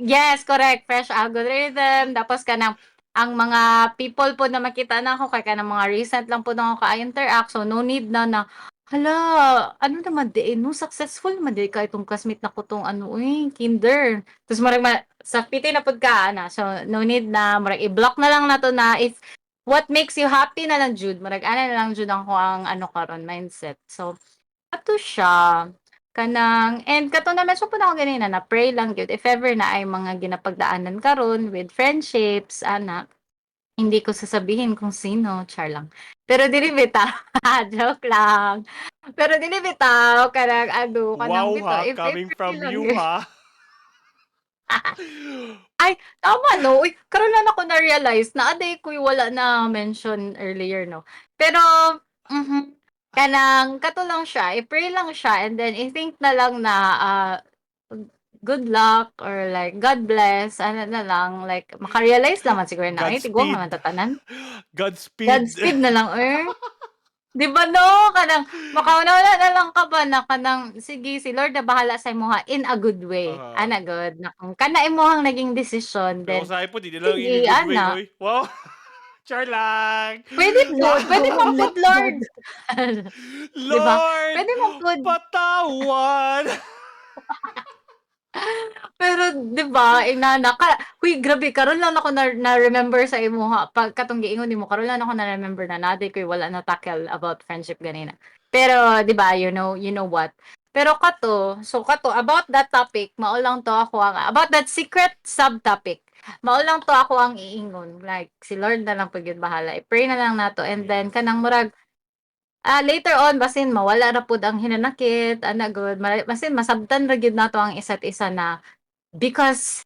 Yes, correct. Fresh algorithm. Tapos kanang ang mga people po na makita na ako kay kanang mga recent lang po na ako ka-interact. So no need na na hala, ano naman di eh, no successful naman di ka itong classmate na ko tong ano eh, kinder. Tapos murag sa piti na pud ka ana. So no need na murag i-block na lang nato na if what makes you happy na lang jud. Murag ana na lang jud ang ko ang ano karon mindset. So ato siya kanang and kato na mention po na ako ganina na pray lang gyud if ever na ay mga ginapagdaanan karon with friendships ana, hindi ko sasabihin kung sino, char lang, pero dili bitaw, joke lang, pero dili bitaw kanang ano kanang Wow bitaw ha, if coming ever from lang you gyud. Ha. Ay, tama no. Uy, karon lang ako na-realize na aday ko'y wala na mention earlier, no. Pero, kanang kato lang siya, i-pray lang siya and then i-think na lang na good luck or like God bless, ano na lang, like maka-realize naman siguro na, ay, tigwang Godspeed. naman tatanan. Godspeed. Godspeed na lang, eh. Di ba no? Kanang makauna na lang ka ba na kanang sige, si Lord na bahala sa imuha in a good way. Aha. Ana good na kung kana imuhang naging desisyon, Pero then usahay po, di nila lang sige, in a good way, ana. oy. Wow. Char lang. Pwede po, pwede mo pud, Lord. Diba? Lord! Pwede mo pud. Patawad! Pero 'di ba, inana ka, huy grabe, karon lang ako na remember sa imuha pag katong giingon nimo, karon lang ako na remember na naday ko'y wala na tackle about friendship ganina. Pero 'di ba, you know what? Pero kato, so kato about that topic, mao lang to ako ang about that secret subtopic. Mao lang to ako ang iingon. Like si Lord na lang pud gyud bahala. I-pray na lang nato and then kanang murag later on basin mawala ra pud ang hinanakit, ana gud, basin masabtan ra gyud nato ang isa't isa na because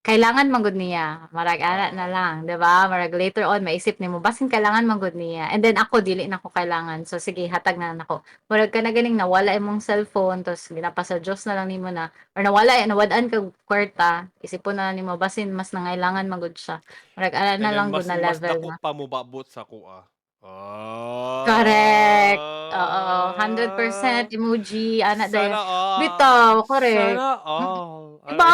kailangan man gud niya. Marag ana na lang, 'di ba? Marag later on maisip nimo basin kailangan man gud niya. And then ako, dili na ko kailangan. So sige, hatag na nako. Murag kana ganing nawala imong cellphone tapos ginapa sa Dios na lang nimo na or nawala, nawad-an kag kwarta, isipon na lang nimo basin mas nangailangan man gud siya. Murag ana na And then lang mas, gud na mas level dako na. pa mobabot sa kuha. Ah. Correct. Oo, 100% emoji ana dayon. Sana all. Bitaw, correct. Sana all. Diba?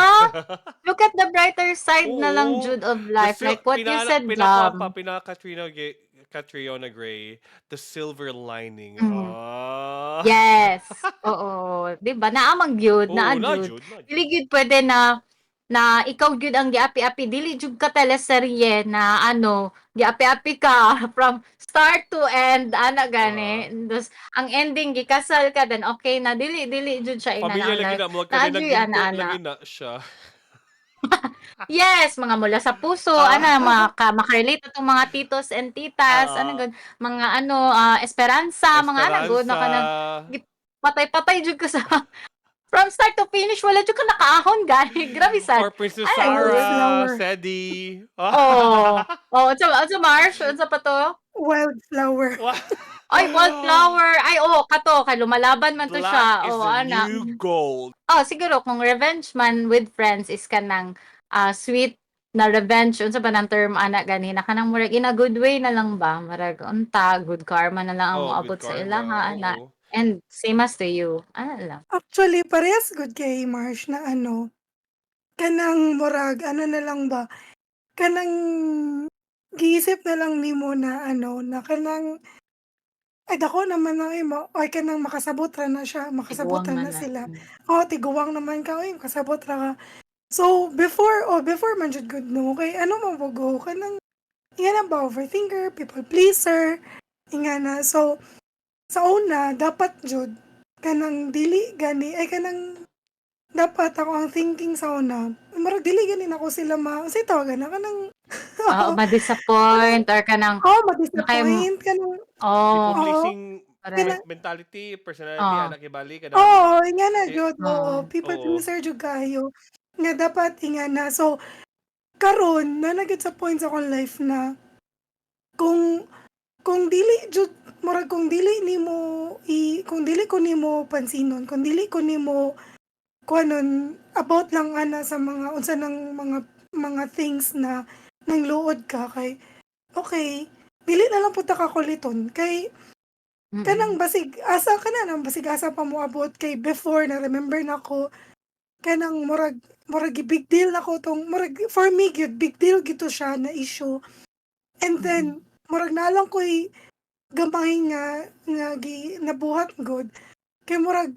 Look at the brighter side na lang Oo. jud of The life. Like what you said, pinakuan Jam. pa, pina Katrina Gay, Catriona Gray, the silver lining. Mm. Ah. Yes. Oo, 'di ba? Naa man gyud, Oo, naa na gyud. jud, na jud. Dili gyud pwede na na ikaw gyud ang giapi-api, dili jud ka teleserye na ano, giapi-api ka from start to end ana gani. Tapos ang ending gikasal ka, then okay na, dili dili jud siya inana Pamilya ang lagi life. na, mga Naa kanina jud ginto ana-ana. lagi na siya. Yes, mga mula sa puso, ana mga ka makarelate atong mga titos and titas, ano gud, mga ano, Esperanza, mga ana gud na kanang Esperanza. patay-patay jud ka sa from start to finish, wala jud ka nakaahon gani. Grabe sad. Or Princess Ay, Sarah, Wildflower. Sedi. Oh. Oh, unsa Marsh? Unsa pa to? Wildflower. Ay, Wallflower. Ay, oh, kato kay lumalaban man to Black siya. is Oh, the ana. new gold. Oh, siguro kung revenge man with friends is kanang sweet na revenge, unsa ba nang term ana gani na kanang murag in a good way na lang ba, murag unta good karma na lang ang Oh, moabot good sa karma. ilaha ana, Oo. and same as to you, ana lang. Actually, parehas gud kay Marsh na ano, kanang murag ano na lang ba, kanang giisip na lang nimo na ano, na kanang ay dako naman ang imo ay kanang makasabot ra na siya, makasabot Tiguang ra man na na. sila. Oh, tiguang naman ka, oy, makasabot ra ka. So, before man jud gud no, kay ano man bugo kanang nga na ba, overthinker, people pleaser, nga na. So, sa una, dapat jud kanang dili gani ay kanang dapat ako ang thinking sa una, murag dili gani nako sila ma unsay tawagan na kanang Oo, ma-disappoint or kanang oh, ma-disappoint kanang oh, People pleasing correct. mentality, personality, Oo. anak ibali kanang Oo, nga na Eh, jud, oo, people oo. pleaser jud kaayo. Nga dapat nga na. So, karon na na sa point sa akong life na kung dili jud murag kung dili nimo i kung dili ko nimo pansinon, kung dili ko nimo kuanon about lang ana sa mga unsa nang mga things na nang luod ka kay okay, dili na lang pud ta kakuliton kay kanang basig asa ka na nang basig asa pa moabot kay before na remember nako kanang murag big deal nako tong murag for me gyud big deal gito siya na issue, and then murag nalang ko'y gamay nga nga gi nabuhat gud kay murag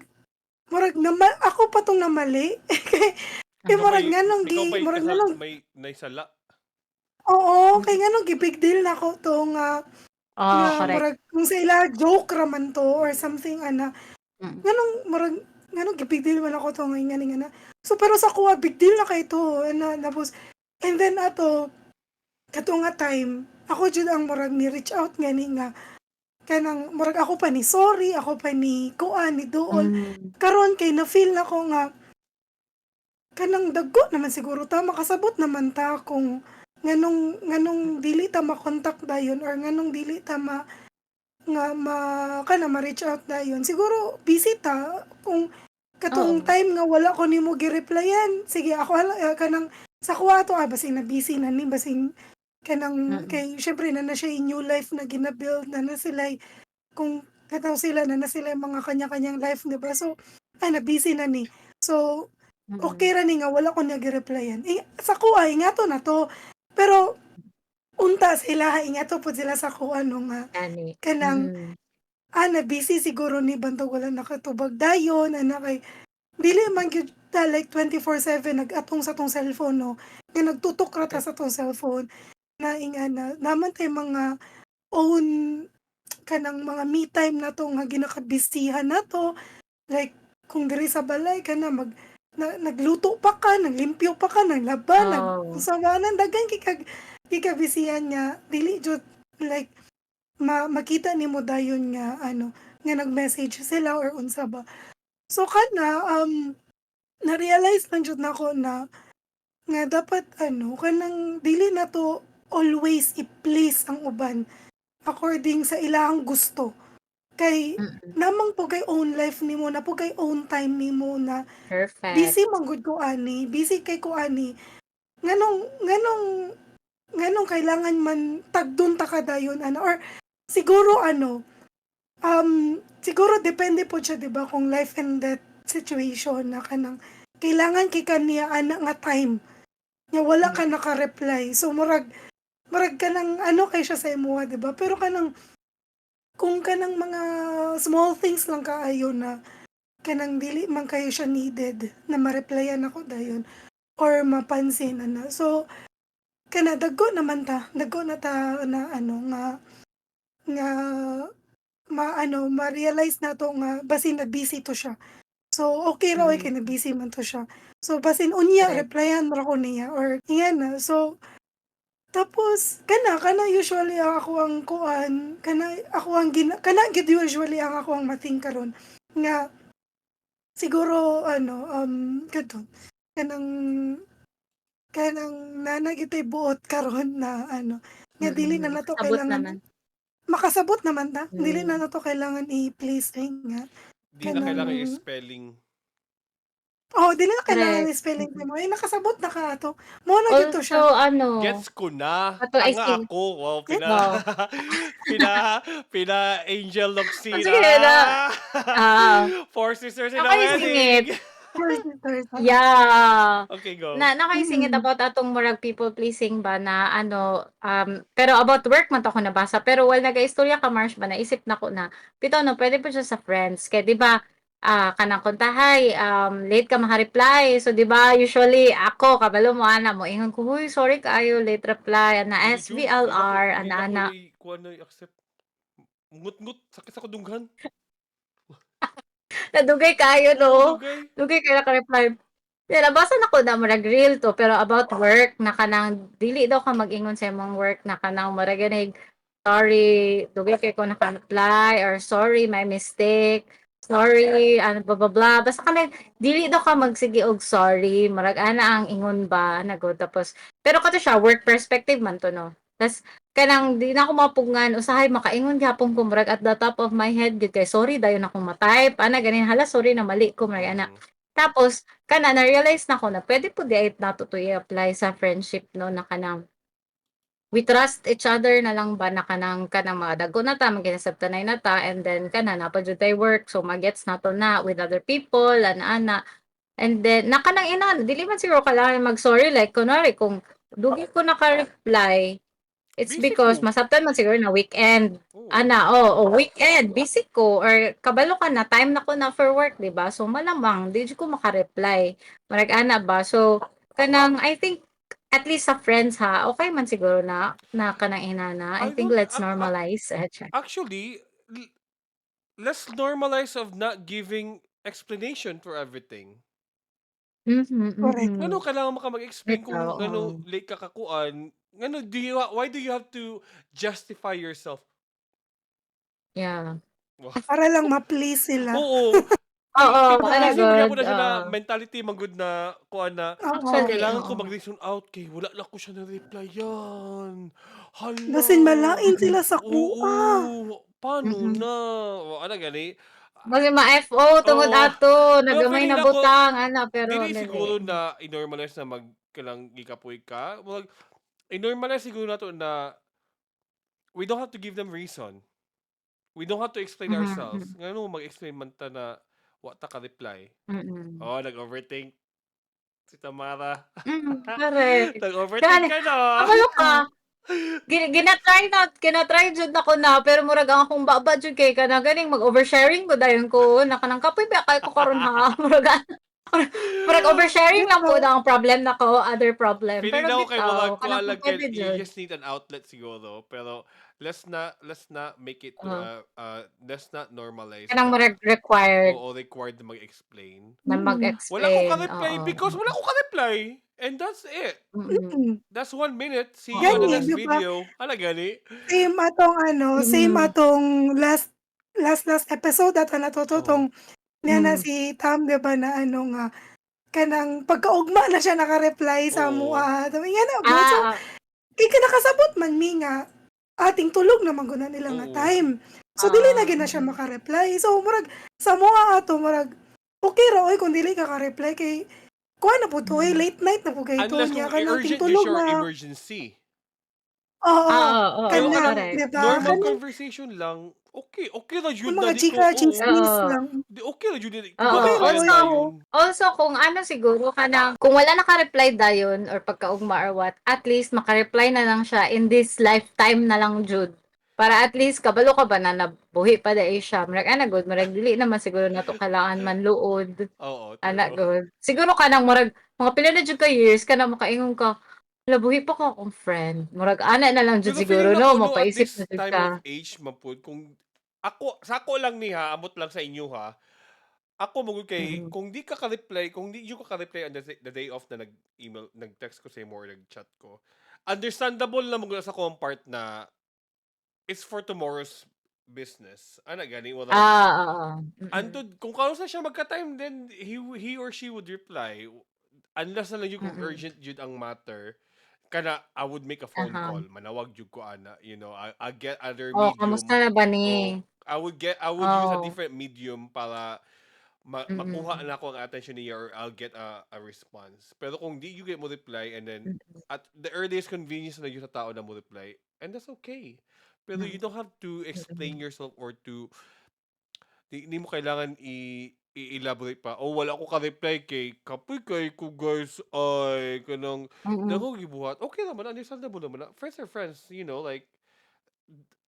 nama, ako pa tong namali kay kay Ikaw murag nganong ikaw gi ba'y murag nganong may naisala? Oo, kay nganong gi big deal nako to nga Oh, nga correct. murag kung sa ila joke ra man to or something ana, nganong murag nganong gi big deal man ako to nga ingani nga na. So pero sa kuha big deal na kay to ana, tapos and then ato kato nga time ako jud ang murag ni reach out ngani nga kanang murag ako pa ni sorry, ako pa ni kuan ni duol. Karon kay na feel nako nga kanang dagko naman siguro ta, makasabot naman ta kung nganong dili ta makontak dayon or nganong dili ta ma nga ma kana ma-reach out dayon, siguro busy ta. Kung katong time nga wala ko nimo gi-replyan, sige ako ala, kanang sa kuha to, basing na busy na ni, basing kanang kay syempre na na siya new life na gina-build na na sila. Kung kataw sila na na sila yung mga kanya-kanyang life, di ba? So, ay, na busy na ni. So, okay ra ni nga wala ko nag-replyan. Eh, sa kuha, ingato na to. Pero, unta sila, ingato po sila sa kuha no nga. Gani. Kanang, ah, na busy siguro ni bantog wala nakatubag dayon, ana kay dili man gyud ta like 24/7 nag-atong sa tong cellphone, no. Nga nagtutok ra ta sa tong cellphone. Na ingana, naman tay mga own kanang mga me time na to nga ginakabisihan na to. Like kung diri sa balay ka na mag na, nagluto pa ka, naglimpyo pa ka, naglaba, nag unsa ba nang daghan kay kag gikabisihan nga dili jud like makita nimo dayon nga ano nga nag-message sila or unsa ba. So kana na-realize lang jud nako na nga dapat ano kanang dili na to always i-please ang uban according sa ilahang gusto. Kay namang po kay own life nimo na po kay own time nimo na Perfect. busy man gud ko ani, busy kay ko ani. Nganong kailangan man tagdon ta ka dayon ana or siguro ano siguro depende po siya, di ba, kung life and death situation na kanang kailangan kay kaniya ana nga time nga wala ka naka-reply. So murag kanang ano kay siya sa imuha, di ba? Pero kanang kung kanang mga small things lang kaayo na kanang dili man kayo siya needed na ma-replyan ako dayon or mapansin ana. So kana dagko naman ta, dagko na ta na ano nga nga maano ma-realize nato nga basin na busy to siya. So okay ra oy kay na busy man to siya. So basin unya replyan ra ko niya or ingana. So tapos kana usually ang ako ang kuan, kana ako ang gina, kana gid usually ang ako ang ma-think karon nga siguro ano kadto kanang nana gitay buot karon na ano nga dili na nato Sabot kailangan naman. Makasabot naman ta, dili na nato kailangan i-please ay nga Di na kailangan kanang i-spelling. Oh, dili na kailangan i-spelling mo. Ay, nakasabot na ka ato. Mo na gyud to siya. Also, ano, Gets ko na. Ato, I Tanga see. ako. Wow, pina, Wow. pina, pina Angel Locsin. Sige na. Ah. Four sisters in a Ako yung wedding. singit. Four sisters. Yeah. Okay, go. Na nakaisingit about atong murag people pleasing ba na ano pero about work man to ako nabasa, pero while nagaistorya ka, Marsh, ba, naisip na ko na bitaw no pwede po siya sa friends kay di ba, kanang kontahay late ka maka-reply. So di ba usually ako kabalo mo ana mo ingon ko, "Huy, sorry kaayo, late reply," ana, Hindi, Ju. SVLR Hindi ana na ana. ko kuha na i-accept. Ngut-ngut, sakit sa kudunghan. Nadugay kaayo, no? Dugay. Dugay kaayo naka-reply. Pero nabasa na ko na murag real to pero about work na kanang dili daw ka mag-ingon sa imong work na kanang murag ganig, "Sorry, dugay kay ko naka-reply," or "Sorry, my mistake, sorry," ano, blah blah blah. Basta kanang dili daw ka magsige og sorry, murag ana ang ingon ba na good. Tapos pero kato siya work perspective man to, no. Tas kanang di na ako mapugngan, usahay makaingon gyapon ko murag at the top of my head gid kay sorry dayon akong ma-type ana ganin, "Hala, sorry na mali ko," murag ana. Tapos kana na-realize nako na pwede pud diay nato to i-apply sa friendship, no, na kanang we trust each other na lang ba na kanang mga dagko na ta maginasabtanay na ta and then kana naa pa jud tay work, so magets nato na with other people ana ana. And then na kanang ina dili man siguro kailangan mag-sorry, like kunwari kung dugay ko naka-reply, it's Busy because ko. Masabtan man siguro na weekend. Oo. Ana, oh, weekend busy ko or kabalo ka na time na ko na for work, di ba? So malamang di jud ko maka-reply. Murag ana ba? So kanang I think at least sa friends ha, okay man siguro na na kanang inana. I I think don't let's normalize. Eh, check. Actually, let's normalize of not giving explanation for everything. Correct. Ngano kailangan mo ka mag-explain kung Bitaw, ngano oo. late ka kakuan? Ngano do you why do you have to justify yourself? Wow. Para lang ma-please sila. Oo. Oo, People ano pleasing gyapon gud, na siya na oo. mentality man gud na kuan na Actually, kailangan ko oo. mag-reason out kay wala na ko siya na-replyan. Hala. Basin malain sila sa kuha. Oo. Paano na? O, ana gani? Basin ma-FO tungod Oo. ato, Pero nagamay feeling na nako, butang ana pero dili dili. siguro na i-normalize na mag kanang gikapoy ka. Murag i-normalize siguro nato na we don't have to give them reason. We don't have to explain ourselves. Ngano mag-explain man ta na wa ta ka-reply? Oh, nag-overthink si Tamara. Correct. Nag-overthink Gani ka, no? kabalo ka, gina-try jud nako na, pero murag ang akong baba jud kay kana ganing mag-oversharing ko dayon ko na kanang kapoy ba kay ko karon ha. Murag oversharing lang po na ang problem nako, other problem. Feeling Pero na ako kay bitaw, murag kanang kuha kung lang pwede kay you jud. just need an outlet siguro. Pero let's not make it to let's not normalize Kanang na murag required oo, required na mag-explain. na Wala ko mag-explain, ka-reply oo. because wala ko ka-reply. And that's it. That's 1 minute. See you on the Gani, next di ba? video. Ala gani? Same atong ano, same atong last last last episode ato na to Oo. tong niya na si Tam, di ba, na ano nga kanang pagkaugma na siya naka-reply sa Oo. mua. Sabi nga na, so kay ka nakasabot man mi nga ating tulog naman guna nila nga time. So dili na gid na siya maka-reply. So murag sa mua ato, murag okay ra oy kung dili ka ka-reply kay kuha na po to eh, late night na po kay to Unless niya kung kanang urgent ting tulog siya or na. emergency. Oo, Oo, Pero kana, kanang di ba? normal Kanang conversation lang, okay ra jud yung na mga di ko, chika, oo. chismis lang. Di okay ra jud na. Oo. Okay ra Also, oy. also kung ano siguro kanang kung wala naka-reply dayon or pagkaugma or what, at least maka-reply na lang siya in this lifetime na lang jud. Para at least kabalo ka ba na nabuhi pa dai siya. Murag ana good, murag dili naman siguro nato kailangan manluod. Oo, Ana true. good. Siguro kanang murag mga pila na jud ka years kanang makaingon ka, "Hala, buhi pa ka akong friend." Murag ana na lang jud Pero siguro feeling no, nako no, at mapaisip this na jud time ka. of age man pud, kung ako sa ako lang ni ha, amot lang sa inyo ha. Ako mo kay kung di ka ka-reply, kung di jud ka ka-reply on the day off na nag-email, nag-text ko sa imo or nag-chat ko. Understandable na mo sa akong part na it's for tomorrow's business. Ana gani wala. Ah, oo. Antod kung karon sa siya magka-time, then he or she would reply. Unless na lang jud kung urgent jud ang matter kana, I would make a phone call. Manawag jud ko ana, I get other Oh, medium. kamusta na ba ni? Oh, I would use a different medium para makuha na ako ang attention niya or I'll get a response. Pero kung di you get mo reply and then at the earliest convenience na yun sa tao na mo reply, and that's okay. Pero you don't have to explain yourself or to di mo kailangan i-elaborate pa. "Oh, wala ko ka-reply kay kapoy kay ko guys ay kanang dako gibuhat." Okay naman, understandable naman na. Friends are friends, like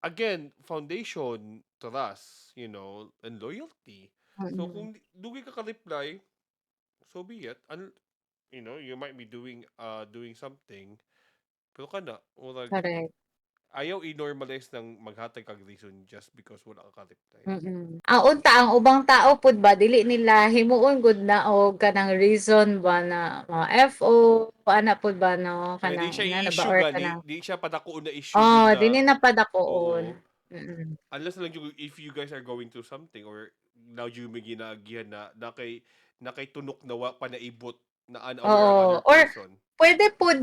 again, foundation, trust, and loyalty. So kung dugay ka ka-reply, so be it. You might be doing something. Pero kana, murag ayaw i-normalize ng maghatag kag reason just because wala ka ka-reply. Ang unta ang ubang tao pud ba dili nila himuon gud na og kanang reason ba na mga FO ana pud ba no, Kaya di kanang siya ingana ba i-issue or gani, kanang di siya padakuon na issue Oh, jud na dili na padakuon. Oo. Unless na lang jud if you guys are going through something or now you may ginaagihan na kay tunok na wa pa naibot na unaware ang Oo, other or person. pwede pud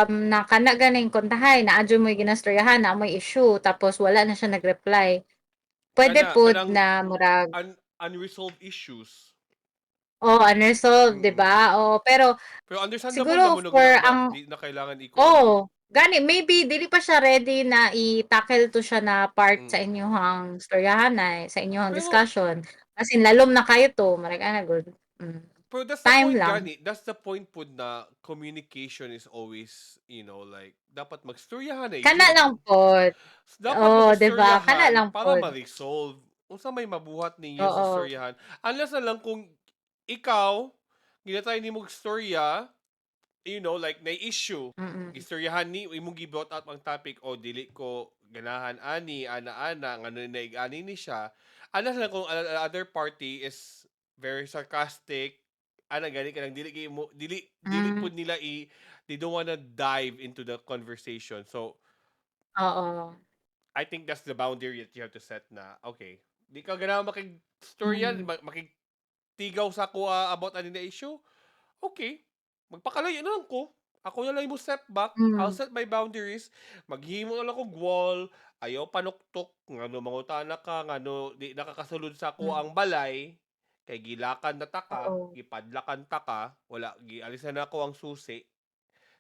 na kana ganing kuntahay naa jud mo'y ginastoryahan, naa mo'y issue tapos wala na siya nag-reply. Pwede Kana pud kanang na murag unresolved issues. Oh, unresolved, 'di ba? Oo, pero Pero understandable siguro naman og for na, ang di na kailangan i-kuan. Oo, gani maybe dili pa siya ready na i-tackle to siya na part sa inyuhang storyahan ay sa inyuhang Pero discussion. As in lalom na kayo to, murag ana gud. Pero that's the Time point lang. gani. That's the point pud na communication is always, like dapat magstoryahan eh. Kana lang pod. Dapat Oo, 'di ba? Kana magstoryahan lang para pod. ma-resolve. Unsa may mabuhat ninyo sa storyahan. Unless na lang kung ikaw ginatry nimo storya, like na issue. Gistoryahan ni imong gi-brought out ang topic o dili ko ganahan ani ana-ana ngano naig-ani ni siya. Unless lang kung ang other party is very sarcastic, ana gani kanang dili kay mo dili pud nila i they don't wanna dive into the conversation. So I think that's the boundary that you have to set na, okay, di ka ganahan makigstorya, makigtigaw sa ako about ani na issue. Okay, magpakalayo na lang ko. Ako na lang mo step back, I'll set my boundaries, maghimo na lang kog wall, ayaw panuktok, ngano mangutana ka, ngano di nakakasulod sa ako ang balay, kay gilakan na ta ka, gipadlakan ta ka, wala, gialisan na ako ang susi.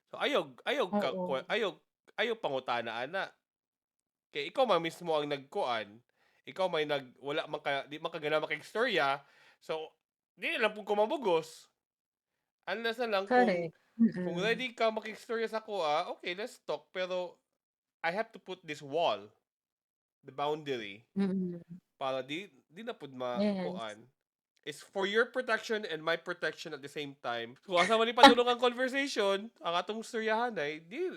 So ayaw ayaw ka ayaw ayaw pangutana ana. Kay ikaw man mismo ang nagkuan, Ikaw may nag wala man ka di man ka gana makigstorya. So di na lang pud ko mamugos. Unless na lang kung Correct. kung ready ka makigstorya sa akoa, okay, let's talk, pero I have to put this wall, the boundary, para di na pud makuan. It's for your protection and my protection at the same time. Kung asa man ni padulong ang conversation, ang atong storyahan ay di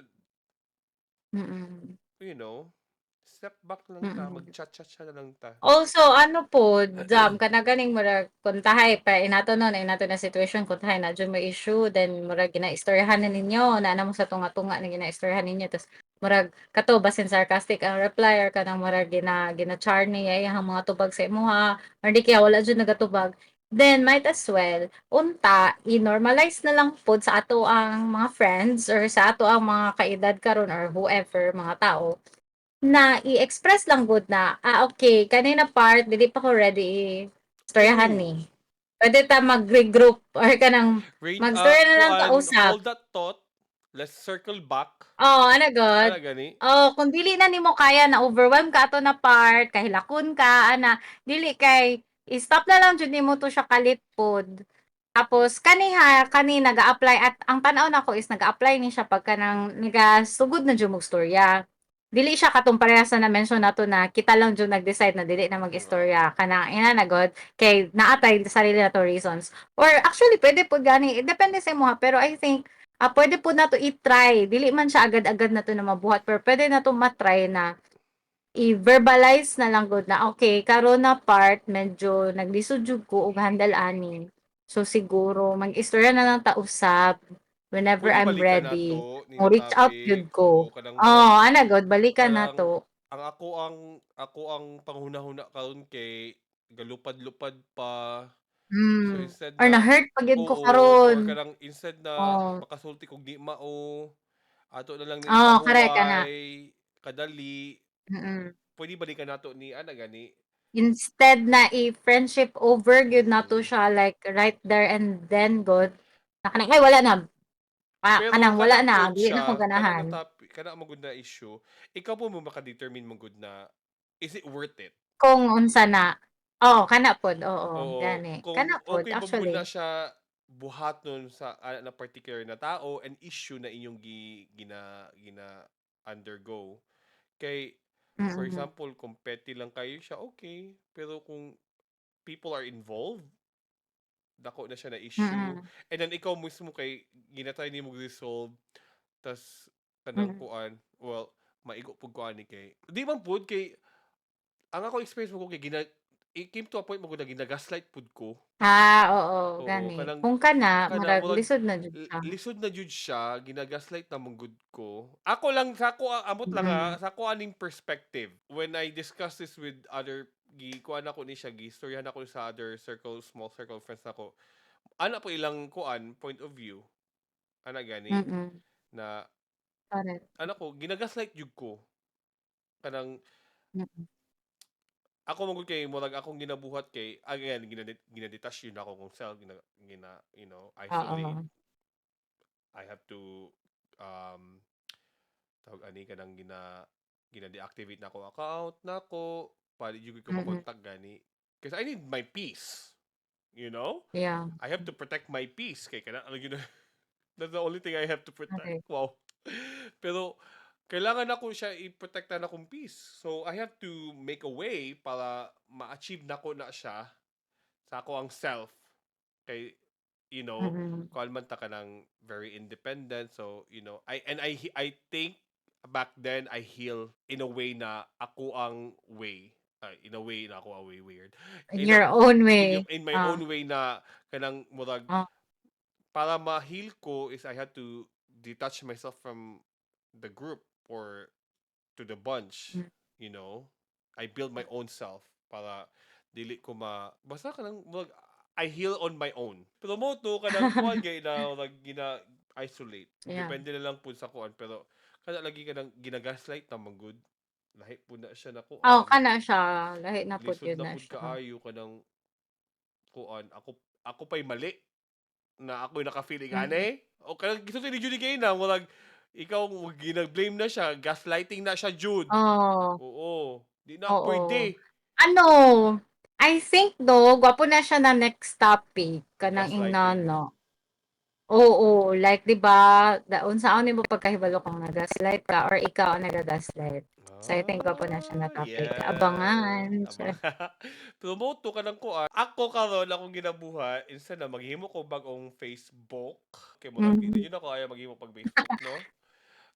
step back lang ta, mag-chat-chat na lang ta. Also, ano po, jam, kana ganing murag kuntahay pa inato no, na inato na situation kuntahay na jud may issue, then murag ginaistoryahan na ninyo, na mo sa tunga-tunga na ginaistoryahan ninyo, tas murag kato basin sarcastic ang reply or kanang murag gina-char niya iyang mga tubag sa imuha or di kaya wala jud nagatubag, then might as well unta i-normalize na lang pod sa ato ang mga friends or sa ato ang mga kaedad karon or whoever mga tao na i-express lang gud na, "Ah, okay, kanina part dili pa ko ready istoryahan ni. Pwede ta mag-regroup or kanang Rain, magstorya na lang ta kuan, usap." Hold that thought. Let's circle back. Oh, ana gud. Ana gani? Oh, kung dili na nimo kaya na overwhelm ka ato na part, kahilakon ka ana, dili kay i-stop na lang jud nimo to siya kalit pod. Tapos kaniha kani naga-apply at ang tan-aw nako is naga-apply ni siya pagka nang nagasugod na jud mo storya. Dili siya katong parehas sa na-mention nato na kita lang jud nag-decide na dili na mag-istorya kanang ina na god kay naa tay sarili nato reasons. Or actually pwede pud gani, depende sa imuha, pero I think pwede po nato i-try. Dili man siya agad-agad nato na mabuhat pero pwede nato ma-try na i-verbalize na lang gud na, "Okay, karon na part medyo naglisod jud ko og handle ani. So siguro mag-istorya na lang ta usab whenever Pwede I'm balikan ready. nato ni Mo na reach out topic. jud ko." O kanang Oh, ana gud, balikan kanang nato. Ang ako ang panghuna-huna karon kay galupad-lupad pa. So instead Or na na-hurt pa gyud ko oo, or karon. kanang instead na makasulti kog di mao, ato na lang ni Oh, correct ana. ipahuway, kadali. Pwede balikan nato ni ana gani. Instead na i-friendship over gyud nato siya like right there and then gud. Na kanang ay wala na. Ah, Pero kanang wala kana na, pod dili na siya, ko kana ganahan. na topic, kana mo gud na issue, ikaw po mo maka-determine mo gud na is it worth it? Kung unsa na. Oo, kana pod, oo, Oo, gani. kung Kana pod okay ba gud actually. na siya buhaton sa na particular na tao and issue na inyong gi, gina gina undergo. Kay for example, kung petty lang kayo siya, okay. Pero kung people are involved, dako na siya na issue. And then ikaw mismo kay ginatry nimo resolve, tas kanang kuan, well, maigo pud ko ani kay di man pud kay ang ako experience mo ko kay gina it came to a point mo na gina-gaslight pud ko. Ah, oo, Oo, gani. kanang Kung kana kana murag murag lisod na jud siya. Lisod na jud siya, gina-gaslight na man gud ko. Ako lang sa ako amot lang ha, sa ako aning perspective. When I discuss this with other gi kuan ako ni siya, gi storyahan ako sa other circle, small circle of friends nako. Ana po ilang kuan point of view. Ana gani na ana ko gina-gaslight jud ko. Kanang ako man gud kay murag akong ginabuhat kay again gina-detach yun ako kung self gina, gina isolate. I have to tawag ani kanang gina gina-deactivate na ako account nako para di jud ko makontak gani because I need my peace, you know? I have to protect my peace kay kana ano yun, that's the only thing I have to protect. Wow, pero kailangan ako siya i-protectan akong peace, so I have to make a way para ma-achieve nako na siya sa ako ang self kay kuan man ta ka ng very independent, so I and I think back then I heal in a way na ako ang way, in a way na ako ang way, weird. In your own way. In my own way na kanang murag para ma-heal ko is I had to detach myself from the group or to the bunch. I build my own self para dili ko ma basta kanang murag I heal on my own. Pero mo to kanang kuan gay na murag gina isolate. Depende na lang pud sa kuan, pero kana lagi kanang ginagaslight na man gud. Lahi pud na siya na kuan. Oh, kana siya. Lahi na pud Lisod yun na na pud siya. Kaayo kanang kuan, ako pa'y mali na ako'y naka-feeling ane. O kanang gisulti ni Judy kay na murag ikaw gina-blame na siya, gaslighting na siya, Jude. Oo. Oo. Di na Oo. pwede. Ano, I think though, gwapo na siya na next topic kanang Gaslighting. Inano. Oo, like 'di ba, daon sa nimo pagkahibalo kung nagaslight ka or ikaw ang nagagaslight. So I think gwapo na siya na Ah, topic. yes. Abangan. Char. Abangan. Promote to ka ng kuan. Ako karon akong ginabuhat instead na maghimo ko bag-ong Facebook kay murag di jud ako ayaw maghimo pag Facebook, no.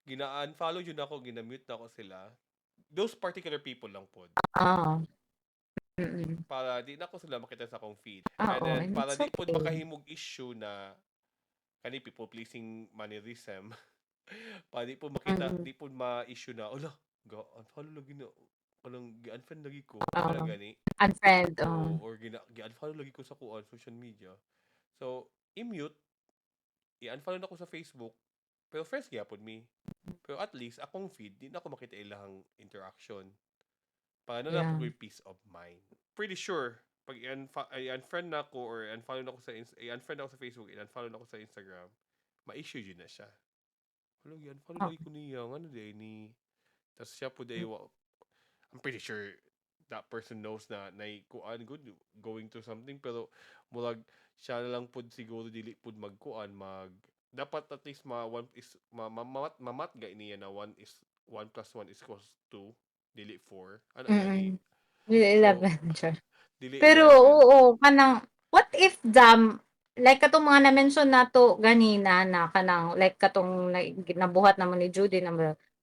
Gina-unfollow jud ako, gina-mute na ako sila. Those particular people lang pod. Para di na ko sila makita sa akong feed. And then And para it's di pod okay. makahimog issue na kani people pleasing mannerism. Para di po makita, di po ma-issue na, "Ala, ga unfollow lagi na kanang gi-unfriend lagi ko," kana gani. Unfriend, Oo, oo. or gina gi-unfollow lagi ko sa kuan social media. So, i-mute, i-unfollow na ko sa Facebook, pero friends gyapon mi. Pero at least akong feed di na ko makita ilahang interaction. Para na lang ko'y peace of mind. Pretty sure pag i-unfriend na ako or i-unfollow na ako sa i-unfriend ako sa Facebook, i-unfollow na ako sa Instagram, ma-issue jud na siya. "Hala, gi-unfollow lagi ko niya, ngano diay ni?" Tas siya pud ay I'm pretty sure that person knows na nay kuan gud, going to something, pero murag siya na lang pud siguro dili pud magkuan mag dapat at least ma one is ma, ma, mamat mamatga niya na one is 1 plus 1 is equals 2, dili 4, ano gani. Dili So 11, char. Dili Pero 11. oo, kanang what if dam like katong mga na-mention nato ganina na kanang like katong na, nabuhat namo ni Judy na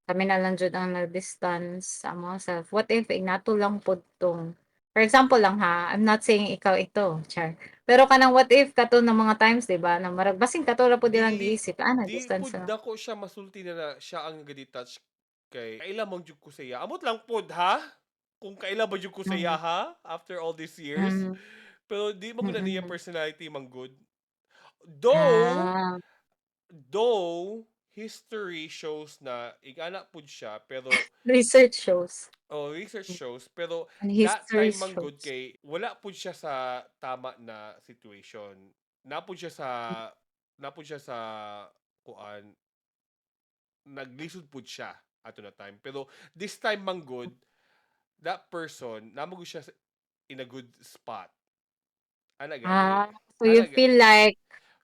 kami na lang jud ang nag-distance sa mga self. What if inato lang pod tong, for example lang ha, I'm not saying ikaw ito, char. Pero kanang what if kato ng mga times, di ba, na marag basin kato ra pod ilang Dili giisip, ah, di na-distance pud na. nako siya masulti na, na siya ang ga-detach kay kaila man jud ko sa iya. Amot lang pod ha. Kung kaila ba jud ko sa iya ha after all these years. Pero di man gud na niya personality man gud. Though though history shows na igana pud siya, pero Research shows. Oh, research shows, pero And that history time man gud shows. kay wala pud siya sa tama na situation. Naa pud siya sa kuan, naglisod pud siya ato na time. Pero this time man gud, that person naa man gud siya in a good spot. Ana gani. Ah, so you Ana feel like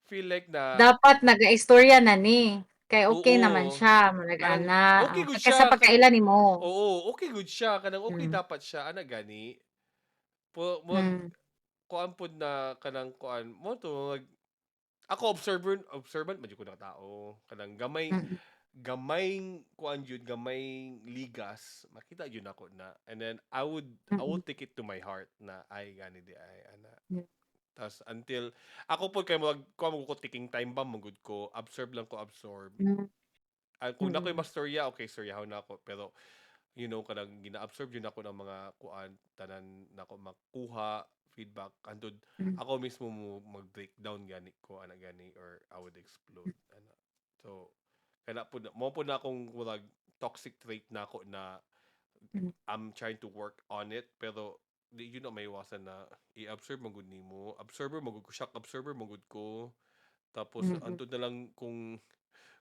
feel like na dapat nag-istorya na ni. Kay okay naman siya, murag Kanang ana. okay gud Kaysa siya. pagkaila nimo. Oo, okay gud siya, kanang okay dapat siya ana gani. Po murag kuan pud na kanang kuan mo to mag ako observer, observant man jud ko na tao. Kanang gamay gamay kuan jud, gamay ligas, makita jud nako na. And then I would take it to my heart na ay gani di ay ana. Tas until ako pod kay mag kuan mo ko, ticking time bomb man gud ko, observe lang ko absorb. Ah, kung nakoy mastorya, okay, storyahon na ako, pero kanang gina-absorb jud nako ng mga kuan tanan nako makuha feedback hantod ako mismo mo mag-breakdown gani ko ana gani or I would explode ana. So kana pud mo pud na akong murag toxic trait nako na I'm trying to work on it, pero di jud na maiwasan na i-observe man gud nimo. Observer man gud ko, shock absorber man gud ko. Tapos antod na lang kung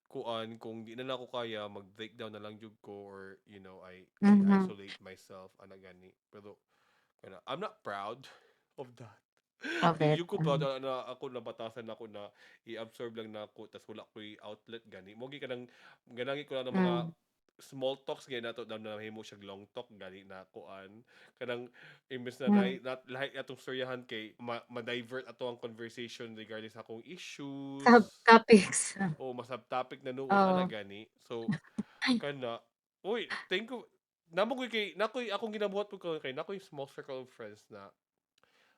kuan, kung di na nako kaya, mag-breakdown na lang jud ko or I isolate myself ana gani. Pero kana, I'm not proud of that. Of Di it. jud ko proud na ako nabatasan nako na i-absorb lang nako tas wala ko'y outlet gani. Mo gi kanang ganangi ko lang ng mga small talks gani nato na nahimo siyang long talk gani na kuan. Kanang imbes na na lahi atong storyahan kay ma-divert ato ang conversation regarding sa akong issues. Subtopics. O ma-subtopic na nuon ana gani. So kana, uy, thank you. Namo ko kay nakoy akong ginabuhat pud ko kay nakoy small circle of friends na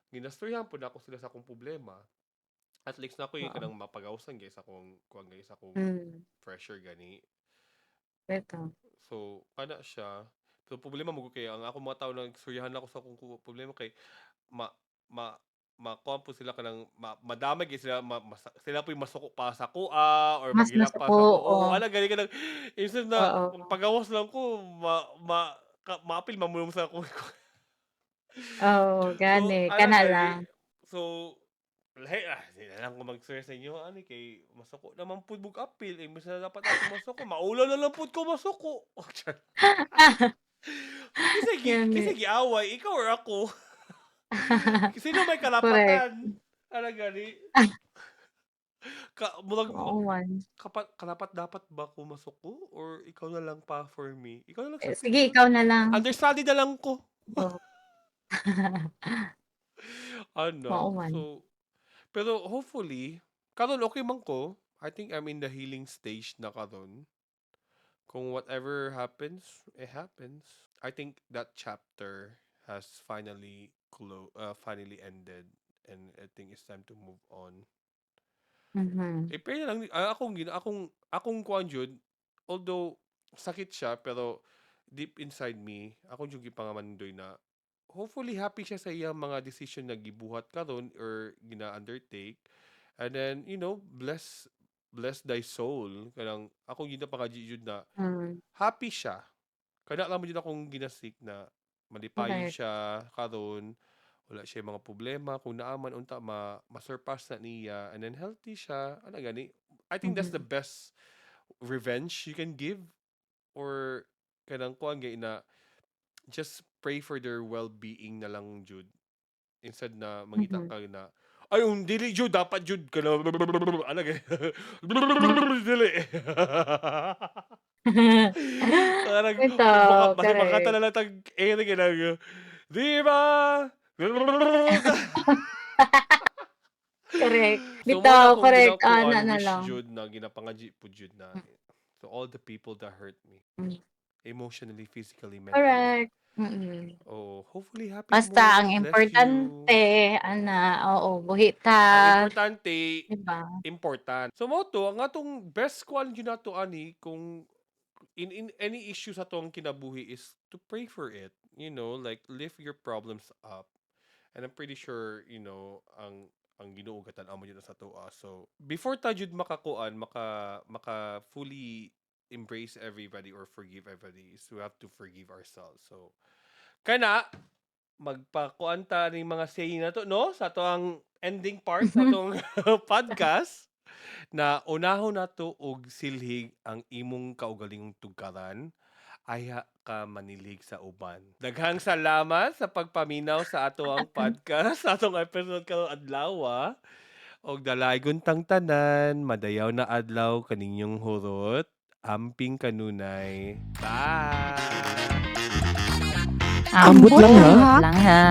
ginastoryahan pud nako sila sa akong problema. At least nakoy kanang mapagawsan gay sa akong kuan gay sa akong pressure gani. Beto. So kana siya. Pero problema mo kay ang akong mga tao na istoryahan nako sa akong problema kay ma ma makuan po sila kanang madamay gyud sila sila po'y masuko pa sa akoa or Mas maghilak pa masuko, sa ako. Oo, oo. ana gani kanang instead na pagawas lang ko ma ma ka, maapil man mo sa akong Oo, So, gani, ana kana gani. lang. So, lahi ah, di na lang ko mag-share sa inyo ani kay masuko naman pud mog apil imbes na dapat ako masuko, maulaw na lang pud ko masuko. Oh, char. Kasi Yan kasi eh. giaway, ikaw or ako? Sino may Correct. karapatan? Ana gani? Ka murag Oo man. Karapat dapat ba ko masuko or ikaw na lang pa for me? Ikaw na lang Eh, sa sige, ikaw na lang. Understudy na lang ko. Oo. Ano, Oo man. so pero hopefully, karon okay man ko. I think I'm in the healing stage na karon. Kung whatever happens, it happens. I think that chapter has finally ended and I think it's time to move on. I-pray na lang akong kuan jud, although sakit siya, pero deep inside me, ako jud gipangamandoy na hopefully happy siya sa iyang mga decision na gibuhat karon or gina-undertake, and then bless bless thy soul. Kanang akong ginapangaji jud na happy siya. Kana lang mo jud akong gina-seek na malipayon siya karon, wala siya mga problema, kung naa man unta ma ma-surpass na niya, and then healthy siya, ana gani. I think that's the best revenge you can give or kanang kuan gay na just pray for their well-being na lang jud instead na mangita ka na, "Ay, dili jud dapat jud kana," ana gani, dili. Parang Bitaw, baka makanta correct. na lang tag eh kanang, "Di ba?" Correct. So mao na Bitaw, akong correct, ginakuan ana na wish lang. jud na ginapangaji po jud na to all the people that hurt me. Emotionally, physically, mentally. Correct. Oh, hopefully happy Basta mo. ang Bless you. importante ana, oo, buhi Ang ta. importante, 'Di ba? Important. So mao to, ang atong best kuan jud nato ani kung in any issue sa atong kinabuhi is to pray for it. Like lift your problems up. And I'm pretty sure, ang Ginoo gatan-aw mo jud na sa atoa. So before ta jud makakuan, maka fully embrace everybody or forgive everybody is we have to forgive ourselves. So kana magpakuan ta ning mga saying na to, no, sa ato ang ending part sa atong podcast na unahon nato og silhig ang imong kaugalingong tugkaran ayha ka manilhig sa uban. Daghang salamat sa pagpaminaw sa ato ang podcast, sa atong episode karong adlaw. Og dalaygon tang tanan, madayaw na adlaw kaninyong hurot. Amping kanunay. Bye. Ambot Ambot lang ha. lang ha.